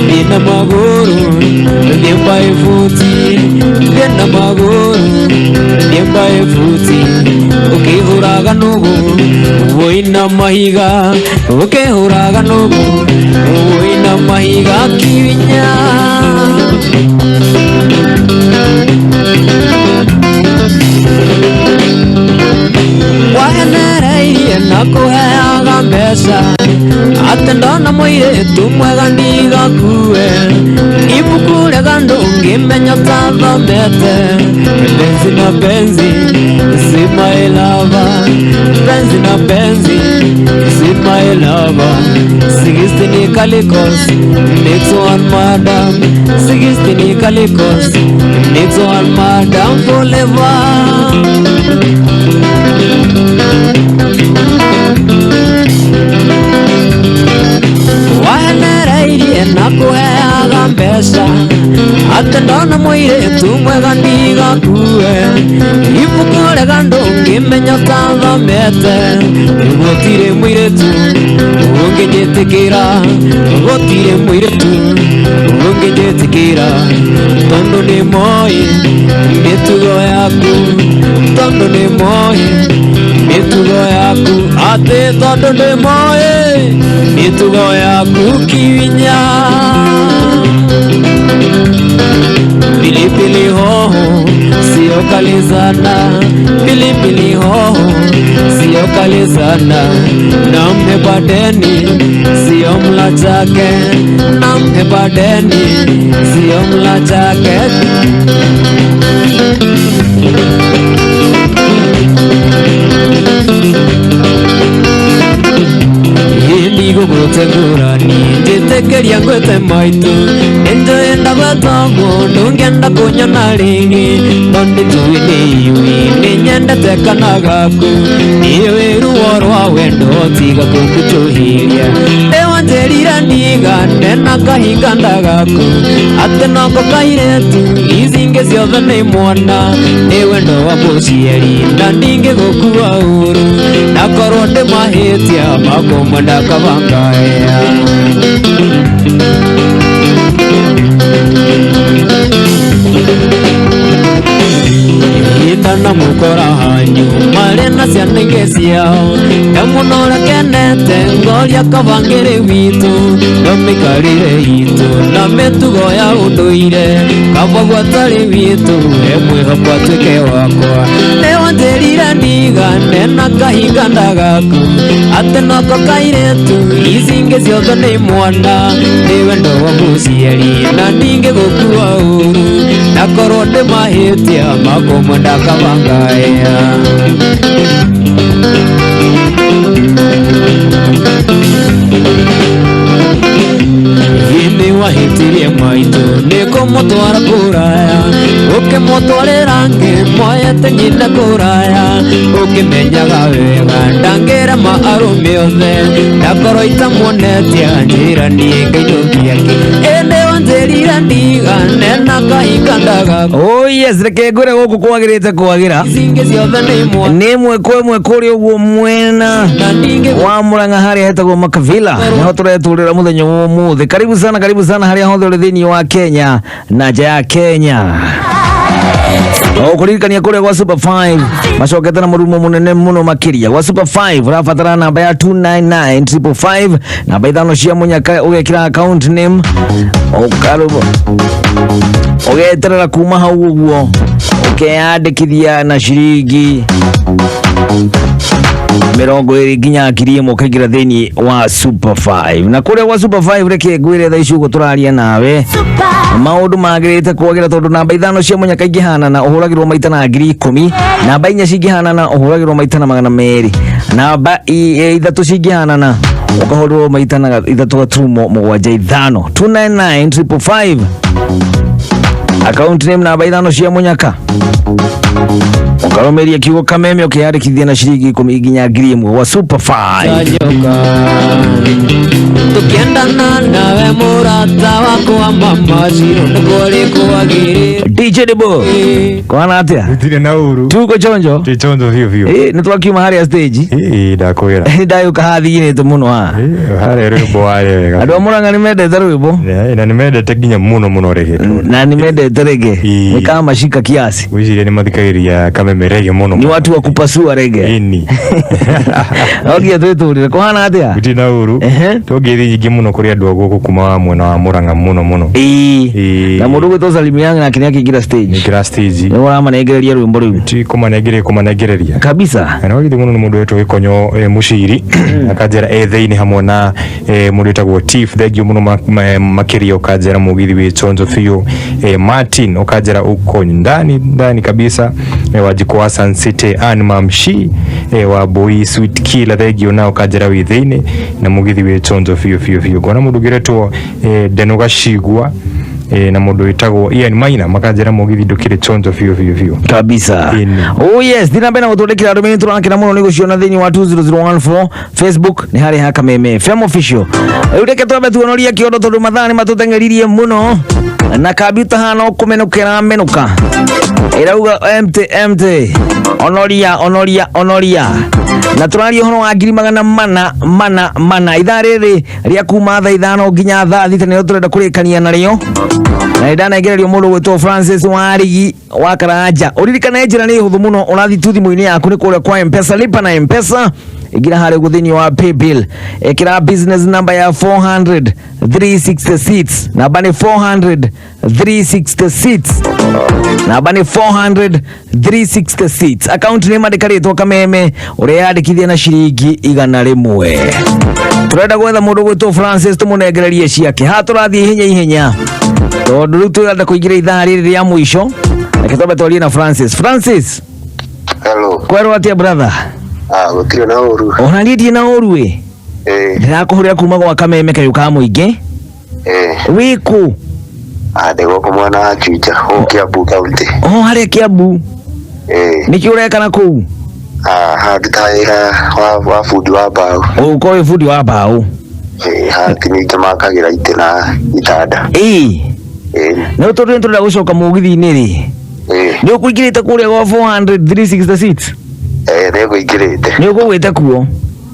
thiĩ na magũrũ, thiĩ by foot, Thiĩ na magũrũ thiĩ mbaĩbuti ũkĩhũraga nũgũ wĩna mahiga ũkĩhũraga nũgũ wĩna mahiga kinya. Wahenereirie na kũheaga mbeca atĩ ndona mũirĩtu mwega ndigakue ibuku rĩega ndũngĩmenya ũtathomete. Penzi na penzi si my lover, penzi na penzi si my lover. 16 kalikos next one madam, 16 kalikos next one madam forever. Wahenereirie na kũheaga mbeca atĩ ndona mũirĩtu mwega ndigakue ibuku rĩega ndũngĩmenya ũtathomete. Gũtirĩ mũirĩtu ũngĩnjĩtĩkĩra, gũtirĩ mũirĩtu ũngĩnjĩtĩkĩra tondũ nĩ moĩ mĩtugo yaku, tondũ nĩ moĩ mĩtugo yaku, atĩ tondũ nĩ moĩ mĩtugo yaku kinya. Pilipili hoho sio kali sana, pilipili hoho sio kali sana, na mpe deni sio mla chake, na mpe deni sio mla chake. Ndigũgũtegũrani njĩtĩkĩria ngwĩte maitũ nĩnjũĩ ndagwetagwo ndũngĩenda kũnyona rĩngĩ tondũ njũĩ nĩ iũĩ nĩnyendete kana gaku nĩũĩ ruo rwa wendo tiga kũngucũhĩria nĩwanjĩrire ndigane na kahinga ndagaku atĩ noko kairĩtu ici ingĩ ciothe nĩ mwana nĩ wendo wa mũciari na ndingĩgũkua ũru nakorwo ndĩ mahĩtia makũmwe ndakabangaya. Ndana mukora hanyu marĩ na ciana ingĩ ciao ndamũno ũrĩa kenete ngoria kabangĩrĩ witũ no mĩikarĩre itũ na mĩtugo ya ũndũire kaba gwatarĩ witũ he mwĩhoko atuĩke wakwa nĩwanjĩrire ndigane na kahinga ndagaku atĩ noko kairĩtu ici ingĩ ciothe nĩ mwana nĩ wendo wa mũciari na ndingĩgũkua ũru nakorwo ndĩ mahĩtia makũmwe ndakabangaya. Nĩ wahĩtirie maitũ nĩ kũmũtwara kũraya ũkĩmũtwarĩra ngĩ moyete nyina kũraya ũkĩmenyaga wega ndangĩrema arũme othe ndakorwo itamuonetie njĩra niĩ ngainũkia kĩ ĩndĩ wanjĩrire ndigane na kahinga ndagaku. Oh yes, reke ngwĩre gũkũ kwagĩrĩte kwagira nĩ ĩmwe kwa ĩmwe kũrĩ ũguo mwena wa Murang'a harĩa hetagwo Makavila nĩho tũretũrĩra mũthenya wa ũmũthĩ. Karibu sana, karibu sana harĩa hothe ũrĩ thĩinĩ wa Kenya na nja ya Kenya. Kũririkania kũrĩa gwa Super 5 macokete na mũrumo mũnene mũno makĩria. Gwa Super 5 ũrabatara namba ya 299555 namba ithano cia mũnyaka ũgekĩra account name ũgeterera kuma hau ũguo ũkeyandĩkithia na ciringi 20 nginya 1000 ũkaingĩra thĩinĩ wa Super 5. Na kũrĩa gwa Super 5 reke ngwĩre thaa ici ũguo tũraria nawe maũndũ magĩrĩte kwagĩra tondũ namba ithano cia mũnyaka ingĩhanana ũhũragĩrwo maita na 10,000, namba inya cingĩhanana ũhũragĩrwo maita na 200, namba ithatũ cingĩhanana ũkahũrĩrwo maita na 3.75 299555 account name namba ithano cia mũnyaka ukarumiria kiugo kameme ukiyandikithia na ciringi 10 nginya 1000 gwa Super 5. Tukiendana nawe murata wakwa Mama Ciro nĩ kũrĩ kwagĩrĩru. DJ Debo, kwana atia? Gũtirĩ na ũru. Tuko chonjo. Twĩ chonjo biũ biũ. Ĩ, nĩ twakiuma harĩa stage. Ĩ, ndakwĩra. Nĩ ndagĩũka hathiginĩte mũno haha. Harĩa rwĩmbo warĩ wega. Andũ a Murang'a nĩ mendete rwĩmbo. Na nĩ mendete nginya mũno mũno reggae. Na nĩ mendete reggae. Nĩ kama shika kiasi. Gwĩciria nĩ mathikagĩrĩria kameme reggae mũno. Ni watu wa kupasua reggae. Ĩni. Okia twĩtũrĩre. Kũhana atĩa? Gũtirĩ na ũru. Tũngeithi nyingĩ mũno kũrĩ andũ a gũkũ kuma mwena wa Murang'a mũno mũno. Ĩĩ. Na mũndũ ũgwĩtwo Salimiang nake nĩ akĩingĩra stage. Ingĩra stage. Nĩ ũramanengereria rwĩmbo rĩu. Ti kũmanengereria kũmanengereria. Kabisa. Na nĩ mũno nĩ mũndũ wetwo Gĩkonyo Mũciri akanjĩra e thĩinĩ hamwe na mũndũ wĩtagwo Tiff thengiũ mũno makĩria ũkanjĩra mũgithi wĩ chonjo biũ, Martin ũkanjĩra uko ndani ndani kabisa, Wanjikũ wa Sun City, Ann Mamshi, wa Boy Sweet Killer thengiũ na ũkanjĩra wĩ thĩinĩ na mũgithi wĩ chonjo biũ biũ biũ. Ngona mũndũ ũngĩ ũretwo Deno Gacigua na mũndũ wĩtagwo Ian Maina makanjĩra mũgithi ndũkĩrĩ chonjo biũ biũ biũ kabisa. Oh yes, thina mbere na gũtũndĩkĩra ndũmĩrĩri tũrakena mũno nĩ gũciona thĩinĩ wa 20014 Facebook nĩ harĩa ha Kameme FM official. Rĩu reke twambe tuonorie kĩondo tondũ mathaa nĩ matũteng'eririe mũno na kambiuta hana o kũmenũka ĩramenũka ĩrauga empty empty, onoria onoria onoria, na tũraria ũhoro wa 444,400 ithaa rĩrĩ rĩa kuma thaa 5 nginya thaa 6 nĩrĩo tũrenda kũrĩkania narĩo, na nĩ ndanengererio mũndũ gwĩtwo Francis Warigi wa Karanja. Ũririkane njĩra nĩ hũthũ mũno, ũrathiĩ tu thimũ-inĩ yaku nĩ kũrĩa kwa M-Pesa, lipa na M-Pesa, ingĩra harĩa ũguo thĩinĩ wa paybill, ĩkĩra business number ya 400 366, namba nĩ 400 366, namba nĩ 400 366, account nĩ mandĩka rĩtwa Kameme ũrĩa yandĩkithia na ciringi 100. Tũrenda gwetha mũndũ gwĩtwo Francis tũmũnengererie ciake. Haha tũrathiĩ ihenya ihenya tondũ rĩu tũrenda kũingĩra ithaa rĩrĩ rĩa mũico. Reke twambe twarie na Francis. Francis. Hello. Kwerwo atĩa brother? Ah, gũtirĩ na ũru. Ona niĩ ndirĩ na ũru ĩ. Ndĩrakũhũrĩra kuma gwa Kameme kayũ ka mũingĩ. Wĩ kũ? Ah, ndĩ gũkũ mwena wa Juja, gũkũ Kiambu County. O harĩa Kiambu. Nĩkĩ ũreka na kũu? Ah, haha ndutaga wĩra wa bundi wa mbaũ. Ũkorwo wĩ bundi wa mbaũ. Haha ningĩ makagĩra itĩ na itanda. Na rĩu tondũ nĩtũrenda gũcoka mũgithi-inĩ rĩ. Nĩ ũkũingĩrĩte kũrĩa gwa 400 366? Nĩ ngũingĩrĩte. Nĩ ũkũgwĩte kuo?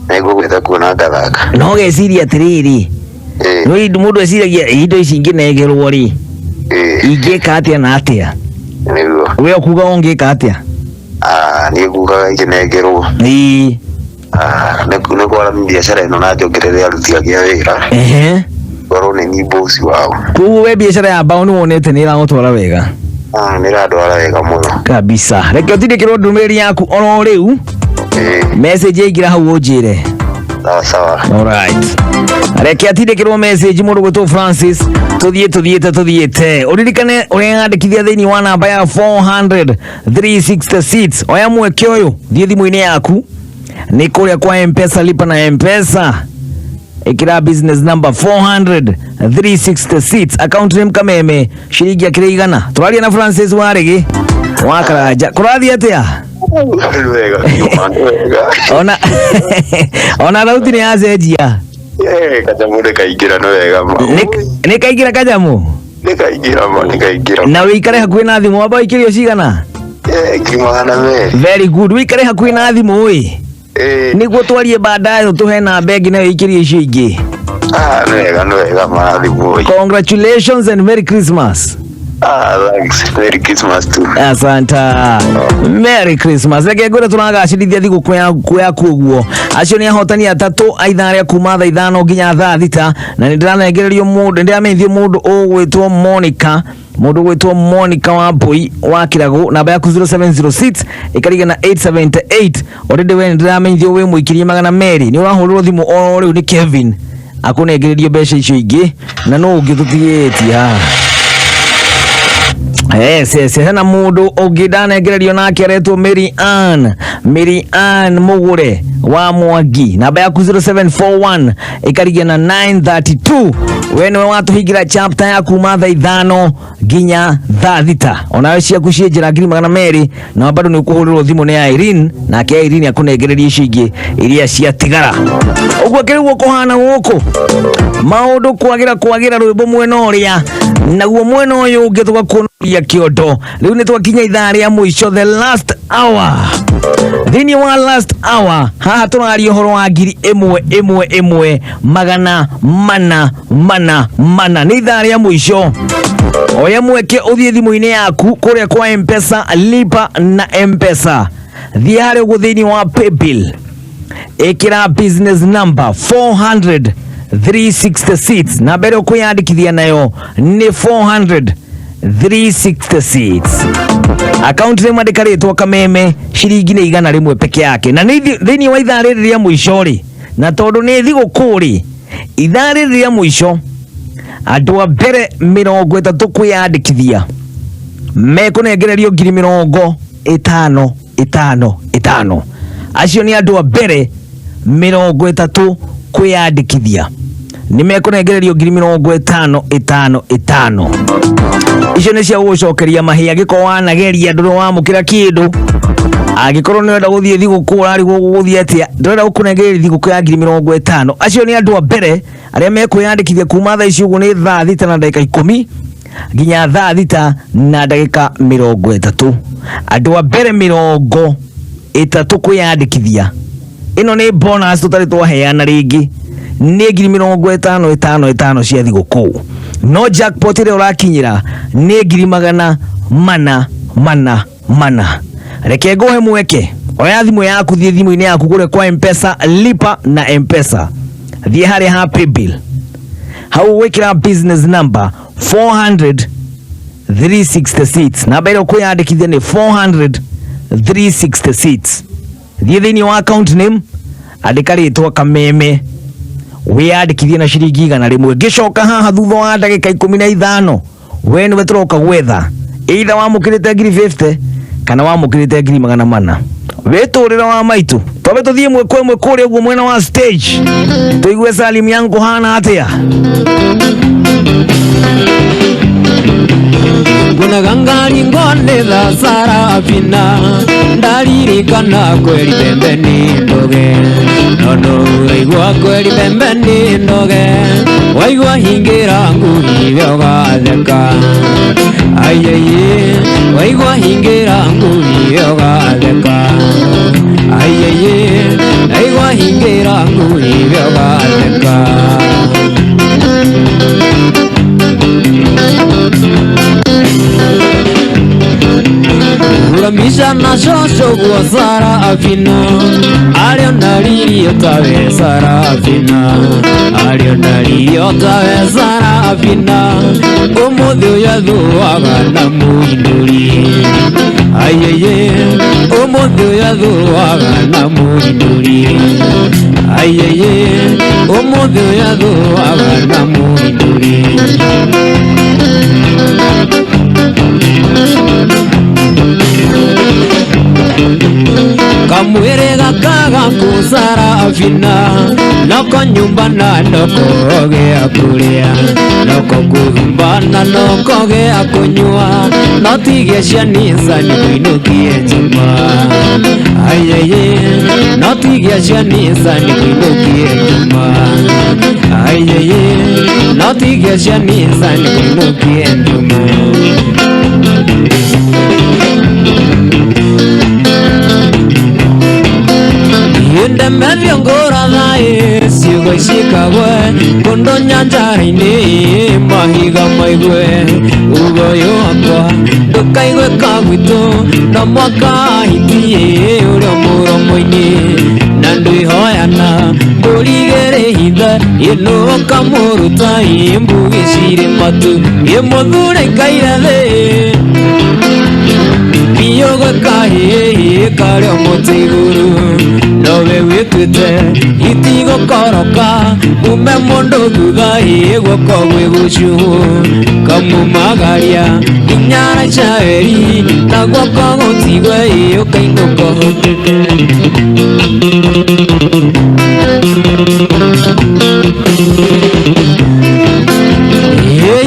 Nĩ ngũgwĩte kuo na ngathaka. Na ũgeciria atĩrĩrĩ. Nĩ mũndũ eciragia indo ici ingĩnengerwo rĩ. Ingĩka atĩa na atĩa? Nĩguo. We ũkuga ũngĩka atĩa? Ah, niĩ ngugaga ingĩnengerwo. Ah, nĩ kwara biacara ĩno na njongerere aruti angĩ a wĩra. Ngorwo nĩ niĩ boss wao. Koguo we biacara ya mbaũ nĩ wonete nĩ ĩragũtwara wega? Ah, nĩ ĩrandwara wega mũno. Kabisa. Reke ũtindĩkĩrwo ndũmĩrĩri yaku oro rĩu. Message yaingĩra hau ũnjĩre. Sawa sawa. Alright. Reke atindĩkĩrwo message mũndũ gwĩtwo Francis tũthiĩ tũthiĩte tũthiĩte. Ũririkane ũrĩa yandĩkithia thĩinĩ wa namba ya 400 366. Oya mweke ũyũ thiĩ thimũ-inĩ yaku nĩ kũrĩa kwa M-Pesa, lipa na M-Pesa, ĩkĩra business number 400 366, account name Kameme, ciringi akĩrĩ 100. Tũraria na Francis Warĩgĩ wa Karanja. Kũrathiĩ atĩa? Nĩ wega biũ, ma, nĩ wega. Ona thauti nĩ yacenjia. Kanyamũ nĩ kaingĩra nĩ wega ma. Nĩ kaingĩra kanyamũ? Nĩ kaingĩra ma, nĩ kaingĩra. Na wĩikare hakuhĩ na thimũ, wamba ũikĩrio cigana? 200,000. Very good. Wĩikare hakuhĩ na thimũ ĩ. Nĩguo twarie baadaye tũhe namba ĩngĩ nayo ĩikĩrio icio ingĩ. Ah, nĩ wega nĩ wega ma thimũ. Congratulations and Merry Christmas. Ah, thanks. Merry Christmas too. Asanta. Merry Christmas. Reke ngwĩre tũragacĩrithia thigũkũ yaku yaku ũguo. Acio nĩ ahotani atatũ a ithaa rĩa kuma thaa 5 nginya thaa 6, na nĩ ndĩranengererio mũndũ, nĩ ndĩramenyithio mũndũ ũgwĩtwo Monica, mũndũ ũgwĩtwo Monica wa Mbui wa Kĩragũ, namba yaku 0706 ĩkariga na 878. Already we nĩ ndĩramenyithio wĩ mũikirie 200, nĩ ũrahũrĩrwo thimũ o rĩu nĩ Kevin akũnengererio mbeca icio ingĩ, na nũ ũngĩ tũtigĩtie haha? Yes, yes, hena mũndũ ũngĩ ndanengererio nake aretwo Mary Ann, Mary Ann Mũgũre wa Mwangi, namba yaku 0741 ĩkarigia na 932. We nĩwe watũhingĩra chapter ya kuma thaa 5 nginya thaa 6. Onawe ciaku ciĩ njĩra 200,000, na bado nĩ ũkũhũrĩrwo thimũ nĩ Irene, nake Irene akũnengererie icio ingĩ iria ciatigara. Ũguo kĩrĩ guo kũhana gũkũ maũndũ kwagĩra kwagĩra rwĩmbo mwena ũrĩa. Naguo mwena ũyũ ũngĩ tũgakuonoria kĩondo. Rĩu nĩ twakinya ithaa rĩa mũico, the last hour. Thĩinĩ wa last hour haha tũraria ũhoro wa ngiri ĩmwe ĩmwe ĩmwe magana mana mana mana. Nĩ ithaa rĩa mũico. Oya mweke ũthiĩ thimũ-inĩ yaku kũrĩa kwa Mpesa, lipa na Mpesa. Thiĩ harĩa ũguo thĩinĩ wa paybill, ĩkĩra business number 400 366. Namba ĩrĩa ũkwĩyandĩkithia nayo nĩ 400 366. Akaunti nĩ mwandĩka rĩtwa Kameme, ciringi nĩ 100 peke yake. Na nĩ thĩinĩ wa ithaa rĩrĩ rĩa mũico rĩ, na tondũ nĩ thigũkũ rĩ, ithaa rĩrĩ rĩa mũico andũ a mbere 30 kwĩyandĩkithia mekũnengererio ngiri 50 5 5. Acio nĩ andũ a mbere 30 kwĩyandĩkithia nĩ mekũnengererio ngiri 50 5 5. Icio nĩ cia gũgũcokeria mahĩa angĩkorwo wanageria ndũrĩ wamũkĩra kĩndũ. Angĩkorwo nĩ ũrenda gũthiĩ thigũkũ ũrarigwo gũgũthiĩ atĩa, ndũrenda gũkũnengereria thigũkũ ya ngiri 50. Acio nĩ andũ a mbere arĩa mekwĩyandĩkithia kuma thaa ici ũguo nĩ thaa 6 na ndagĩka 10 nginya thaa 6 na ndagĩka 30. Andũ a mbere 30 kwĩyandĩkithia, ĩno nĩ bonus tũtarĩ twaheana rĩngĩ, nĩ ngiri 50 5 5 cia thigũkũ. No jackpot ĩrĩa ũrakinyĩra nĩ ngiri magana mana mana mana. Reke ngũhe mweke, oya thimũ yaku, thiĩ thimũ-inĩ yaku kũrĩa kwa Mpesa, lipa na Mpesa, thiĩ harĩa ha paybill, hau gwĩkĩra business number 400 366. Namba ĩrĩa ũkwĩyandĩkithia nĩ 400 366. Thiĩ thĩinĩ wa account name, andĩka rĩtwa Kameme, wĩyandĩkithie na ciringi 100. Ngĩcoka haha thutha wa ndagĩka 15, we nĩwe tũroka gwetha, either wamũkĩrĩte ngiri 50 kana wamũkĩrĩte ngiri 400. Wĩtũrĩre wa maitũ, twambe tũthiĩ ĩmwe kwa ĩmwe kũrĩa ũguo mwena wa stage, tũigue Salim yangu hana atĩa. Ngunaga ngari tha Sarafina, ndaririkana kweri pembeni ndoge, nondo waigua kweri pembeni ndoge, waigua hingira ngui we ugatheka, aiye waigua hingira ngui we ugatheka, aiye waigua hingira ngui we ugatheka. Ramisha na shosho guo Sarafina, ario ndaririo tawe Sarafina, ario ndaririo tawe Sarafina, umuthi uyu athuaga na muinduri, ayeye umuthi uyu athuaga na muinduri, ayeye umuthi uyu athuaga na muinduri. Kamwere gakaga ku Sarafina, noko nyumba na noko gea kuria, noko kwĩhumba na noko gea kunyua, no tigia cia Nissan kũinũkie njuma, ayeye no tigia cia Nissan kũinũkie njuma, ayeye no tigia cia Nissan kũinũkie njuma. Ndemethio ngũra thaĩ ciugo icikagwe kũndũ nyanjara-inĩ mahiga maigue ugo ũyũ wakwa ndũkaigue ka gwitũ no mwaka hitiĩ ũrĩa mũromo-inĩ na ndwĩhoyana mbũri igĩrĩ hithe ĩnũ ũkamũruta ĩ mbugi cirĩ matu ĩ mũthure ikaire thĩ biũ gwĩka hĩhĩ karĩ o mũtĩ igũrũ nowe wĩtuĩte itigũkoroka ume mũndũ thutha ĩ guoko gwĩ gũcuhũ kamumagaria nginya Rachaeli na guoko gũtigwe ĩ ũkainũka ũhotete.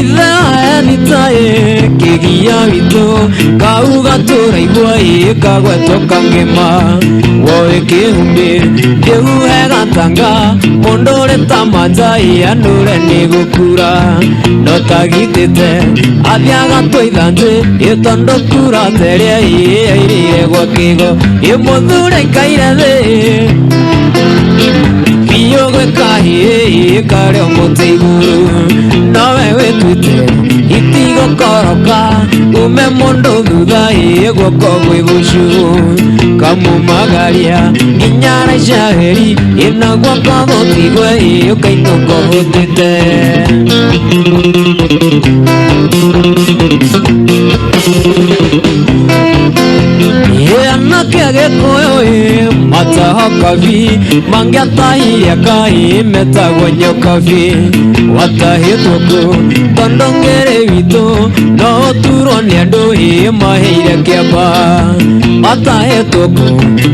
Ithe wa Anita ĩ kĩgia witũ kauga tũraigua ĩ Kagwetwo kangima Woi kihumbi Ndihuhe gatanga Mundu uri ta manjai anure ni gukura No tagitite Athiaga twa ithanjĩ Ĩ tondũ kura teria ĩyairire gwa kĩgo Ĩ mũthure ikaire thĩ Biũ gwĩ kahĩĩ karĩ o mũtĩ igũrũ Nowe wĩtuĩte itigũkoroka Ume mũndũ thutha ĩ guoko gwĩ gũcuũ Kamumagaria nginya raicaheri Ĩna guoko gũtigwe ĩ ũkainũka ũhũtĩte. Anake a Gĩkũyũ ĩ matahokabi mangĩatahire kahĩĩ metagwo nyokabi watahĩtwo kũ tondũ ngĩrĩ witũ no ũturwo nĩ andũ ĩ maheire kĩamba matahĩtwo kũ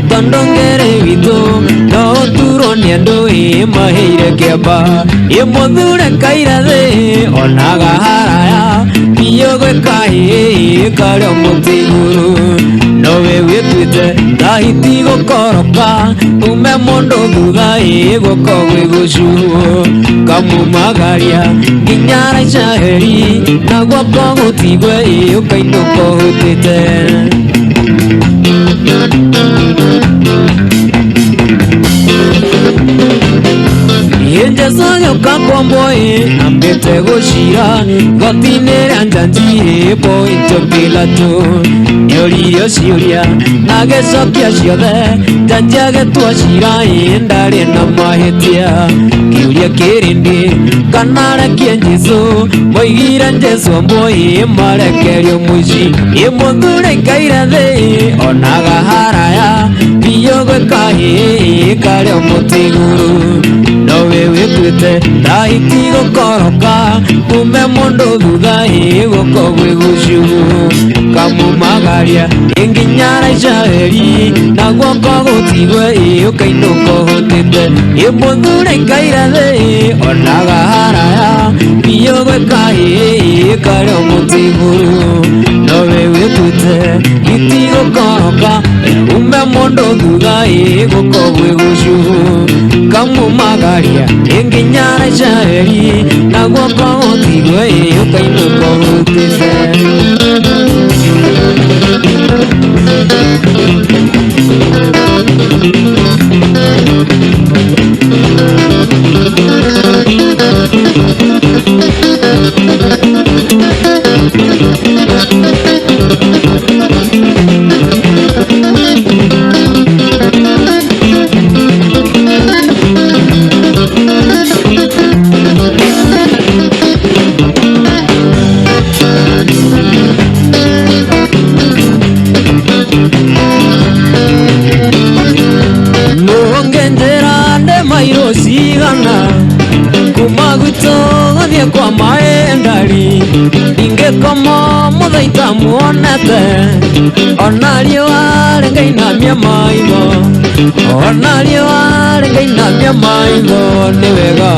tondũ ngĩrĩ witũ no ũturwo nĩ andũ ĩ maheire kĩamba ĩ mũthure kaire thĩ onaga haraya biũ gwĩ kahĩĩ karĩ o mũtĩ igũrũ nowe wĩtuĩte tahiti gũkoroka ume mũndũ thutha ĩ guoko gwĩ gũcuũ kamumagaria nginya raicaheri na guoko gũtigwe ĩ ũkainũka ũhũtĩte. Jesu agĩũka kwa mboi ambĩte gũcira goti-inĩ rĩa njanji ĩ Pontio Pilato nĩoririo ciũria na agĩcokia ciothe njanji agĩtua cira ĩ ndarĩ na mahĩtia kĩũria kĩrĩ kana arekie Jesu moigire Jesu amboi marekerio mũici ĩ mũthure ikaire thĩ onaga haraya biũ gwĩ kahĩĩ karĩ o mũtĩ igũrũ nowe wĩtuĩte tahiti gũkoroka ume mũndũ thutha ĩ guoko gwĩ gũcuũ kamumagaria ĩ nginya raicaheri na guoko gũtigwe ĩ ũkainũka ũhũtĩte ĩ mũthure ikaire thĩ onaga haraya biũ gwĩ kahĩĩ karĩ o mũtĩ igũrũ nowe wĩtuĩte hiti gũkoroka ume mũndũ thutha ĩ guoko gwĩ gũcuũ kamumagaria ĩ nginya raicaheri na guoko gũtigwe ĩ ũkainũka ũhũtĩte. Kwa maendari ingekoma muthaita muonete ona riũa rĩngĩinamia maitho ona riũa rĩngĩinamia maitho nĩ wega.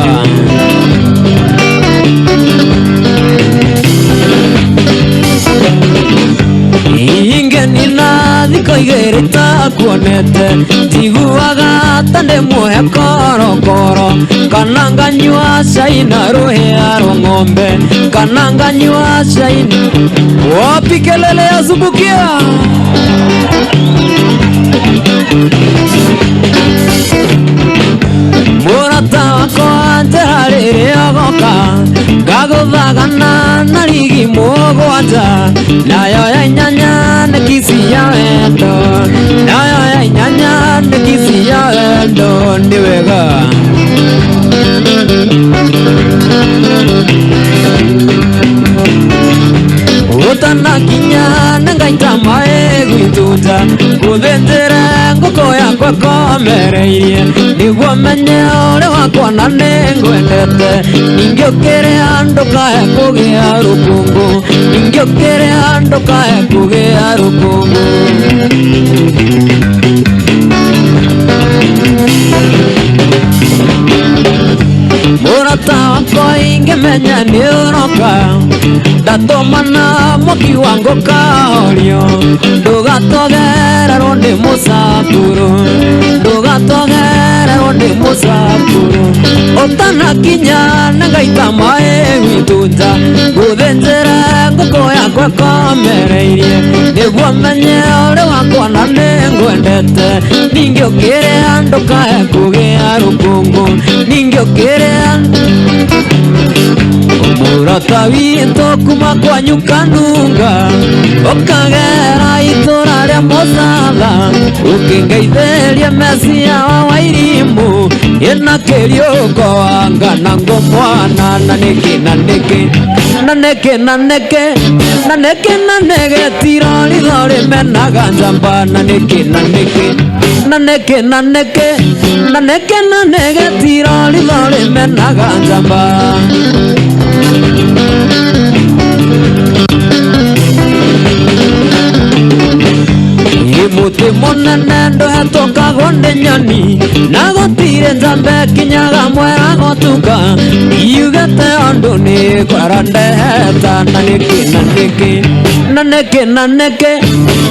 Ingenina thikũ igĩrĩ itakuonete njiguaga ta ndĩ muohe korokoro kana nganyua cai na rũhĩa rwa ng'ombe kana nganyua cai. Wapi kelele ya Zumbukia? Mũrata wakwa njĩra rĩrĩa ũgoka ngagũthagana na rigi mũgwanja nayo ya inyanya nĩ kici ya wendo nayo ya inyanya nĩ kici ya wendo nĩ wega. Ũtanakinya nĩngaita maĩ gwitũ nja ngũthĩnjĩre ngũkũ yakwa ĩkomereirie nĩguo menye ũrĩ wakwa na nĩngwendete ningĩ ũkĩrĩa ndũkae kũgĩa rũkũngũ ningĩ ũkĩrĩa ndũkae kũgĩa rũkũngũ. Mũrata wakwa ingĩmenya nĩ ũroka ndatũmana mwaki wa ngũkahorio ndũgatogererwo nĩ mũcakũrũ ndũgatogererwo nĩ mũcakũrũ ũtanakinya nĩngaita maĩ gwitũ nja ngũthĩnjĩre ngũkũ yakwa ĩkomereirie nĩguo menye ũrĩ wakwa na nĩngwendete ningĩ ũkĩrĩa ndũkae kũgĩa rũkũngũ ningĩ ũkĩrĩa Mũrata witũ kuma kwanyu Kanunga ũkagera itũra rĩa Mũcatha ũkĩngeithĩria Mecia wa Wairimũ ĩna kĩriũko wanga na ngũmwana na nĩkĩ na nĩkĩ na nĩkĩ na nĩkĩ na nĩkĩ na nĩkĩ tiro ritho rĩmenaga njamba na nĩkĩ na nĩkĩ na nĩkĩ na nĩkĩ na nĩkĩ na nĩkĩ tiro ritho rĩmenaga njamba. Mũtĩ mũnene ndũhetũkagwo nĩ nyoni na gũtirĩ njamba ĩkinyaga mwera gũtuka yugĩte ũndũ nĩ kwara ndeheta na nĩkĩ na nĩkĩ na nĩkĩ na nĩkĩ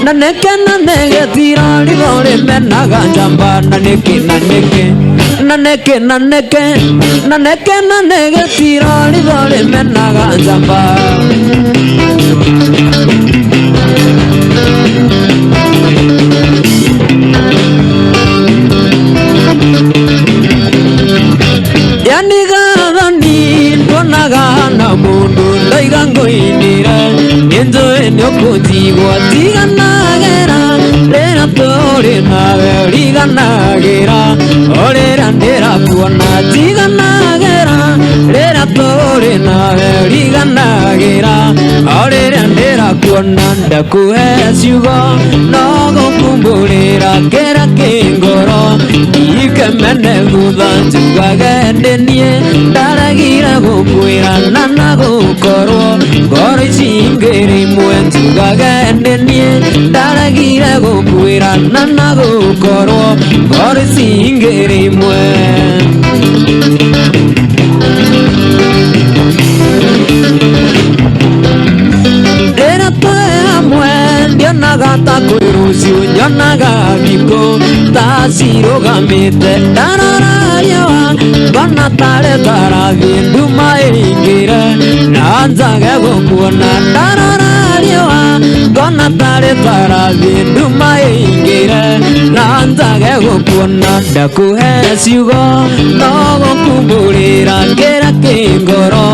na nĩkĩ na nĩkĩ tiro ritho rĩmenaga njamba na nĩkĩ na nĩkĩ na nĩkĩ na nĩkĩ na nĩkĩ na nĩkĩ tiro ritho rĩmenaga njamba. Yani gathani ndonaga na mundu ndaiga ngũinĩre nĩnjũĩ nĩũkũnjigua tiganagĩra rĩrĩa tũrĩ nawe riganagĩra o rĩrĩa ndĩrakuona tiganagĩra rĩrĩa tũrĩ nawe riganagĩra o rĩrĩa ndĩrakuona ndakũhe ciugo no gũkumbũrĩra kĩrĩa kĩ ngoro ikemene thutha njugage nĩ niĩ ndaregire gũkwĩra na na gũkorwo ngoro ici ingĩrĩ imwe njugage nĩ niĩ ndaregire gũkwĩra na na gũkorwo ngoro ici ingĩrĩ imwe. Rĩrĩa twĩ hamwe ndionaga ta kwĩ rũciũ nyonaga thikũ ta cirũgamĩte ndarora riũa ngona tarĩ tarathiĩ nduma ĩingĩre na njage gũkuona ndarora riũa ngona tarĩ tarathiĩ nduma ĩingĩre na njage gũkuona ndakũhe ciugo no gũkumbũrĩra kĩrĩa kĩ ngoro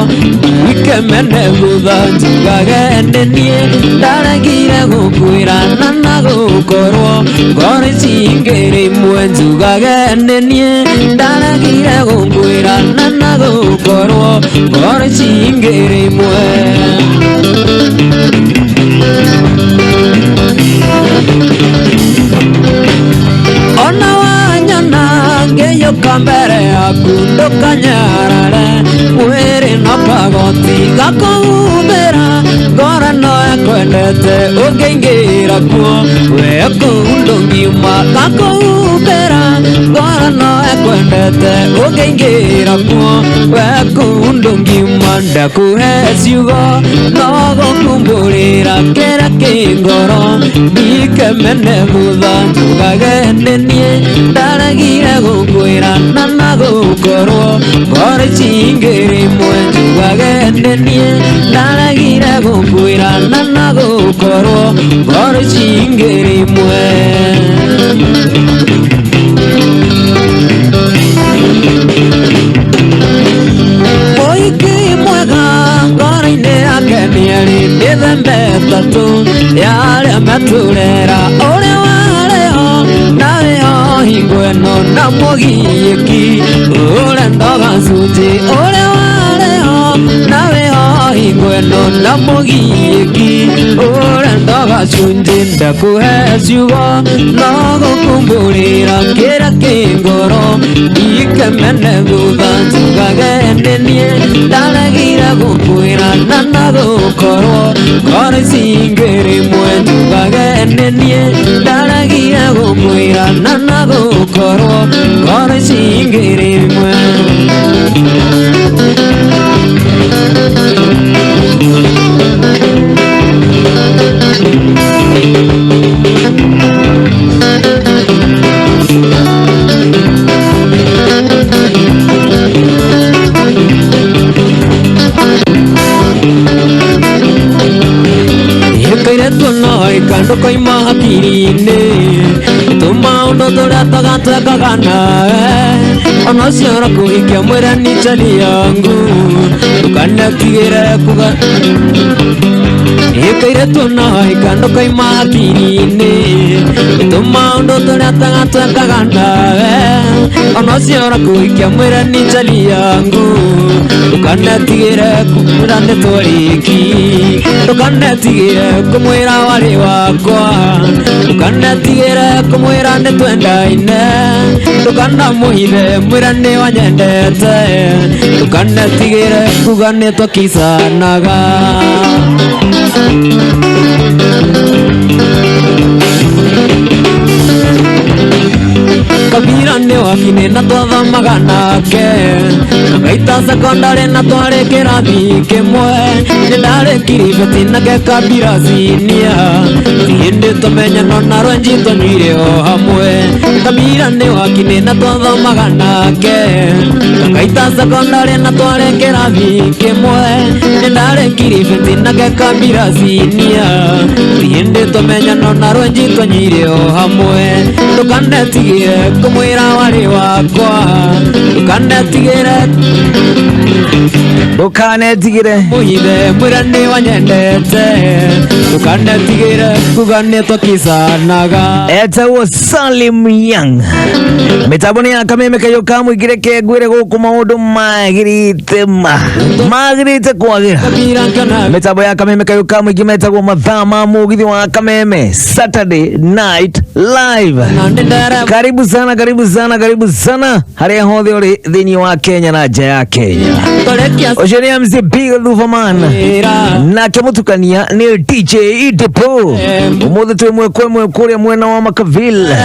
ikemene thutha njugage nĩ niĩ ndaregire gũkwĩra na na gũkorwo ngoro ici ingĩrĩ imwe njugage nĩ niĩ ndaregire gũkwĩra na na gũkorwo ngoro ici ingĩrĩ imwe. Ona wanyona ngĩyũka mbere yaku ndũkanyarare mwĩrĩ no kagoti gakũhumbĩra ngoro no ĩkwendete ũngĩingĩra kuo we kũu ndũngiuma gakũhumbĩra ngoro no ĩkwendete ũngĩingĩra kuo we kũu ndũngiuma ndakũhe ciugo no gũkumbũrĩra kĩrĩa kĩ ngoro ndikemene thutha njugage nĩ niĩ ndaregire gũkwĩra na na gũkorwo ngoro ici ingĩrĩ imwe njugage nĩ niĩ ndaregire gũkwĩra na na gũkorwo ngoro ici ingĩrĩ imwe. Mũhiki mwega ngoro-inĩ yake nĩarĩ mĩthemba ĩtatũ ya arĩa metũrera ũrĩa warĩho na wĩho hingo ĩno na mũgiĩki ũrĩa ndogacunjĩ ũrĩa warĩho na wĩho hingo ĩno na mũgiĩki ũrĩa ndogacunjĩ ndakũhe ciugo no gũkumbũrĩra kĩrĩa kĩ ngoro ikemene thutha njugage nĩ niĩ ndaregire gũkwĩra na na gũkorwo ngoro ici ingĩrĩ imwe njugage nĩ niĩ ndaregire gũkwĩra na na gũkorwo ngoro ici ingĩrĩ imwe. Ndũkoima hakiri-inĩ tũmaũndũ tũrĩa twagatwekaga nawe ona ũcio ũrakũhikia mwĩre ni chali yangu ndũkanetigĩre kuga ĩkaire tuona wahika ndũkoima hakiri-inĩ tũmaũndũ tũrĩa twagatwekaga nawe ona ũcio ũrakũhikia mwĩre ni chali yangu ndũkanetigĩre kumwĩra nĩ twarĩki ndũkanetigĩre kũmwĩra warĩ wakwa ndũkanetigĩre kũmwĩra nĩ twendaine ndũkanamũhithe mwĩra nĩ wanyendete ndũkanetigĩre kuga nĩ twakicanaga. Kabira nĩ wakine na twathomaga nake Kaita sekondari na twarĩ kĩrathi kĩmwe nĩ ndarĩ kiribeti nake Kabira sinia ti hĩndĩ tũmenyano na rwenji twanyuire o hamwe Kabira nĩ wakine na twathomaga nake Kaita sekondari na twarĩ kĩrathi kĩmwe nĩ ndarĩ kiribeti nake Kabira sinia ti hĩndĩ tũmenyano na rwenji twanyuire o hamwe ndũkanetigĩre kũmwĩra warĩ wakwa ndũkanetigĩre Ndũkanetigĩre mũhithe mwĩra nĩ wanyendete ndũkanetigĩre kuga nĩ twakicanaga. Etagwo Salim Young mitambo nĩ ya kameme kayo ka mũingĩ reke ngwĩre gũkũ maũndũ magĩrĩte ma magĩrĩte kwagĩra. Mitambo ya kameme kayo ka mũingĩ metagwo mathaa ma mũgithi wa Kameme Saturday Night Live. Karibu sana, karibu sana, karibu sana harĩa hothe ũrĩ thĩinĩ wa Kenya na nja ya Kenya. Ũcio nĩ MC Big Luvaman nake mũtukania nĩ DJ Idepo. Ũmũthĩ twĩ ĩmwe kwa ĩmwe kũrĩa mwena wa Makaville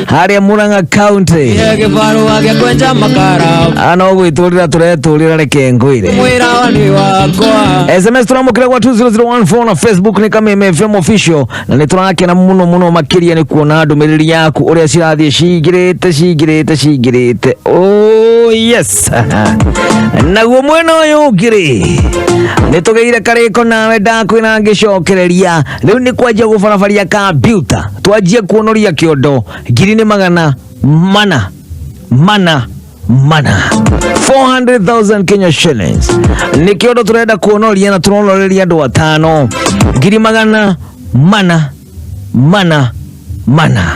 harĩa Murang'a County. Gĩbarũa gĩa kwenja makara Ano gwĩtũrĩra tũretũrĩra reke ngwĩre. Mwĩra warĩ wakwa. SMS turamũkĩra gwa 20014 na Facebook nĩ Kameme FM official na nĩ tũrakena mũno mũno makĩria nĩ kuona ndũmĩrĩri yaku ũrĩa cirathiĩ cingĩrĩte cingĩrĩte cingĩrĩte. Oh yes. Naguo mwena ũyũ ũngĩ rĩ nĩ tũgĩire karĩko nawe ndakwĩra ngĩcokereria rĩu nĩ kwanjia gũbarabaria kambiuta twanjie kuonoria kĩondo ngiri nĩ magana mana mana mana 400,000 Kenya shillings nĩ kĩondo tũrenda kuonoria na tũronoreria andũ atano ngiri magana mana mana mana.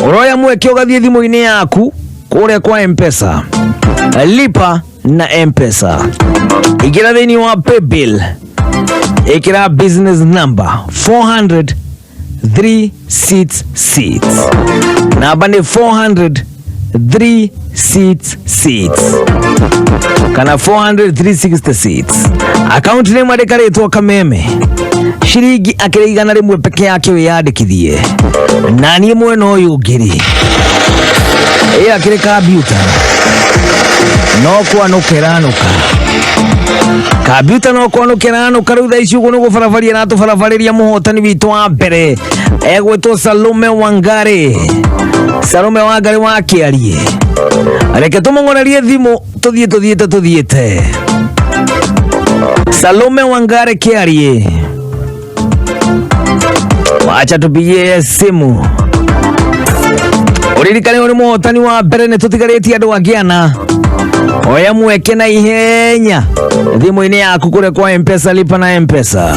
Ũroya mweke ũgathiĩ thimũ-inĩ yaku kũrĩa kwa M-Pesa, lipa na M-Pesa, ingĩra thĩinĩ wa paybill, ĩkĩra business number 400 366, namba nĩ 400 366 kana 400 366. Account name andĩka rĩtwa Kameme, ciringi akĩrĩ 100 peke yake wĩyandĩkithie. Na niĩ mwena ũyũ ũngĩ rĩ ĩ akĩrĩ kambiuta no kwanũka ĩranũka kambiuta no kwanũka ĩranũka rĩu thaa ici ũguo nĩ gũbarabaria ĩratũbarabarĩria mũhotani witũ wa mbere egwĩtwo Salome Wangari. Salome Wangari wa Kĩarie, reke tũmũng'orerie thimũ tũthiĩ tũthiĩte tũthiĩte. Salome Wangari Kĩarie, wacha tupigie simu. Ũririkane ũyũ nĩ mũhotani wa mbere nĩ tũtigarĩtie andũ angĩ ana. Oya mweke na ihenya thimũ-inĩ yaku kũrĩa kwa M-Pesa, lipa na M-Pesa,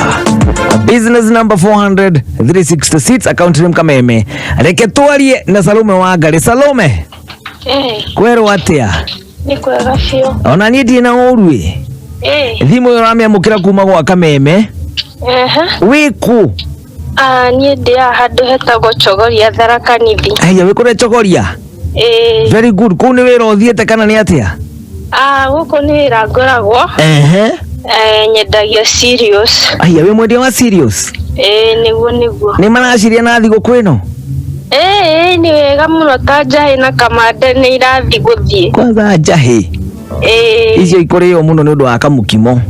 business number 400 366, account name Kameme. Reke twarie na Salome Wangari. Salome, kwerwo atĩa? Nĩ kwega biũ. Ona niĩ ndirĩ na ũru ĩ. Thimũ ĩyo ũramĩamũkĩra kuma gwa Kameme. Wĩkũ? Niĩ ndĩ haha handũ hetagwo Chogoria Tharaka Nithi. Aya, wĩ kũrĩa Chogoria? Ĩĩ. Very good. Kũu nĩ wĩra ũthiĩte kana nĩ atĩa? Gũkũ nĩ wĩra ngoragwo. Nyendagia cereals. Aya, wĩ mwendia wa cereals? Ĩĩ, nĩguo nĩguo. Nĩ maraciria na thigũkũ ĩno? Ĩĩ, nĩ wega mũno ta njahĩ na kamande nĩ irathiĩ gũthiĩ. Kwanza njahĩ. Ĩĩ. Icio ikũrĩo mũno nĩ ũndũ wa kamũkimo.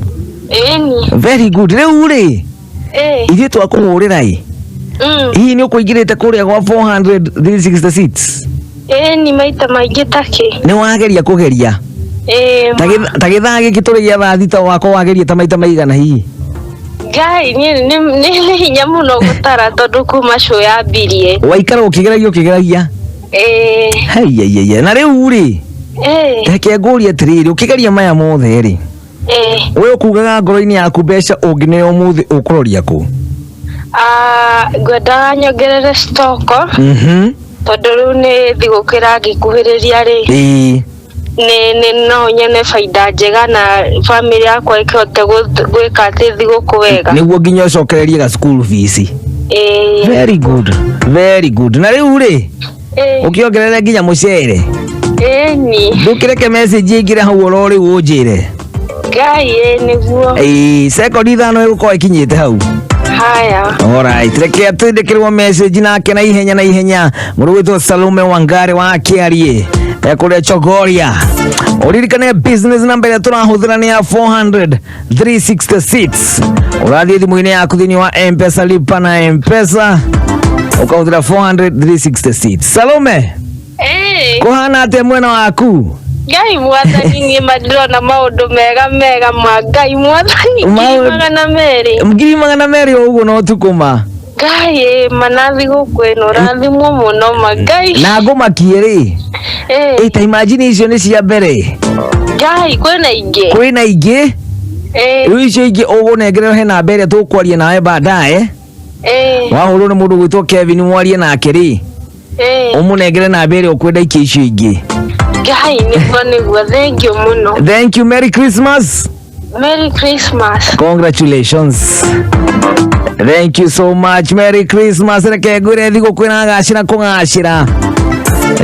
Ĩni. Very good. Rĩu rĩ ithuĩ twakũhũrĩra ĩ hihi nĩ ũkũingĩrĩte kũrĩa gwa 400 366? Ĩĩ, ni maita maingĩ takĩ. Nĩ wageria kũgeria? Ĩĩ. Ta gĩthaa gĩkĩ tũrĩ gĩa thaa thita wakwa wageria ta maita maigana hihi? Ngai niĩ nĩ hinya mũno gũtara tondũ kuma show yambirie. Waikara ũkĩgeragia ũkĩgeragia? Ĩĩ. Haiyaiyaiya, na rĩu rĩ, Ĩĩ. reke ngũrie atĩrĩrĩ, ũkĩgeria maya mothe rĩ, Ĩĩ. we ũkugaga ngoro-inĩ yaku mbeca ũngĩneo ũmũthĩ ũkũroria kũ? Ah, ngwendaga nyongerere stoko tondũ rĩu nĩ thigũkũ ĩrangĩkuhĩrĩria rĩ, nĩ no nyone baida njega na family yakwa ĩkĩhote gwĩka atĩ thigũkũ wega. Nĩguo nginya ũcokererie ga school fees. Ĩĩ. Very good, very good. Na rĩu rĩ, Ĩĩ. ũkĩongerere nginya mũcere. Ĩni. Ndũkĩreke message ĩingĩre hau oro rĩu ũnjĩre. Ngai ĩ nĩguo. Ĩĩ, sekondi 5 ĩgũkorwo ĩkinyĩte hau. Haya. Alright, reke atindĩkĩrwo message nake na ihenya na ihenya. Mũndũ wĩtwo Salome Wangari wa Kĩariĩ ekũrĩa Chogoria. Ũririkane business number ĩrĩa tũrahũthĩra nĩ ya 400 366. Ũrathiĩ thimũ-inĩ yaku thĩinĩ wa M-Pesa, lipa na M-Pesa ũkahũthĩra 400 366. Salome, Ĩĩ. kũhana atĩa mwena waku? Ngai mwathani niĩ ma ndĩrona maũndũ mega mega ma Ngai mwathani 200,000. 200,000 o ũguo no ũtukũ ma. Ngai ĩ mana thigũkũ ĩno rathimwo mũno ma Ngai. Na ngũmakie rĩ. Ĩĩ. Ĩ ta imagine icio nĩ cia mbere. Ngai kwĩna ingĩ. Kwĩna ingĩ. Ĩĩ. Rĩu icio ingĩ ũgũnengererwo he namba ĩrĩa tũkwaria nawe baadaye. Ĩĩ. Wahũrwo nĩ mũndũ ũgwĩtwo Kevin mwarie nake rĩ. Ĩĩ. Ũmũnengere namba ĩrĩa ũkwenda ikia icio ingĩ. Ngai nĩguo nĩguo, thank you mũno. Thank you, Merry Christmas. Merry Christmas. Congratulations. Thank you so much. Merry Christmas. Reke ngwĩre thigũkũ ĩragacĩra kũgacĩra.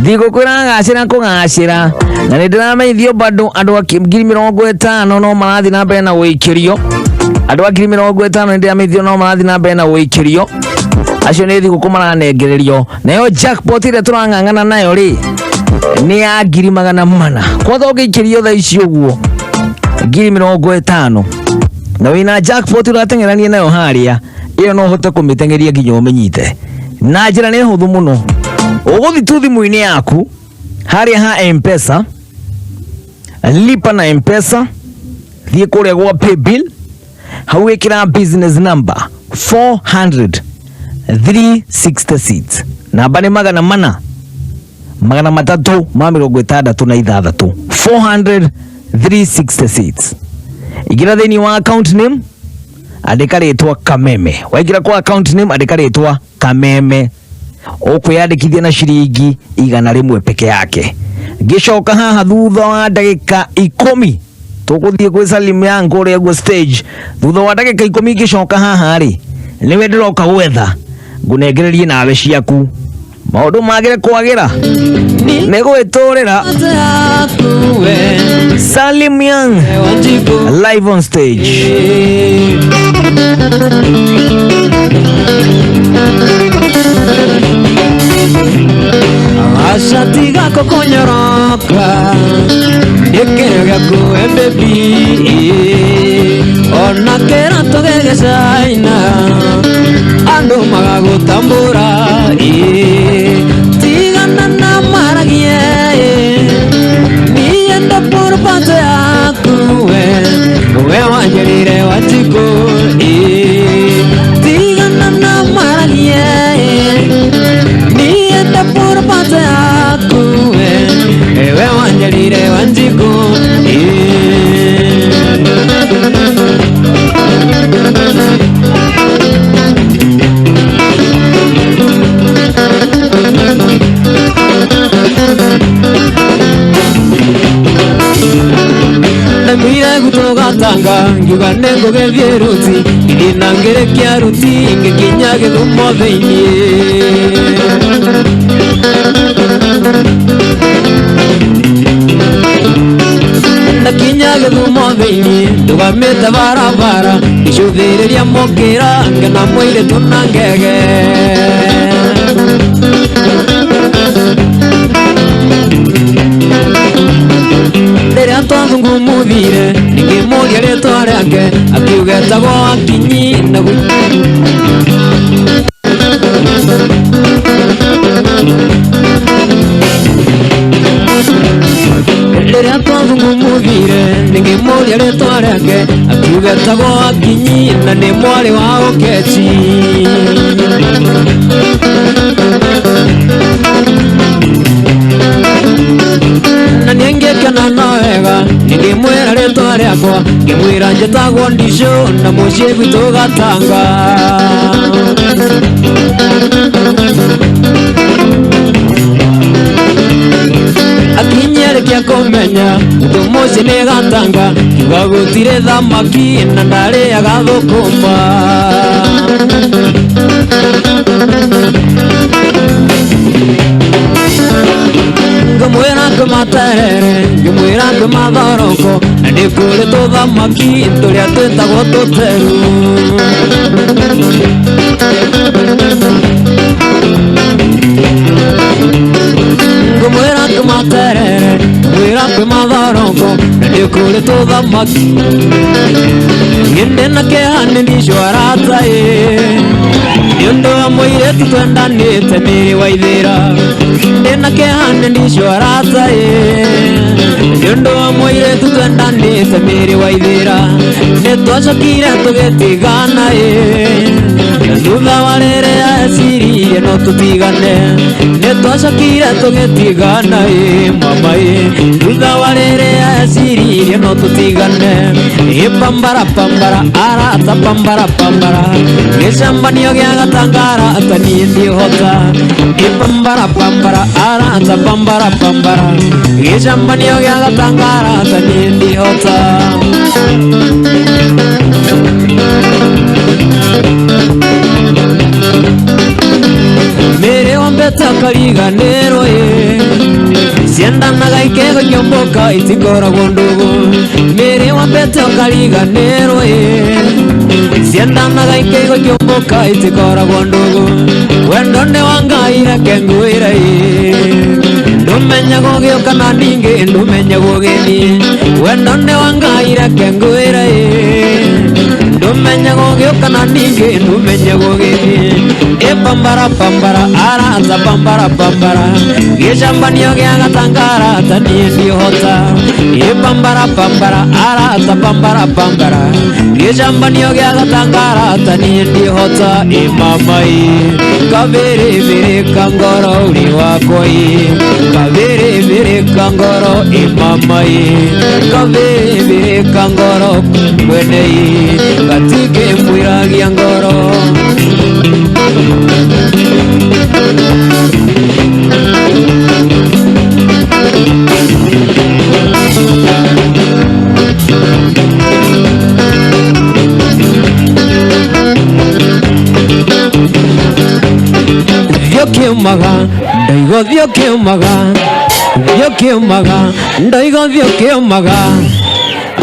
Thigũkũ ĩragacĩra kũgacĩra. Na nĩ ndĩramenyithio bado andũ a 50,000 no marathiĩ na mbere na gũikĩrio. Andũ a 50,000 nĩ ndĩramenyithio no marathiĩ na mbere na gũikĩrio. Acio nĩ thigũkũ maranengererio. Nayo jackpot ĩrĩa tũrang'ang'ana nayo rĩ nĩ ya 400,000. Kwanza ũngĩikĩrio thaa ici ũguo 50,000 na wĩna jackpot ũrateng'erania nayo harĩa, ĩyo no ũhote kũmĩteng'eria nginya ũmĩnyite. Na njĩra nĩ hũthũ mũno, ũgũthiĩ tu thimũ-inĩ yaku harĩa ha M-Pesa, lipa na M-Pesa, thiĩ kũrĩa gwa paybill, hau wĩkĩra business number 400 366, namba nĩ 400 366, 400 366. Ingĩra thĩinĩ wa account name, andĩka rĩtwa Kameme. Waingĩra kwa account name, andĩka rĩtwa Kameme, ũkwĩyandĩkithia na ciringi 100 peke yake. Ngĩcoka haha thutha wa ndagĩka 10 tũgũthiĩ gwĩ Salim Yang kũrĩa guo stage. Thutha wa ndagĩka 10 ngĩcoka haha rĩ, nĩwe ndĩroka gwetha ngũnengererie nawe ciaku, maũndũ magĩre kwagĩra nĩ gwĩtũrĩra. Salim Yang live on stage. Gacati gako kũnyoroka gĩkĩro gĩaku baby, ona kĩratũ gĩgĩcaina andũ magagũtambũra, tigana na maragie niĩ ndapũrũpato yaku we wanjĩrire watikũ, tigana na maragie niĩ ndapũrũpato yaku we wanjĩrire wanjikũ. Ndaumire gũtũgatanga ngiuga nĩngũgĩthiĩ ruti, ngĩthiĩ na ngĩrĩkia ruti ngĩkinya Gĩthumo thĩiniĩ. Ndakinya Gĩthumo thĩiniĩ ndũgamĩte barabara ngĩcũthĩrĩria mũkĩra ngĩona mũirĩtu na ngege. Rĩrĩa twathungumuthire ngĩmũria rĩtwa rĩake akiuga etagwo Akinyi na rĩrĩa twathungumuthire ngĩmũria rĩtwa rĩake wake akiuga etagwo Akinyi na nĩ mwarĩ wa Ũkechi. Na nĩngĩkena no wega nĩngĩmwĩra rĩtwa rĩakwa ngĩmwĩra njĩtagwo Ndicũ na mũciĩ gwitũ Gatanga. Akinyi arĩkia kũmenya gwitũ mũciĩ nĩ Gatanga kiuga gũtirĩ thamaki na ndarĩaga thũkũma. Ngĩmwĩra kwĩ materere ngĩmwĩra kwĩ mathoroko na nĩ kũrĩ tũthamaki tũrĩa twĩtagwo tũteru. Ngĩmwĩra kwĩ materere ngĩmwĩra kwĩ mathoroko na nĩ kũrĩ tũthamaki. Niĩ ndĩna kĩeha nĩ Ndicũ arata ĩ nĩ ũndũ wa mũirĩtu twendanĩte mĩrĩ wa ithĩra. Ndĩna kĩeha nĩ Ndicũ arata ĩ nĩ ũndũ wa mũirĩtu twendanĩte mĩrĩ wa ithĩra. Nĩ twacokire tũgĩtigana ĩ thutha wa rĩrĩa eciririe no tũtigane. Nĩ twacokire tũgĩtigana ĩ mama ĩ thutha wa rĩrĩa eciririe no tũtigane. Ĩ pambara pambara arata pambara pambara gĩcambanio gĩa Gatanga arata niĩ ndihota. Ĩ pambara pambara arata pambara pambara gĩcambanio gĩa Gatanga arata niĩ ndihota. Mĩrĩ wambete ũkariganĩrwo ĩ ciendanaga ikegũnyomboka itikoragwo ndũgũ. Mĩrĩ wambete ũkariganĩrwo ĩ ciendanaga ikegũnyomboka itikoragwo ndũgũ. Wendo nĩ wa Ngai reke ngwĩre ĩ ndũmenye gũgĩũka na ningĩ ndũmenye gũgĩthiĩ. Wendo nĩ wa Ngai reke ngwĩre ĩ ndũmenye gũgĩũka na ningĩ ndũmenye gũgĩthiĩ. Ĩ pambara pambara arata pambara pambara gĩcambanio gĩa Gatanga arata niĩ ndihota. Ĩ pambara pambara arata pambara pambara gĩcambanio gĩa Gatanga arata niĩ ndihota. Ĩ mama ĩ kabĩrĩbĩrĩ ka ngoro ũrĩ wakwa ĩ kabĩrĩbĩrĩ ka ngoro ĩ mama ĩ kabĩrĩbĩrĩ ka ngoro mwene ĩ gatikĩmwĩragia ngoro. Thiĩ ũkĩũmaga ndaigo thiĩ ũkĩũmaga thiĩ ũkĩũmaga ndaigo thiĩ ũkĩũmaga.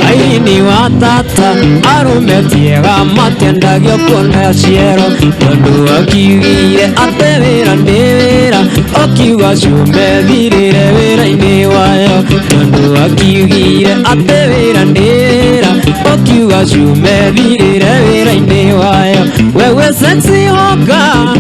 Aini wa tata arũme tiega matiendagio kuona ciero tondũ akiugire atĩ wĩra nĩ wĩra ũkiuga ciume thirĩre wĩra-inĩ wayo. Tondũ akiugire atĩ wĩra nĩ wĩra ũkiuga ciume thirĩre wĩra-inĩ wayo. Wewe sexy hawker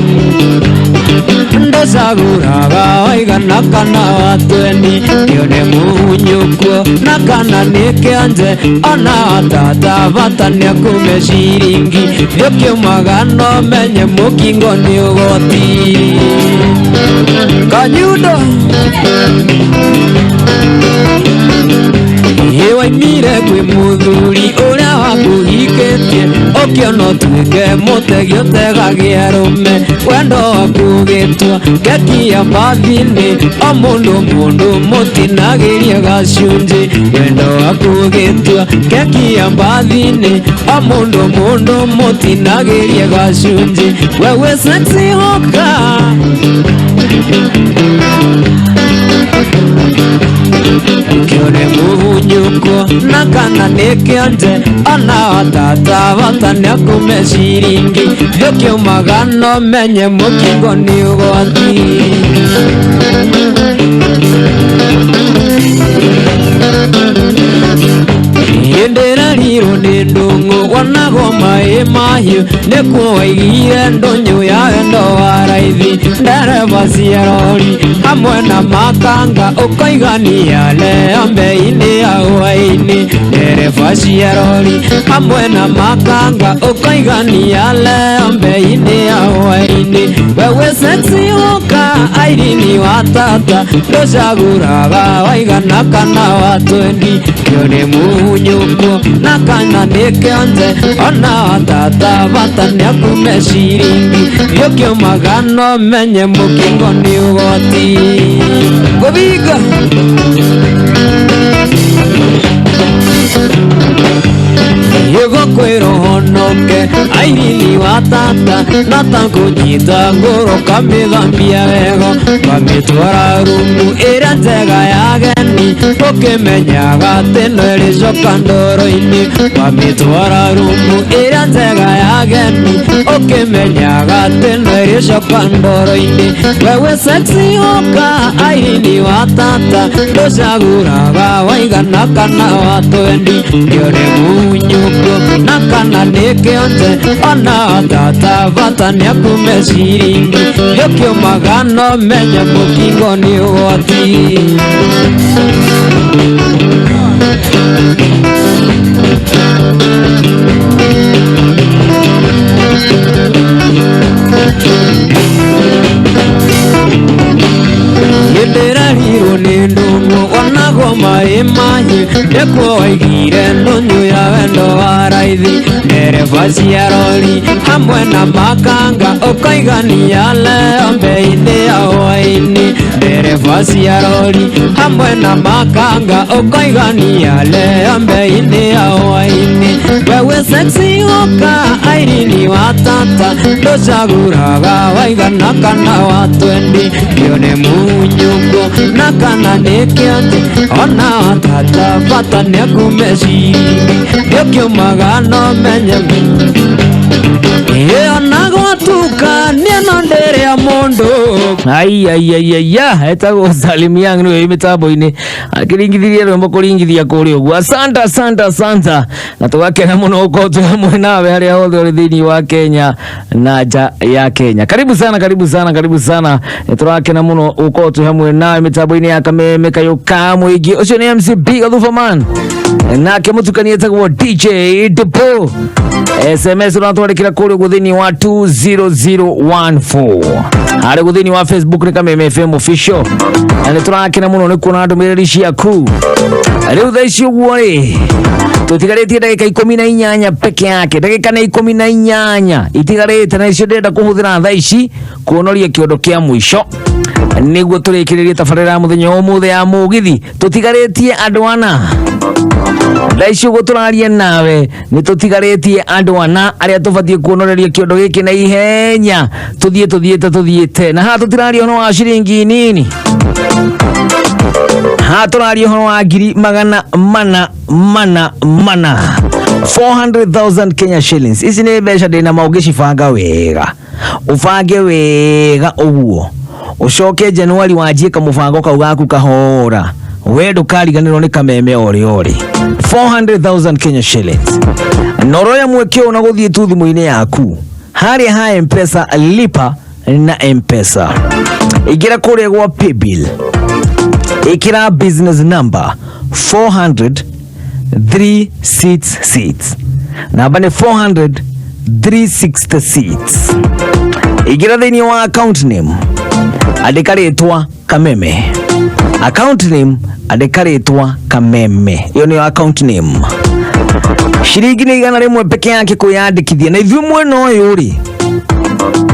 ndũcagũraga waigana kana wa tweni kĩone mũhunyũkuo na kana nĩ kĩanje ona tata bata nĩakũme ciringi thiĩ ũkĩũmaga no menye mũkingo nĩ ũgwati. Kanyundo ĩ waimire kwĩ mũthuri ũrĩa wakũhikĩtie ũkĩona ũtuĩke mũtegi ũtegagia arũme wendo waku ũgĩtua keki ya mbathi-inĩ o mũndũ mũndũ mũtinagĩrie gacunjĩ. Wendo waku ũgĩtua keki ya mbathi-inĩ o mũndũ mũndũ mũtinagĩrie gacunjĩ. Wewe sexy hawker kĩone mũhunyũkuo na kana nĩ kĩonje ona tata bata nĩakũme ciringi thiĩ ũkĩũmaga no menye mũkingo nĩ ũgwati. Ndĩrerirwo nĩ ndũng'ũ wonagwo maĩ mahiũ nĩkuo waigire ndũnyũ ya wendo wa raithi ndereba cia rori hamwe na makanga ũkoigania leo mbei-inĩ ya hwaĩ-inĩ ndereba cia rori hamwe na makanga ũkoigania leo mbei-inĩ ya hwaĩ-inĩ wewe sexy ũka airini wa tata ndũcagũraga waigana kana wa twendi kĩo nĩ munyũkũ na kana nĩ kĩonje ona wa tata bata nĩakume ciringi gĩũkĩũmaga no menye mũkingo nĩ ũgwati ngũbinga Igũkwĩrwo honoke airini wa tata na takũnyita ngũrũ kamĩthambia wega kamĩtwara rumu ĩrĩa njega ya ageni ũkĩmenyaga atĩ no ĩrĩcoka ndoro-inĩ kamĩtwara rumu ĩrĩa njega ya ageni ũkĩmenyaga atĩ no ĩrĩcoka ndoro-inĩ wewe sexy ũka airini wa tata ndũcagũraga waigana kana wa twendi kĩo nĩ munyũkũ na kana nĩ kĩonje ona tata bata nĩakume ciringi gĩũkĩũmaga no menye mũkingo nĩ ũgwati. Ndĩrerirwo nĩ ndũng'ũ wonagwo maĩ mahiũ nĩkuo waigire ndũnyũ ya wendo wa raithi ndereba cia rori hamwe na makanga ũkoigania leo mbei-inĩ ya hwaĩ-inĩ ndereba cia rori hamwe na makanga ũkoigania leo mbei-inĩ ya hwaĩ-inĩ wewe sexy ũka airini wa tata ndũcagũraga waigana kana wa twendi kĩo nĩ munyũkũ na kana nĩ kĩonje ona wa tata bata nĩakume ciringi gĩũkĩũmaga no menye ona gwatuka nĩno ndĩrĩa mũndũ. Ai ai ai ai ya etagwo Salim Young niwe mitambo-inĩ akĩringithirie rwĩmbo kũringithia kũrĩa ũguo. Asante asante asante, na tũgakena mũno gũkorwo twĩ hamwe nawe harĩa hothe ũrĩ thĩinĩ wa Kenya na nja ya Kenya. Karibu sana, karibu sana, karibu sana, nĩtũrakena mũno gũkorwo twĩ hamwe nawe mitambo-inĩ ya Kameme Kayũ ka Mũingĩ. Ũcio nĩ MC B Gathubaman nake mũtukani etagwo DJ Depo. SMS ũratwarĩkĩra kũrĩa ũguo thĩinĩ wa 20014 harĩa ũguo thĩinĩ wa Facebook nĩ Kameme FM official, na nĩ tũrakena mũno nĩ kuona ndũmĩrĩri ciaku. Rĩu thaa ici ũguo rĩ tũtigarĩtie ndagĩka 18 peke yake, ndagĩka nĩ 18 itigarĩte, na icio ndĩrenda kũhũthĩra thaa ici kuonoria kĩondo kĩa mũico nĩguo tũrĩkĩrĩrie tabarĩra ya mũthenya wa ũmũthĩ ya mũgithi. Tũtigarĩtie andũ ana thaa ici ũguo tũraria nawe nĩ tũtigarĩtie andũ ana arĩa tũbatiĩ kuonoreria kĩondo gĩkĩ na ihenya, tũthiĩ tũthiĩte tũthiĩte, na haha tũtiraria ũhoro wa ciringi nini, haha tũraria ũhoro wa 400,000 400,000 Kenya shillings. Ici nĩ mbeca ndĩna ma ũngĩcibanga wega, ũbange wega ũguo ũcoke Januari wanjie kamũbango kau gaku kahora, we ndũkariganĩrwo nĩ Kameme ori ori. 400,000 Kenya shillings noroya mweke ũyũ na gũthiĩ tu thimũ-inĩ yaku harĩa ha M-Pesa lipa na M-Pesa, ingĩra kũrĩa gwa paybill, ĩkĩra business number 400 366, namba nĩ 400 366. Ingĩra thĩinĩ wa account name andĩka rĩtwa Kameme, account name andĩka rĩtwa Kameme, ĩyo nĩyo account name. Ciringi nĩ 100 peke yake kwĩyandĩkithia, na ithuĩ mwena ũyũ rĩ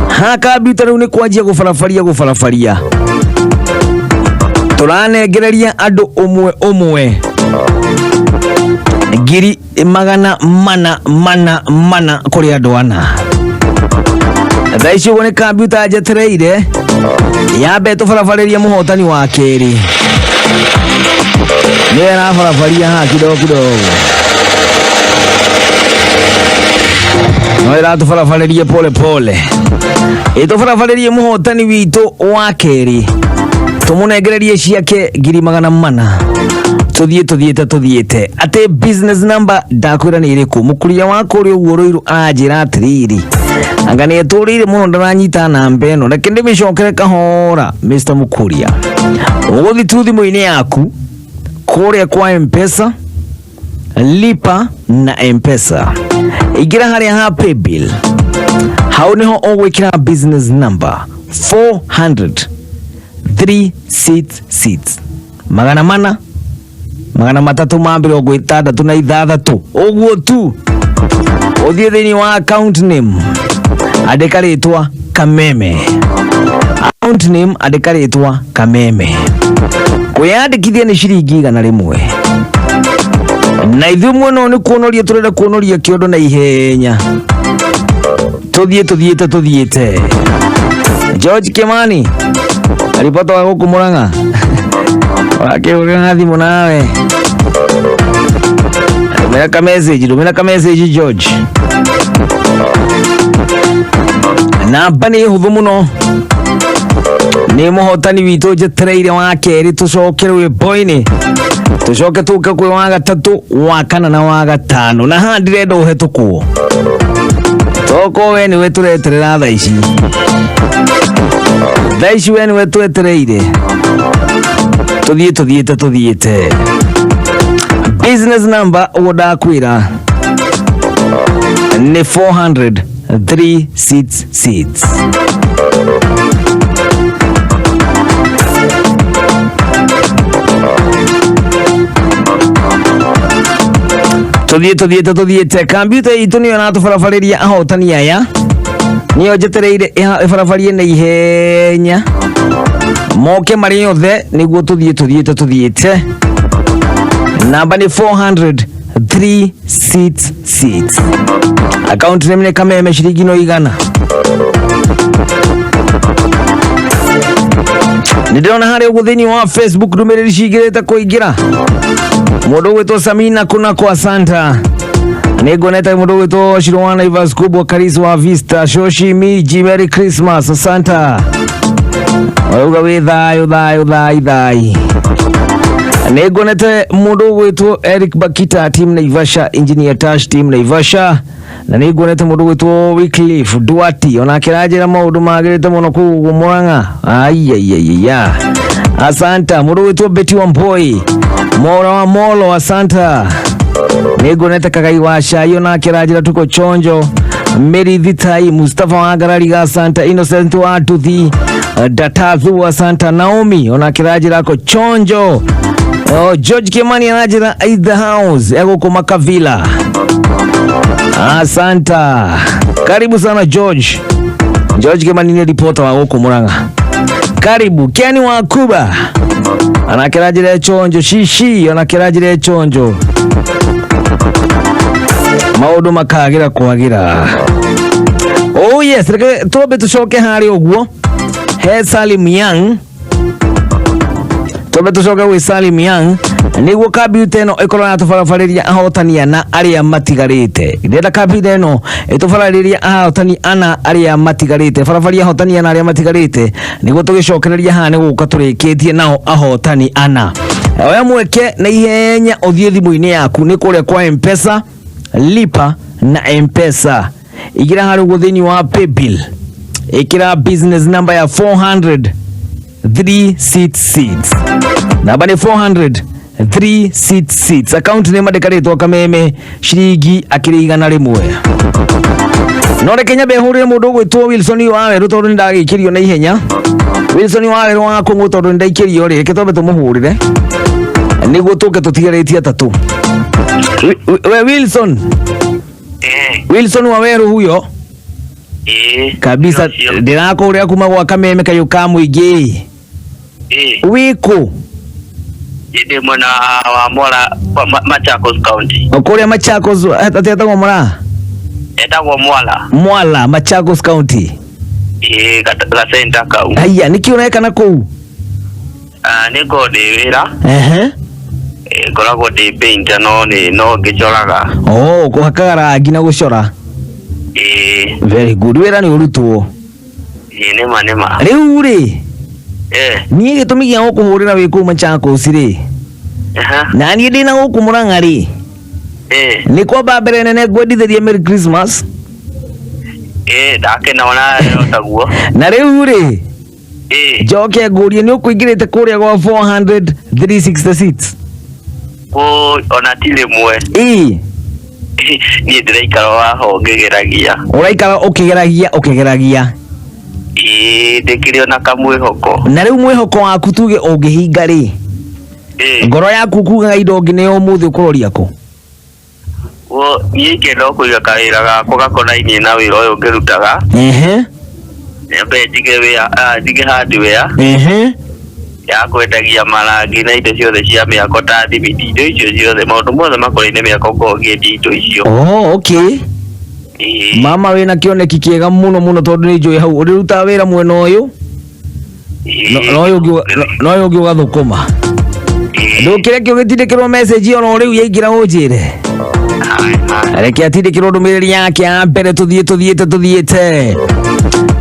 ha kambiuta rĩu nĩ kwanjia gũbarabaria gũbarabaria, tũranengereria andũ ũmwe ũmwe 400,000 kũrĩ andũ ana. Thaa ici ũguo nĩ kambiuta njetereire yambe tũbarabarĩrie mũhotani wa kerĩ, nĩwe arabarabaria haha kidogo kidogo, no ĩratũbarabarĩrie pole pole, ĩtũbarabarĩrie mũhotani witũ wa kerĩ. Tũmũnengererie ciake 400,000. Tuthiĩ tuthiĩte tuthiĩte atĩ business number ndakwĩra nĩ ĩrĩkũ. Mũkũria wa kũrĩa ũguo Rũirũ aranjĩra atĩrĩrĩ, anga nĩ etũrĩire mũno ndaranyita namba ĩno, reke ndĩmĩcokere kahora. Mr Mũkũria, ũgũthiĩ tu thimũ-inĩ yaku kũrĩa kwa Mpesa, lipa na Mpesa, ingĩra harĩa ha paybill, hau nĩho ũgwĩkĩra business number 400 366 466 ũguo tu. Ũthiĩ thĩinĩ wa account name, andĩka rĩtwa Kameme. Account name, andĩka rĩtwa Kameme. Kwĩyandĩkithia nĩ ciringi 100, na ithuĩ mwena ũyũ nĩ kuonoria tũrenda kuonoria kĩondo na ihenya. Tũthiĩ tũthiĩte tũthiĩte. George Kimani, ribota wa gũkũ Murang'a, ũrakĩhũrĩra na thimũ nawe, ndũmĩra ka message, ndũmĩra ka message George. Namba nĩ hũthũ mũno, nĩ mũhotani witũ njetereire wa kerĩ. Tũcoke rwĩmbo-inĩ, tũcoke tũke kwĩ wa gatatũ, wa kana na wa gatano, na haha ndirenda ũhetũkwo toko we nĩwe tũreterera thaa ici, thaa ici we nĩwe twetereire. Tũthiĩ tũthiĩte tũthiĩte. Business number ũguo ndakwĩra nĩ 400 366. Tuthiĩ tuthiĩte tuthiĩte. Kambyuta itũ nĩyo ĩratũbarabarĩria ahotani aya, nĩyo njetereire ĩbarabarie na ihenya moke marĩ othe nĩguo tũthiĩ tũthiĩte tũthiĩte. Namba nĩ 400 366, akaunti name nĩ Kameme, ciringi no 100. Nĩ ndĩrona harĩa ũguo thĩinĩ wa Facebook ndũmĩrĩri cingĩrĩte kũingĩra. Mũndũ ũgwĩtwo Samina kuna kwa Santa, nĩ nguonete. Mũndũ ũgwĩtwo Shiro wa Naivas kubwa, Karis wa Vista, Shoshi Miji, Merry Christmas Santa, ũrauga wĩ thayũ thayũ thai thai. Nĩ nguonete mũndũ ũgwĩtwo Eric Bakita, team Naivasha, Engineer Tash, team Naivasha, na nĩ nguonete mũndũ ũgwĩtwo Wycliffe Duati, onake aranjĩra maũndũ magĩrĩte mũno kũu ũguo Murang'a. Aiaiaiya, asanta. Mũndũ ũgwĩtwo Betty Wamboi Mora wa Molo, asanta. Nĩ nguonete Kagai wa Cai, onake aranjĩra tuko chonjo. Mary Thitai, Mustafa wa Ngarariga, asanta. Innocent wa Nduthi Datathu, asanta. Naomi onake aranjĩra ako chonjo. Oh, George Kimani aranjĩra in the house egũkũ Makavila. Asanta. Karibu sana George. George Kimani ni reporter wa gũkũ Murang'a. Karibu. Ken wa Kuba anakĩranjĩra chonjo. Shishi anakĩranjĩra chonjo, maũndũ makagĩra kwagĩra. Oh yes, reke twambe tũcoke harĩa ũguo he Salim Young, twambe tũcoke gwĩ Salim Young nĩguo kambiuta ĩno ĩkorwo yatũbarabarĩria ahotani ana arĩa matigarĩte. Ndĩrenda kambiuta ĩno ĩtũbarabarĩria ahotani ana arĩa matigarĩte, barabaria ahotani ana arĩa matigarĩte nĩguo tũgĩcokereria haha nĩ gũka tũrĩkĩtie nao ahotani ana. Oya mweke na ihenya ũthiĩ thimũ-inĩ yaku nĩ kũrĩa kwa Mpesa, lipa na Mpesa, ingĩra harĩa ũguo thĩinĩ wa paybill, ĩkĩra business number ya 400 366, namba nĩ 400 366, account nĩ mandĩka Kameme, ciringi akĩrĩ 100. No reke nyambe hũrĩre mũndũ ũgwĩtwo Wilson wa Werũ tondũ nĩ ndagĩikĩrio na ihenya. Wilson wa Werũ wa Kũng'ũ, tondũ nĩ ndaikĩrio rĩ, reke twambe tũmũhũrĩre nĩguo tũke tũtigarĩtie atatũ. We Wilson, Wilson wa Werũ huyo kabisa, ndĩrakũhũrĩra kuma gwa Kameme kayũ ka mũingĩ. Wĩkũ? Ndĩ mwena wa Mwala, Machakos County. Kũrĩa Machakos atĩ etagwo Mũra? Etagwo Mwala. Mwala, Machakos County. Ĩĩ, gacenta kau. Haya, nĩkĩ ũreka na kũu? Ah, nĩ ngoragwo ndĩ wĩra. Ĩĩ, ngoragwo ndĩ painter, no nĩ no ngĩcoraga. Oh, kũhakaga rangi na gũcora. Ĩĩ. Very good, wĩra nĩ ũrutwo. Ĩĩ, nĩma nĩma. Rĩu rĩ, Niĩ gĩtũmi gĩa gũkũhũrĩra wĩ kũu Machakos rĩ, na niĩ ndĩ na gũkũ Mũrang'a rĩ, nĩ kwamba mbere nene ngwendithĩrie Merry Christmas. Ndakena ona taguo. Na rĩu rĩ, njoke ngũrie, nĩ ũkũingĩrĩte kũrĩa gwa 400 366? Ona ti rĩmwe. Niĩ ndĩraikara waho ngĩgeragia. Ũraikara ũkĩgeragia ũkĩgeragia? Ĩĩ, ndĩkĩrĩ ona kamwĩhoko. Na rĩu mwĩhoko waku tuge ũngĩhinga rĩ, ngoro yaku kugaga indo ũngĩ ũmũthĩ ũkũroria kũ? Niĩ ingĩenda o kũiga kawĩra gakwa gakonainie na wĩra ũyũ ngĩrutaga. Nyambe njige wĩa, njige hardware ya kwendagia marangi na indo ciothe cia mĩako ta thimiti, indo icio ciothe, maũndũ mothe makonainie mĩako ngorwo ngĩendia indo icio. Oh, okay. Mama wĩna kĩoneki kĩega mũno mũno, tondũ nĩ njũĩ hau ũrĩrutaga wĩra mwena ũyũ no ũyũ ũngĩ ũgathũkũma. Ndũkĩreke ũgĩtindĩkĩrwo message ona rĩu yaingĩra ũnjĩre. Reke atindĩkĩrwo ndũmĩrĩri yake ya mbere, tũthiĩ tũthiĩte tũthiĩte.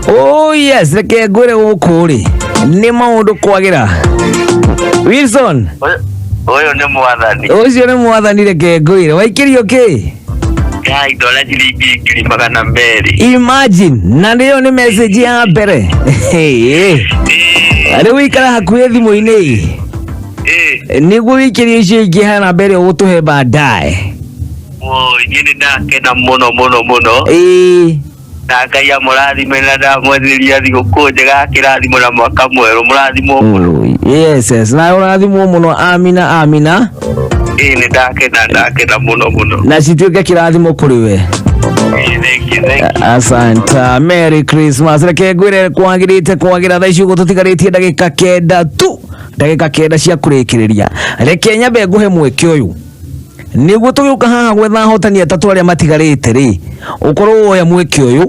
Oh yes, reke ngwĩre gũkũ rĩ nĩ maũndũ kwagĩra. Wilson, Ũyũ nĩ mwathani. Ũcio nĩ mwathani, reke ngwĩre. Waikĩrio kĩ? Ngai, ndona ciringi 200,000. Imagine, na nĩyo nĩ message ya mbere. Rĩu ikara hakuhĩ thimũ-inĩ nĩguo wĩikĩrie icio ingĩ hana mbere ũgũtũhe baadaye. Oi, niĩ nĩ ndakena mũno mũno mũno. Na Ngai amũrathime, na ndamwendithĩria thigũkũ njega, kĩrathimo na mwaka mwerũ, mũrathimwo mũno. Yes, na ũrathimwo mũno. Amina, amina. Ĩĩ, nĩ ndakena, ndakena mũno mũno. Na cituĩke kĩrathimo kũrĩ we. Thank you, thank you. Asante. Merry Christmas. Reke ngwĩre kwagĩrĩte kwagĩra thaa ici ũguo tũtigarĩtie ndagĩka 9 tu, ndagĩka 9 cia kũrĩkĩrĩria. Reke nyambe ngũhe mweke ũyũ nĩguo tũgĩũka haha gwetha ahotani atatũ arĩa matigarĩte rĩ, ũkorwo woya mweke ũyũ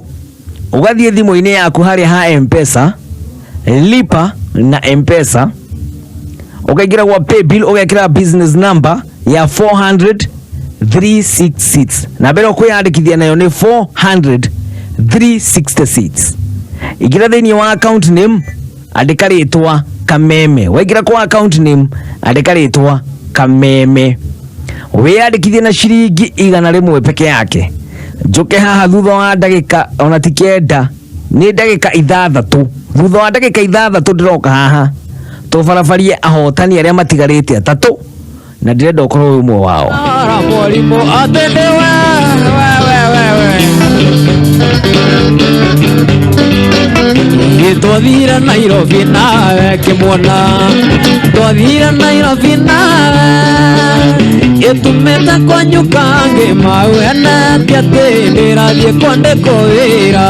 ũgathiĩ thimũ-inĩ yaku harĩa ha Mpesa, lipa na Mpesa, ũkaingĩra gwa paybill, ũgekĩra business number ya 400 366, na mbere ũkwĩyandĩkithia nayo nĩ 400 366. Ingĩra thĩinĩ wa account name, andĩka rĩtwa Kameme. Waingĩra kwa account name, andĩka rĩtwa Kameme, wĩyandĩkithie na ciringi 100 peke yake. Njũke haha thutha wa ndagĩka ona ti 9, nĩ ndagĩka 6. Thutha wa ndagĩka 6 ndĩroka haha tũbarabarie ahotani arĩa matigarĩte atatũ, na ndĩrenda ũkorwo wĩ ũmwe wao. Mwarimũ atĩ nĩ we we we we we. Twathire Nairobi nawe kĩmwana, twathire Nairobi nawe, ĩtumĩte kwanyu kangĩ mauhenete atĩ ndĩrathiĩ kwandĩkwo wĩra.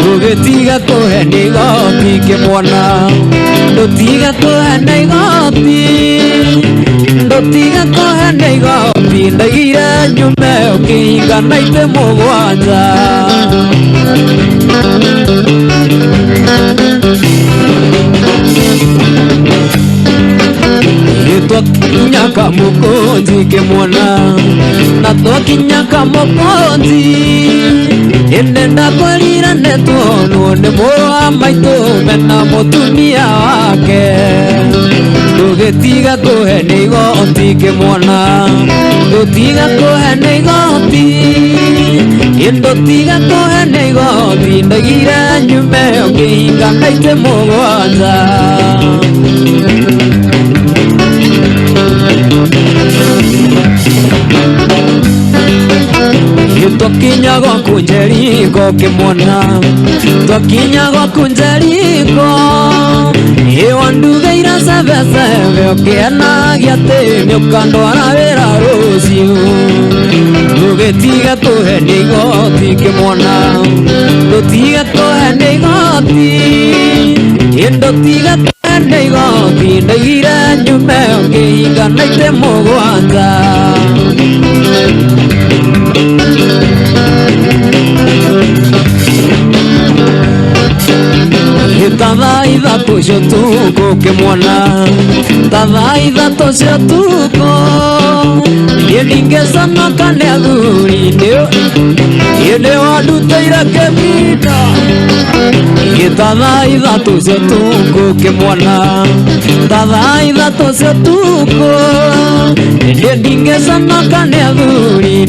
Ndũgĩtiga kũhe igoti kĩmwana, ndũtiga kũhe igoti, ndũtiga kũhe igoti. Ndaigire nyume ũkĩhinga na itĩ 7. Twakinya kamũkũnji kĩmwana, na twakinya kamũkũnji, ĩndĩ ndakwĩrire nĩtuonwo nĩ mũrũ wa maitũ mena mũtumia wake. Ndũgĩtiga kũhe nĩ igoti kĩmwana, ndũtiga kũhe nĩ igoti, ndũtiga kũhe nĩ igoti. Ndaigire nyume ũkĩhinga na itĩ 7. Twakinya gwaku Jeriko kĩmwana, twakinya gwaku Jeriko, ĩwandugeire cebecebe ũkĩenagia atĩ nĩũkandwara wĩra rũciũ. Ndũgĩtiga kũhe nĩ igoti kĩmwana, ndũtiga kũhe nĩ igoti, ndũtiga kũhe nĩ igoti. Ndaigire nyume ũkĩhinga na itĩ 7. Ta thaa 3 cia ũtukũ kĩmwana, ta thaa 3 cia ũtukũ, niĩ ndingĩconoka nĩ athuri, niĩ nĩwandutĩire kĩbinda. Gĩta thaa 3 cia ũtukũ kĩmwana, ta thaa 3 cia ũtukũ, ĩndĩ ndingĩconoka nĩ athuri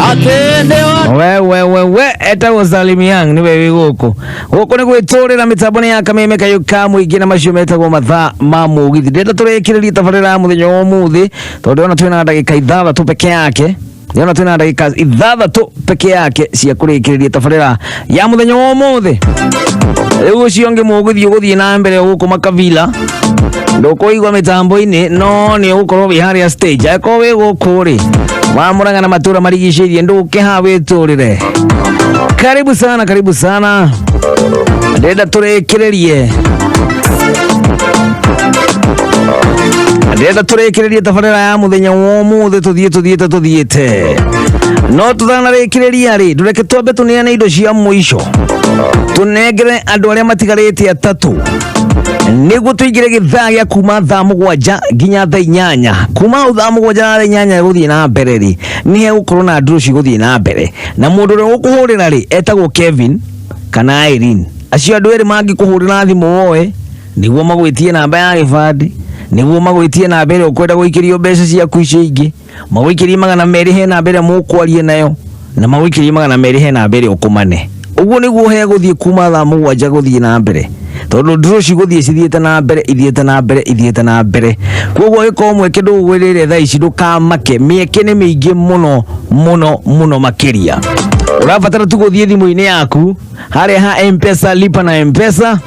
atĩ ndĩ wa We we we we etagwo Salim Young niwe wĩ gũkũ gũkũ nĩ gwĩtũrĩra mĩtambo nĩ ya kameme kayũ ka mũingĩ na macio metagwo mathaa ma mũgithi. Ndĩrenda tũrĩkĩrĩrie tabarĩra ya mũthenya wa ũmũthĩ tondũ ndĩrona twĩna ndagĩka 6 peke yake, ndĩrona twĩna ndagĩka 6 peke yake cia kũrĩkĩrĩria tabarĩra ya mũthenya wa ũmũthĩ. Rĩu ũcio ũngĩ mũgithi ũgũthiĩ na mbere gũkũ makabila ndũkũigua mĩtambo-inĩ no nĩ ũgũkorwo wĩ harĩa stage. Angĩkorwo wĩ gũkũ rĩ wa Murang'a na matũra marigicĩirie ndũke haha wĩtũrĩre. Karibu sana, karibu sana, ndĩrenda tũrĩkĩrĩrie, ndĩrenda tũrĩkĩrĩrie tabarĩra ya mũthenya wa ũmũthĩ tũthiĩ tũthiĩte tũthiĩte no tũtanarĩkĩrĩria rĩ ndũreke twambe tũneane indo cia mũico tũnengere andũ arĩa matigarĩte 3 nĩguo tũingĩre gĩthaa gĩa kuma thaa 7 nginya thaa 8. Kuma hau thaa 7 na thaa 8 gũthiĩ na mbere rĩ nĩ hegũkorwo na ndũrũ cigũthiĩ na mbere na mũndũ ũrĩa ũgũkũhũrĩra rĩ etagwo Kevin kana Irene. Acio andũ erĩ mangĩkũhũrĩra thimũ woe nĩguo magwĩtie namba ya gĩbandĩ, nĩguo magwĩtie namba ĩrĩa ũkwenda gũikĩrio mbeca ciaku icio ingĩ, magũikĩrie 200 he namba ĩrĩa mũkwaria nayo, na magũikĩrie 200 he namba ĩrĩa ũkũmane. Ũguo nĩguo hegũthiĩ kuma thaa 7 gũthiĩ na mbere tondũ ndũrũ cigũthiĩ cithiĩte na mbere ithiĩte na mbere ithiĩte na mbere. Koguo ĩkorwo mweke ndũgwĩrĩre thaa ici ndũkamake, mĩeke nĩ mĩingĩ mũno mũno mũno makĩria. Ũrabatara tu gũthiĩ thimũ-inĩ yaku harĩa ha M-Pesa, lipa na M-Pesa,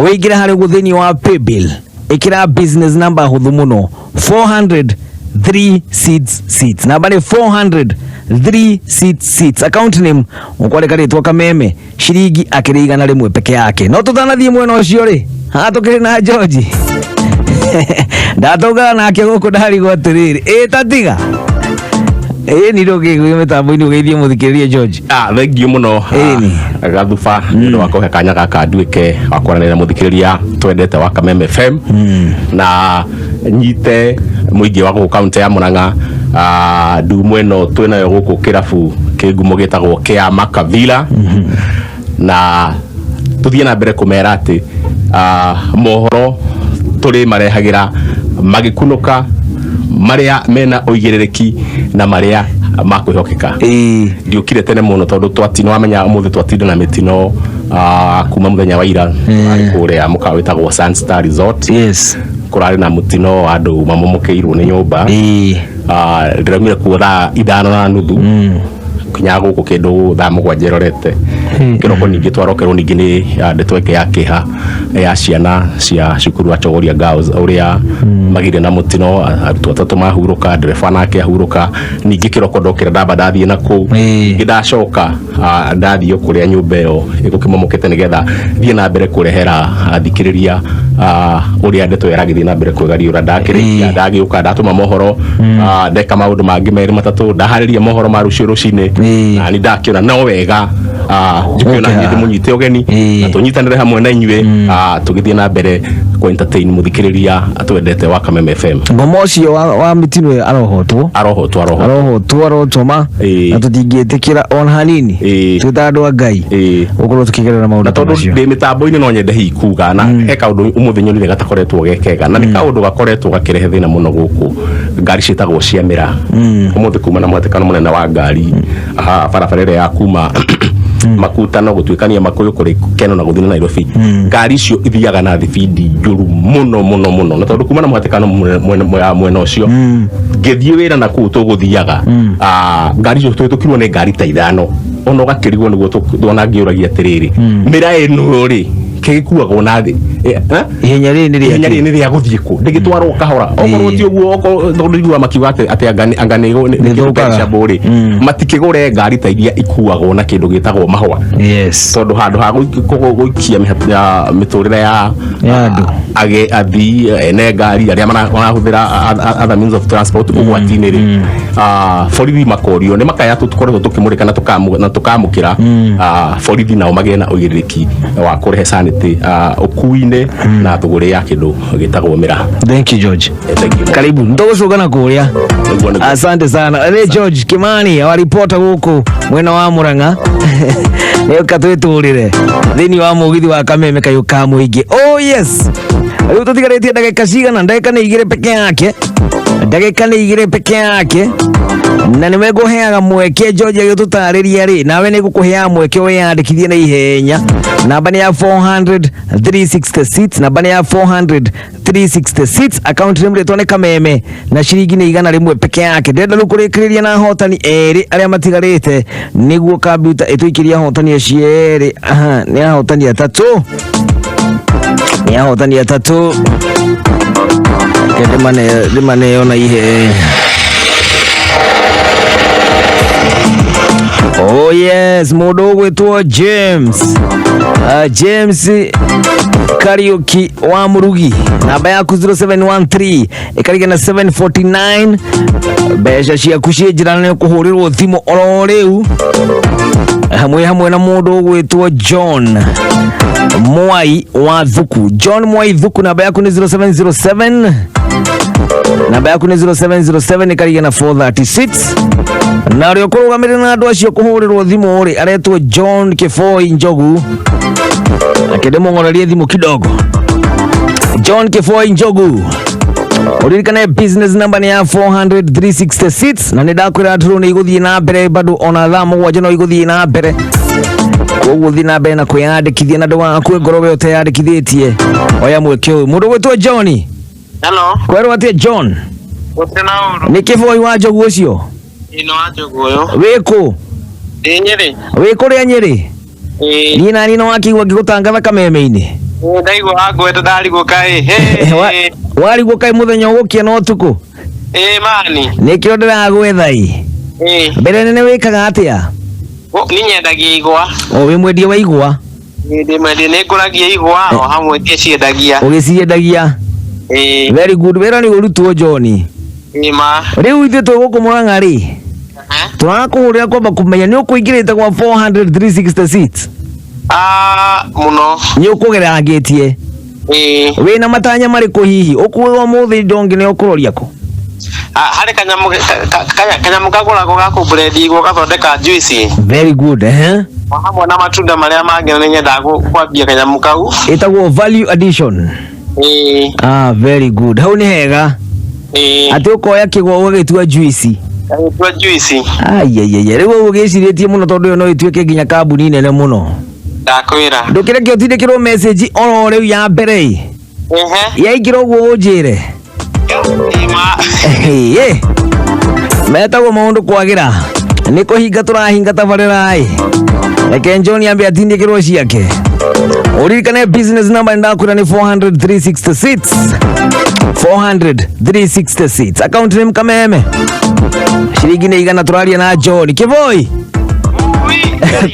ũingĩre harĩa ũguo thĩinĩ wa paybill, ĩkĩra business number hũthũ mũno 400 366, namba nĩ 400 366, account name ũkwandĩka rĩtwa Kameme, ciringi akĩrĩ 100 peke yake. No tũtanathiĩ mwena ũcio rĩ haha tũkĩrĩ na George ndatũngana nake gũkũ ndarigwo atĩrĩrĩ ĩ tatiga ĩ ni ndũngĩgũĩ mĩtambo-inĩ ũgeithie mũthikĩrĩria George. Thengiũ mũno Gathuba nĩ ũndũ wa kũhe kanya gaka nduĩke wa kwaranĩria mũthikĩrĩria twendete wa Kameme FM na nyite mũingĩ wa gũkũ kaunti ya Murang'a. Ndumo ĩno twĩnayo gũkũ kĩrabu kĩngumo gĩtagwo kĩa Makavila na tũthiĩ na mbere kũmera atĩ mohoro tũrĩ marehagĩra magĩkunũka marĩa mena ũigĩrĩrĩki na marĩa makwĩhokeka. Ndiũkire tene mũno tondũ twatino wamenya ũmũthĩ twatinda na mĩtino kuma mũthenya wa ira arĩ kũrĩa mũkawa wĩtagwo Sunstar Resort. Yes. Kũrarĩ na mũtino wa andũ mamomokĩirwo nĩ nyũmba. Ndĩraumire kuo thaa 5:30 kinya gũkũ kĩndũ thaa 7 ĩrorete. Kĩroko ningĩ twarokerwo ningĩ nĩ ndeto ĩngĩ ya kĩeha ya ciana cia cukuru wa Chogoria Girls ũrĩa magire na mũtino, arutwo 3 mahurũka, ndereba nake ahurũka. Ningĩ kĩroko ndokĩra ndamba ndathiĩ na kũu, ningĩ ndacoka ndathiĩ kũrĩa nyũmba ĩyo ĩgũkĩmomokete nĩgetha thiĩ na mbere kũrehera athikĩrĩria ũrĩa ndeto ĩragĩthiĩ na mbere kwĩgariũra. Ndakĩrĩkia ndagĩũka ndatũma mohoro, ndeka maũndũ mangĩ 2 3, ndaharĩria mohoro ma rũciũ rũcinĩ na nĩ ndakĩona no wega njũke na niĩ ndĩmũnyite ũgeni na tũnyitanĩre hamwe na inyuĩ tũgĩthiĩ na mbere kũ entertain mũthikĩrĩria atwendete wa Kameme FM. Ngoma ũcio wa mĩtino ĩyo arohotwo arohotwo arohotwo arotoma na tũtingĩtĩkĩra ona hanini twĩ ta andũ a Ngai gũkorwo tũkĩgerera maũndũ na ta tondũ macio. ndĩ mĩtambo-inĩ no nyende hihi kuga na he kaũndũ ũmũthĩ nyonire gatakoretwo ge kega na nĩ kaũndũ gakoretwo gakĩrehe thĩna mũno gũkũ ngari ciĩtagwo cia mĩraa. Ũmũthĩ kuma na mũhatĩkano mũnene wa ngari barabara ĩrĩa ya kuma Makutano gũtuĩkania Makuyu kũrĩ Keno na gũthiĩ na Nairobi, ngari icio ithiaga na thibindi njũru mũno mũno mũno na tondũ kuma na mũhatĩkano mwena ũcio ngĩthiĩ wĩra na kũu tũgũthiaga ngari icio tũhĩtũkirwo nĩ ngari ta 5 ona ũgakĩrigwo nĩguo ona ngĩũragia atĩrĩrĩ mĩraa ĩno rĩ kĩgĩkuagwo na thĩ ihenya rĩrĩ nĩ rĩa ihenya rĩrĩ nĩ rĩa gũthiĩ kũ ndĩgĩtwarwo kahora okorwo ti ũguo okorwo tondũ ndiguaga makiuga atĩ anga nĩ Nĩthũkaga. perishable rĩ matikĩgũre ngari ta iria ikuagwo na kĩndũ gĩtagwo mahũa. Yes. Tondũ handũ ha gũikia mĩtũrĩre ya andũ athii ene ngari arĩa marahũthĩra other means of transport ũgwati-inĩ rĩ borithi makorio nĩ makaya tũkoretwo tũkĩmũrĩka na tũkamũkĩra borithi nao magĩe na ũigĩrĩrĩki wa kũrehe sanity ũkui-inĩ na thũgũrĩ ya kĩndũ gĩtagwo mĩraa. Thank you George. Thank you. Karibu ndũgũcoka na kũrĩa. Asante sana. Ni George Kimani wa reporter gũkũ mwena wa Murang'a. Nĩũka twĩtũrĩre thĩinĩ wa mũgithi wa Kameme kayũ ka mũingĩ. Oh yes, rĩu tũtigarĩtie ndagĩka cigana? Ndagĩka nĩ 2 peke yake, ndagĩka nĩ 2 peke yake, na nĩwe ngũheaga mweke George agĩtũtarĩria rĩ, nawe nĩ ngũkũheaga mweke wĩyandĩkithie na ihenya. Namba nĩ ya 400 366, namba nĩ ya 400 366, account nĩ rĩtwa nĩ Kameme na ciringi nĩ 100 peke yake. Ndĩrenda rĩu kũrĩkĩrĩria na ahotani erĩ arĩa matigarĩte nĩguo kambiuta ĩtũikĩrie ahotani acio erĩ. Aha, nĩ ahotani atatũ, nĩ ahotani atatũ. Reke ndĩmaneo na ihenya. Oh yes, mũndũ ũgwĩtwo James, James Kariuki wa Murugi, namba yaku 0713 ĩkariga na 749. Mbeca ciaku ciĩ njĩra na nĩ ũkũhũrĩrwo thimũ oro rĩu, hamwe na mũndũ ũgwĩtwo John Mwai wa Thuku. John Mwai Thuku, namba yaku nĩ 0707, namba yaku nĩ 0707 ĩkariga na 436. Na ũrĩa ũkũrũgamĩrĩra na andũ acio kũhũrĩrwo thimũ rĩ, aretwo John Kĩboi Njogu. Reke ndĩmũng'orerie thimũ kidogo. John Kĩboi Njogu, ũririkane business number nĩ ya 400 366, na nĩ ndakwĩra atĩ nĩ igũthiĩ na mbere bado ona thaa 7 no igũthiĩ na mbere. Koguo thiĩ na mbere na kwĩyandĩkithia na ndũgakue ngoro we ũteyandĩkithĩtie. Oya mweke ũyũ. Mũndũ ũgwĩtwo John. Hello. Kwerwo atĩa John? Gũtirĩ na ũru. Nĩ Kĩboi wa Njogu ũcio? Ĩno wa Njogu ũyũ. Wĩkũ? Ndĩ Nyĩrĩ. Wĩ kũrĩa Nyĩrĩ? Ĩĩ. Niĩ nani no wakĩigua ngĩgũtangatha Kameme-inĩ? Ĩĩ, ndaigua wangweta ndarigwo kaĩ. Hĩ. Warigwo kaĩ mũthenya ũgũkia na ũtukũ? Ĩĩ mani. Nĩkĩo ndĩragwetha ĩ. Ĩĩ. Mbere nene wĩkaga atĩa? Niĩ nyendagia igwa. O wĩ mwendia wa igwa? Ĩĩ, ndĩ mwendia, nĩ ngũragia igwa o hamwe ngĩciendagia. Ũgĩciendagia? Ĩĩ. Very good, wĩra nĩ ũrutwo John. Ĩĩ ma. Rĩu ithuĩ twĩ gũkũ Mũrang'a rĩ, tũrakũhũrĩra kwamba kũmenya nĩ ũkũingĩrĩte gwa 400 366. Ah, mũno. Nĩ ũkũgerangĩtie? Ĩĩ. Wĩna matanya marĩkũ hihi? Ũkuĩrwo ũmũthĩ indo ngĩ nĩ ũkũroria kũ? Ah, harĩ kanyamũ kanyamũ kagũragwo ga kũblend igwa gathondeka juice. Very good, eh? O hamwe na matunda marĩa mangĩ, na nĩ nyendaga kwambia kanyamũ kau. Ĩtagwo value addition. Ĩĩ. Ah, very good. Hau nĩ hega. Ĩĩ. Atĩ ũkoya kĩgwa ũgagĩtua juice. Gagĩtua juice. Aiaiaia, rĩu ũguo ũgĩcirĩtie mũno tondũ ĩyo no ĩtuĩke nginya kambuni nene mũno. Ndakwĩra. Ndũkĩreke ũtindĩkĩrwo message oro rĩu ya mbere ĩ. Ehe. Yaingĩra ũguo ũnjĩre. Ĩĩ ma. Ĩ, metagwo maũndũ kwagĩra nĩ kũhinga tũrahinga tabarĩra ĩ. Reke John ambe atindĩkĩrwo ciake. Ũririkane business number ndakwĩra nĩ 400 366, 400 366, account name Kameme, ciringi nĩ 100. Tũraria na John Kĩboi.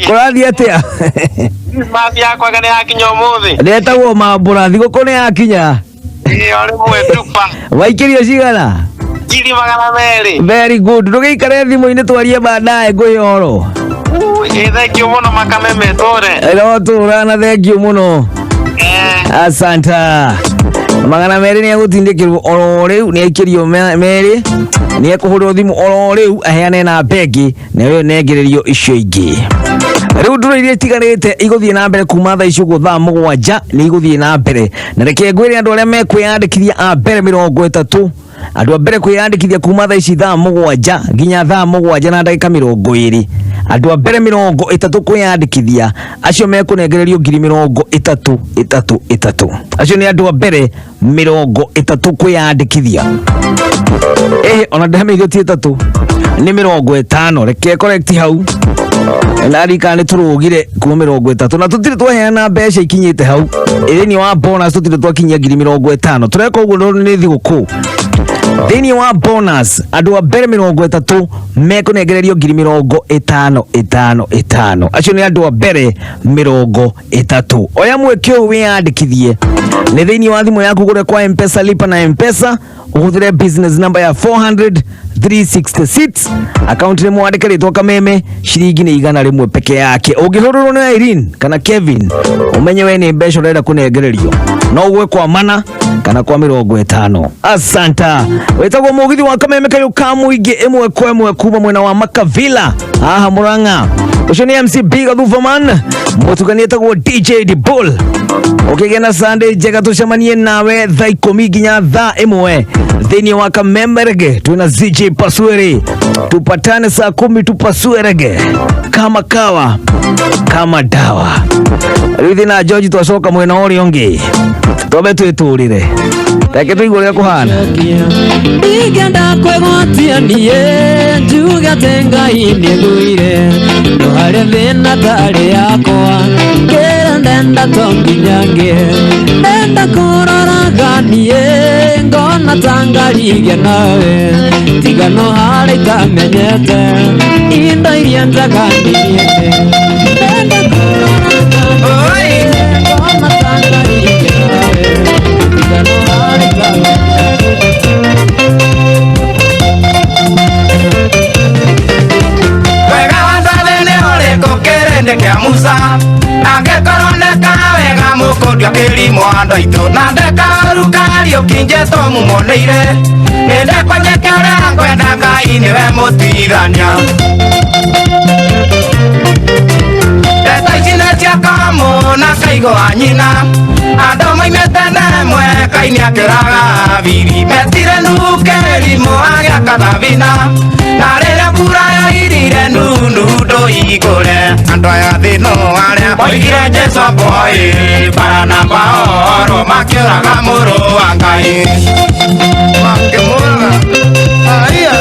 Kũrathiĩ atĩa? Mathi yakwa nĩ yakinya ũmũthĩ. Ndetagwo mambũra, thigũkũ nĩ yakinya. Ĩĩ, o rĩmwe tupa. Waikĩrio cigana? 200,000. Very good, ndũgĩikare thimũ-inĩ, twarie baadaye, ngũhe ũhoro. Ĩĩ, thank you mũno Makameme, tũre. No tũra na thank you mũno, asanta. 200 nĩ egũtindĩkĩrwo oro rĩu, nĩ aikĩrio merĩ, nĩ ekũhũrĩrwo thimũ oro rĩu aheane namba ĩngĩ nayo nengererio icio ingĩ. Rĩu ndũrũ iria itigarĩte igũthiĩ na mbere kuma thaa ici ũguo thaa 7 nĩ igũthiĩ na mbere. Na reke ngwĩre andũ arĩa mekwĩyandĩkithia a mbere 30, andũ a mbere kwĩyandĩkithia kuma thaa ici thaa 7 nginya thaa 7:20, andũ a mbere 30 kwĩyandĩkithia acio mekũnengererio ngiri 30 ĩtatũ ĩtatũ. Acio nĩ andũ a mbere 30 kwĩyandĩkithia. Ĩhĩ, ona ndĩramĩigua ti ĩtatũ, nĩ 50. Reke correct hau, ndarikana nĩ tũrũgire kuma 30 na tũtirĩ twaheana mbeca ikinyĩte hau thĩinĩ wa bonus, tũtirĩ twakinyia ngiri 50. Tũreka ũguo tondũ nĩ thigũkũ. Thĩinĩ wa bonus andũ a mbere 30 mekũnengererio ngiri 50 ĩtano ĩtano. Acio nĩ andũ a mbere 30. Oya mweke ũyũ wĩyandĩkithie nĩ thĩinĩ wa thimũ yaku, kũrĩa kwa Mpesa, lipa na Mpesa, ũhũthĩre business number ya 400. 366 akaunti nĩ mwandĩke rĩtwa Kameme, ciringi nĩ 100 peke yake. Ũngĩhũrĩrwo nĩ Irene kana Kevin, ũmenye we nĩ mbeca ũrenda kũnengererio, no ũgwe kwa mana kana kwa 50. Asanta. Wĩtagwo mũgithi wa Kameme kayũ ka mũingĩ ĩmwe kwa ĩmwe kuma mwena wa Makavila haha Murang'a. Ũcio nĩ MC Big Thuvaman, mũtugani etagwo DJ The Bull. Ũkĩgĩa na Sunday njega, tũcemanie nawe thaa 10 nginya thaa 1 thĩinĩ wa Kameme Rege. Twĩna ZJ Paswere, tupatane saa 10 tupasue rege kama kawa kama dawa. Rĩu na George twacoka mwena ũrĩa ũngĩ, twambe twĩtũrĩre, reke tũigue ũrĩa kũhana. Ingĩenda kwĩgwatia niĩ njuge atĩ Ngai nĩngũire, no harĩ thĩna tarĩ yakwa kĩrĩa ndenda to nginya ngĩe, ndenda kũroraga niĩ ngona ta ngarigia nawe, tiga no harĩ itamenyete indo iria njega ndirĩte, ndenda kũroraga niĩ ngona ta ngarigia nawe, tiga no harĩ itamenyete. Wega wa ndathĩ nĩ ũrĩkũ kĩrĩndĩ kĩa Musa, angĩkorwo ndeka wega mũkũndio kĩrimũ andũ aitũ, na ndeka ũru Kariũki Jesũ mumoneire, nĩndekwenyeka ũrĩa ngwenda Ngai nĩwe mũtuithania. Ndeto ici nĩ cia kamũ na kaigo wa nyina, andũ moimĩte mweka-inĩ akĩraga biri, metire Nuhu kĩrimũ agĩaka thabina, na rĩrĩa mbura yoirire Nuhu ndũigũre. Andũ aya thĩ no arĩa moigire Jesũ amboi, Baranaba oro makĩũraga mũrũ wa Ngai, makĩmũraga aya.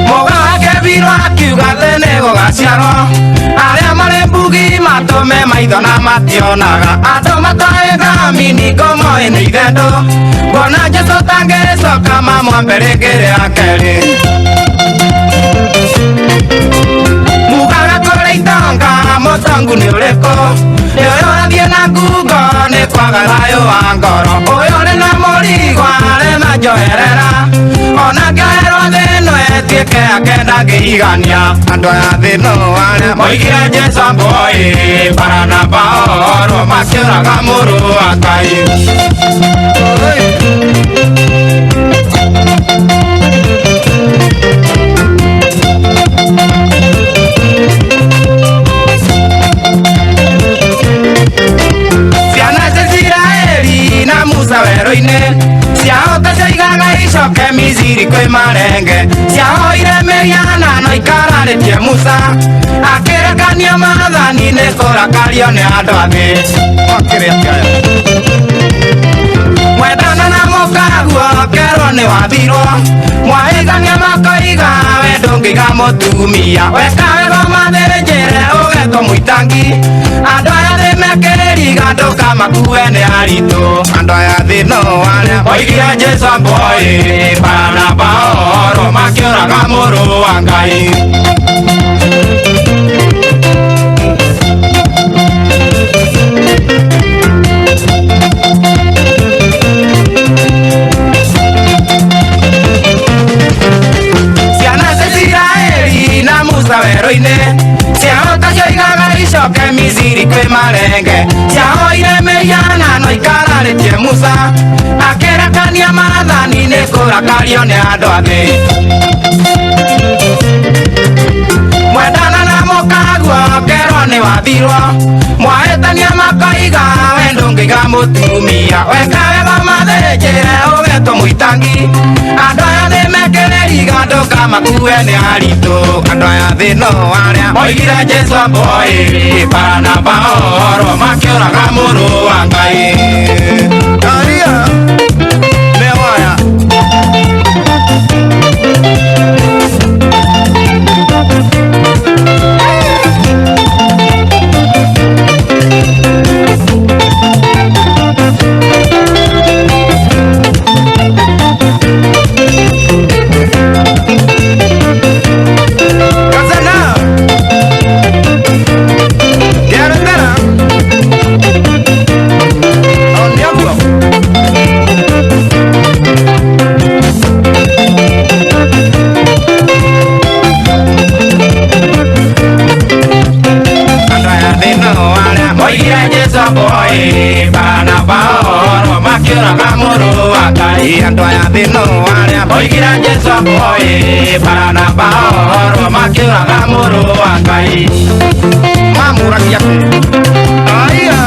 Mũga akiuga thĩ nĩ gũgaciarwo, arĩa marĩ mbugi matũme maitho na mationaga, andũ matoĩ thamini ngomoĩ nĩ ithendũ, kuona Jesũ tangĩcoka mamwambe rĩngĩ rĩa kerĩ. Mugaga kũrĩ itonga mũtongu nĩ ũrĩkũ, nĩ ũyũ ũrathiĩ na ngungo nĩ kwaga thayũ wa ngoro, ũyũ ũrĩ na mũrigo arĩ na njoherera, ona ngĩoherwo thĩ ĩno ĩtuĩke yake ndangĩigania. Andũ aya thĩ no arĩa moigire Jesũ amboi, Baranaba oro makĩũraga mũrũ wa Ngai. Ciana cia Isiraeli na Musa werũ-inĩ, ciahota ciaigaga icoke Misiri kwĩ marenge, ciahoire mĩhianano ikararĩtie Musa, akĩrekania maathani nĩ kũrakario nĩ andũ a thĩ. Makĩrĩ atĩa aya? Mwendana na mũkaguo kerwo nĩ wathirwo, mwaigania makoiga we ndũngĩiga mũtumia, weka wega mathĩnjĩre ũgetwo mũitangi, andũ aya thĩ mekĩriga ndũkamakue nĩ aritũ. Andũ aya thĩ no arĩa moigire Jesũ amboi, Baranaba oro makĩũraga mũrũ wa Ngai. Ciana cia Isiraeli na Musa werũ-inĩ, ciahota cioigaga icoke Misiri kwĩ marenge, ciahoire mĩhianano ikararĩtie Musa, akĩrekania maathani nĩ kũrakario nĩ andũ a thĩ. Mwendana na mũkaguo kerwo nĩ wathirwo, mwahĩtania makoiga we ndũngĩiga mũtumia, weka wega mathĩnjĩre ũgetwo mũitangi, andũ aya thĩ mekĩrĩriga ndũkamakue nĩ aritũ. Andũ aya thĩ no arĩa moigire Jesũ amboi, Baranaba oro makĩũraga mũrũ wa Ngai. Karia nĩ waya. Kazana. Get Baranaba ohorwo makĩũraga mũrũ wa Ngai. Andũ aya thĩ no arĩa moigire Jesũ akoĩ, Baranaba ohorwo makĩũraga mũrũ wa Ngai. Mamũragia kĩ? Aya.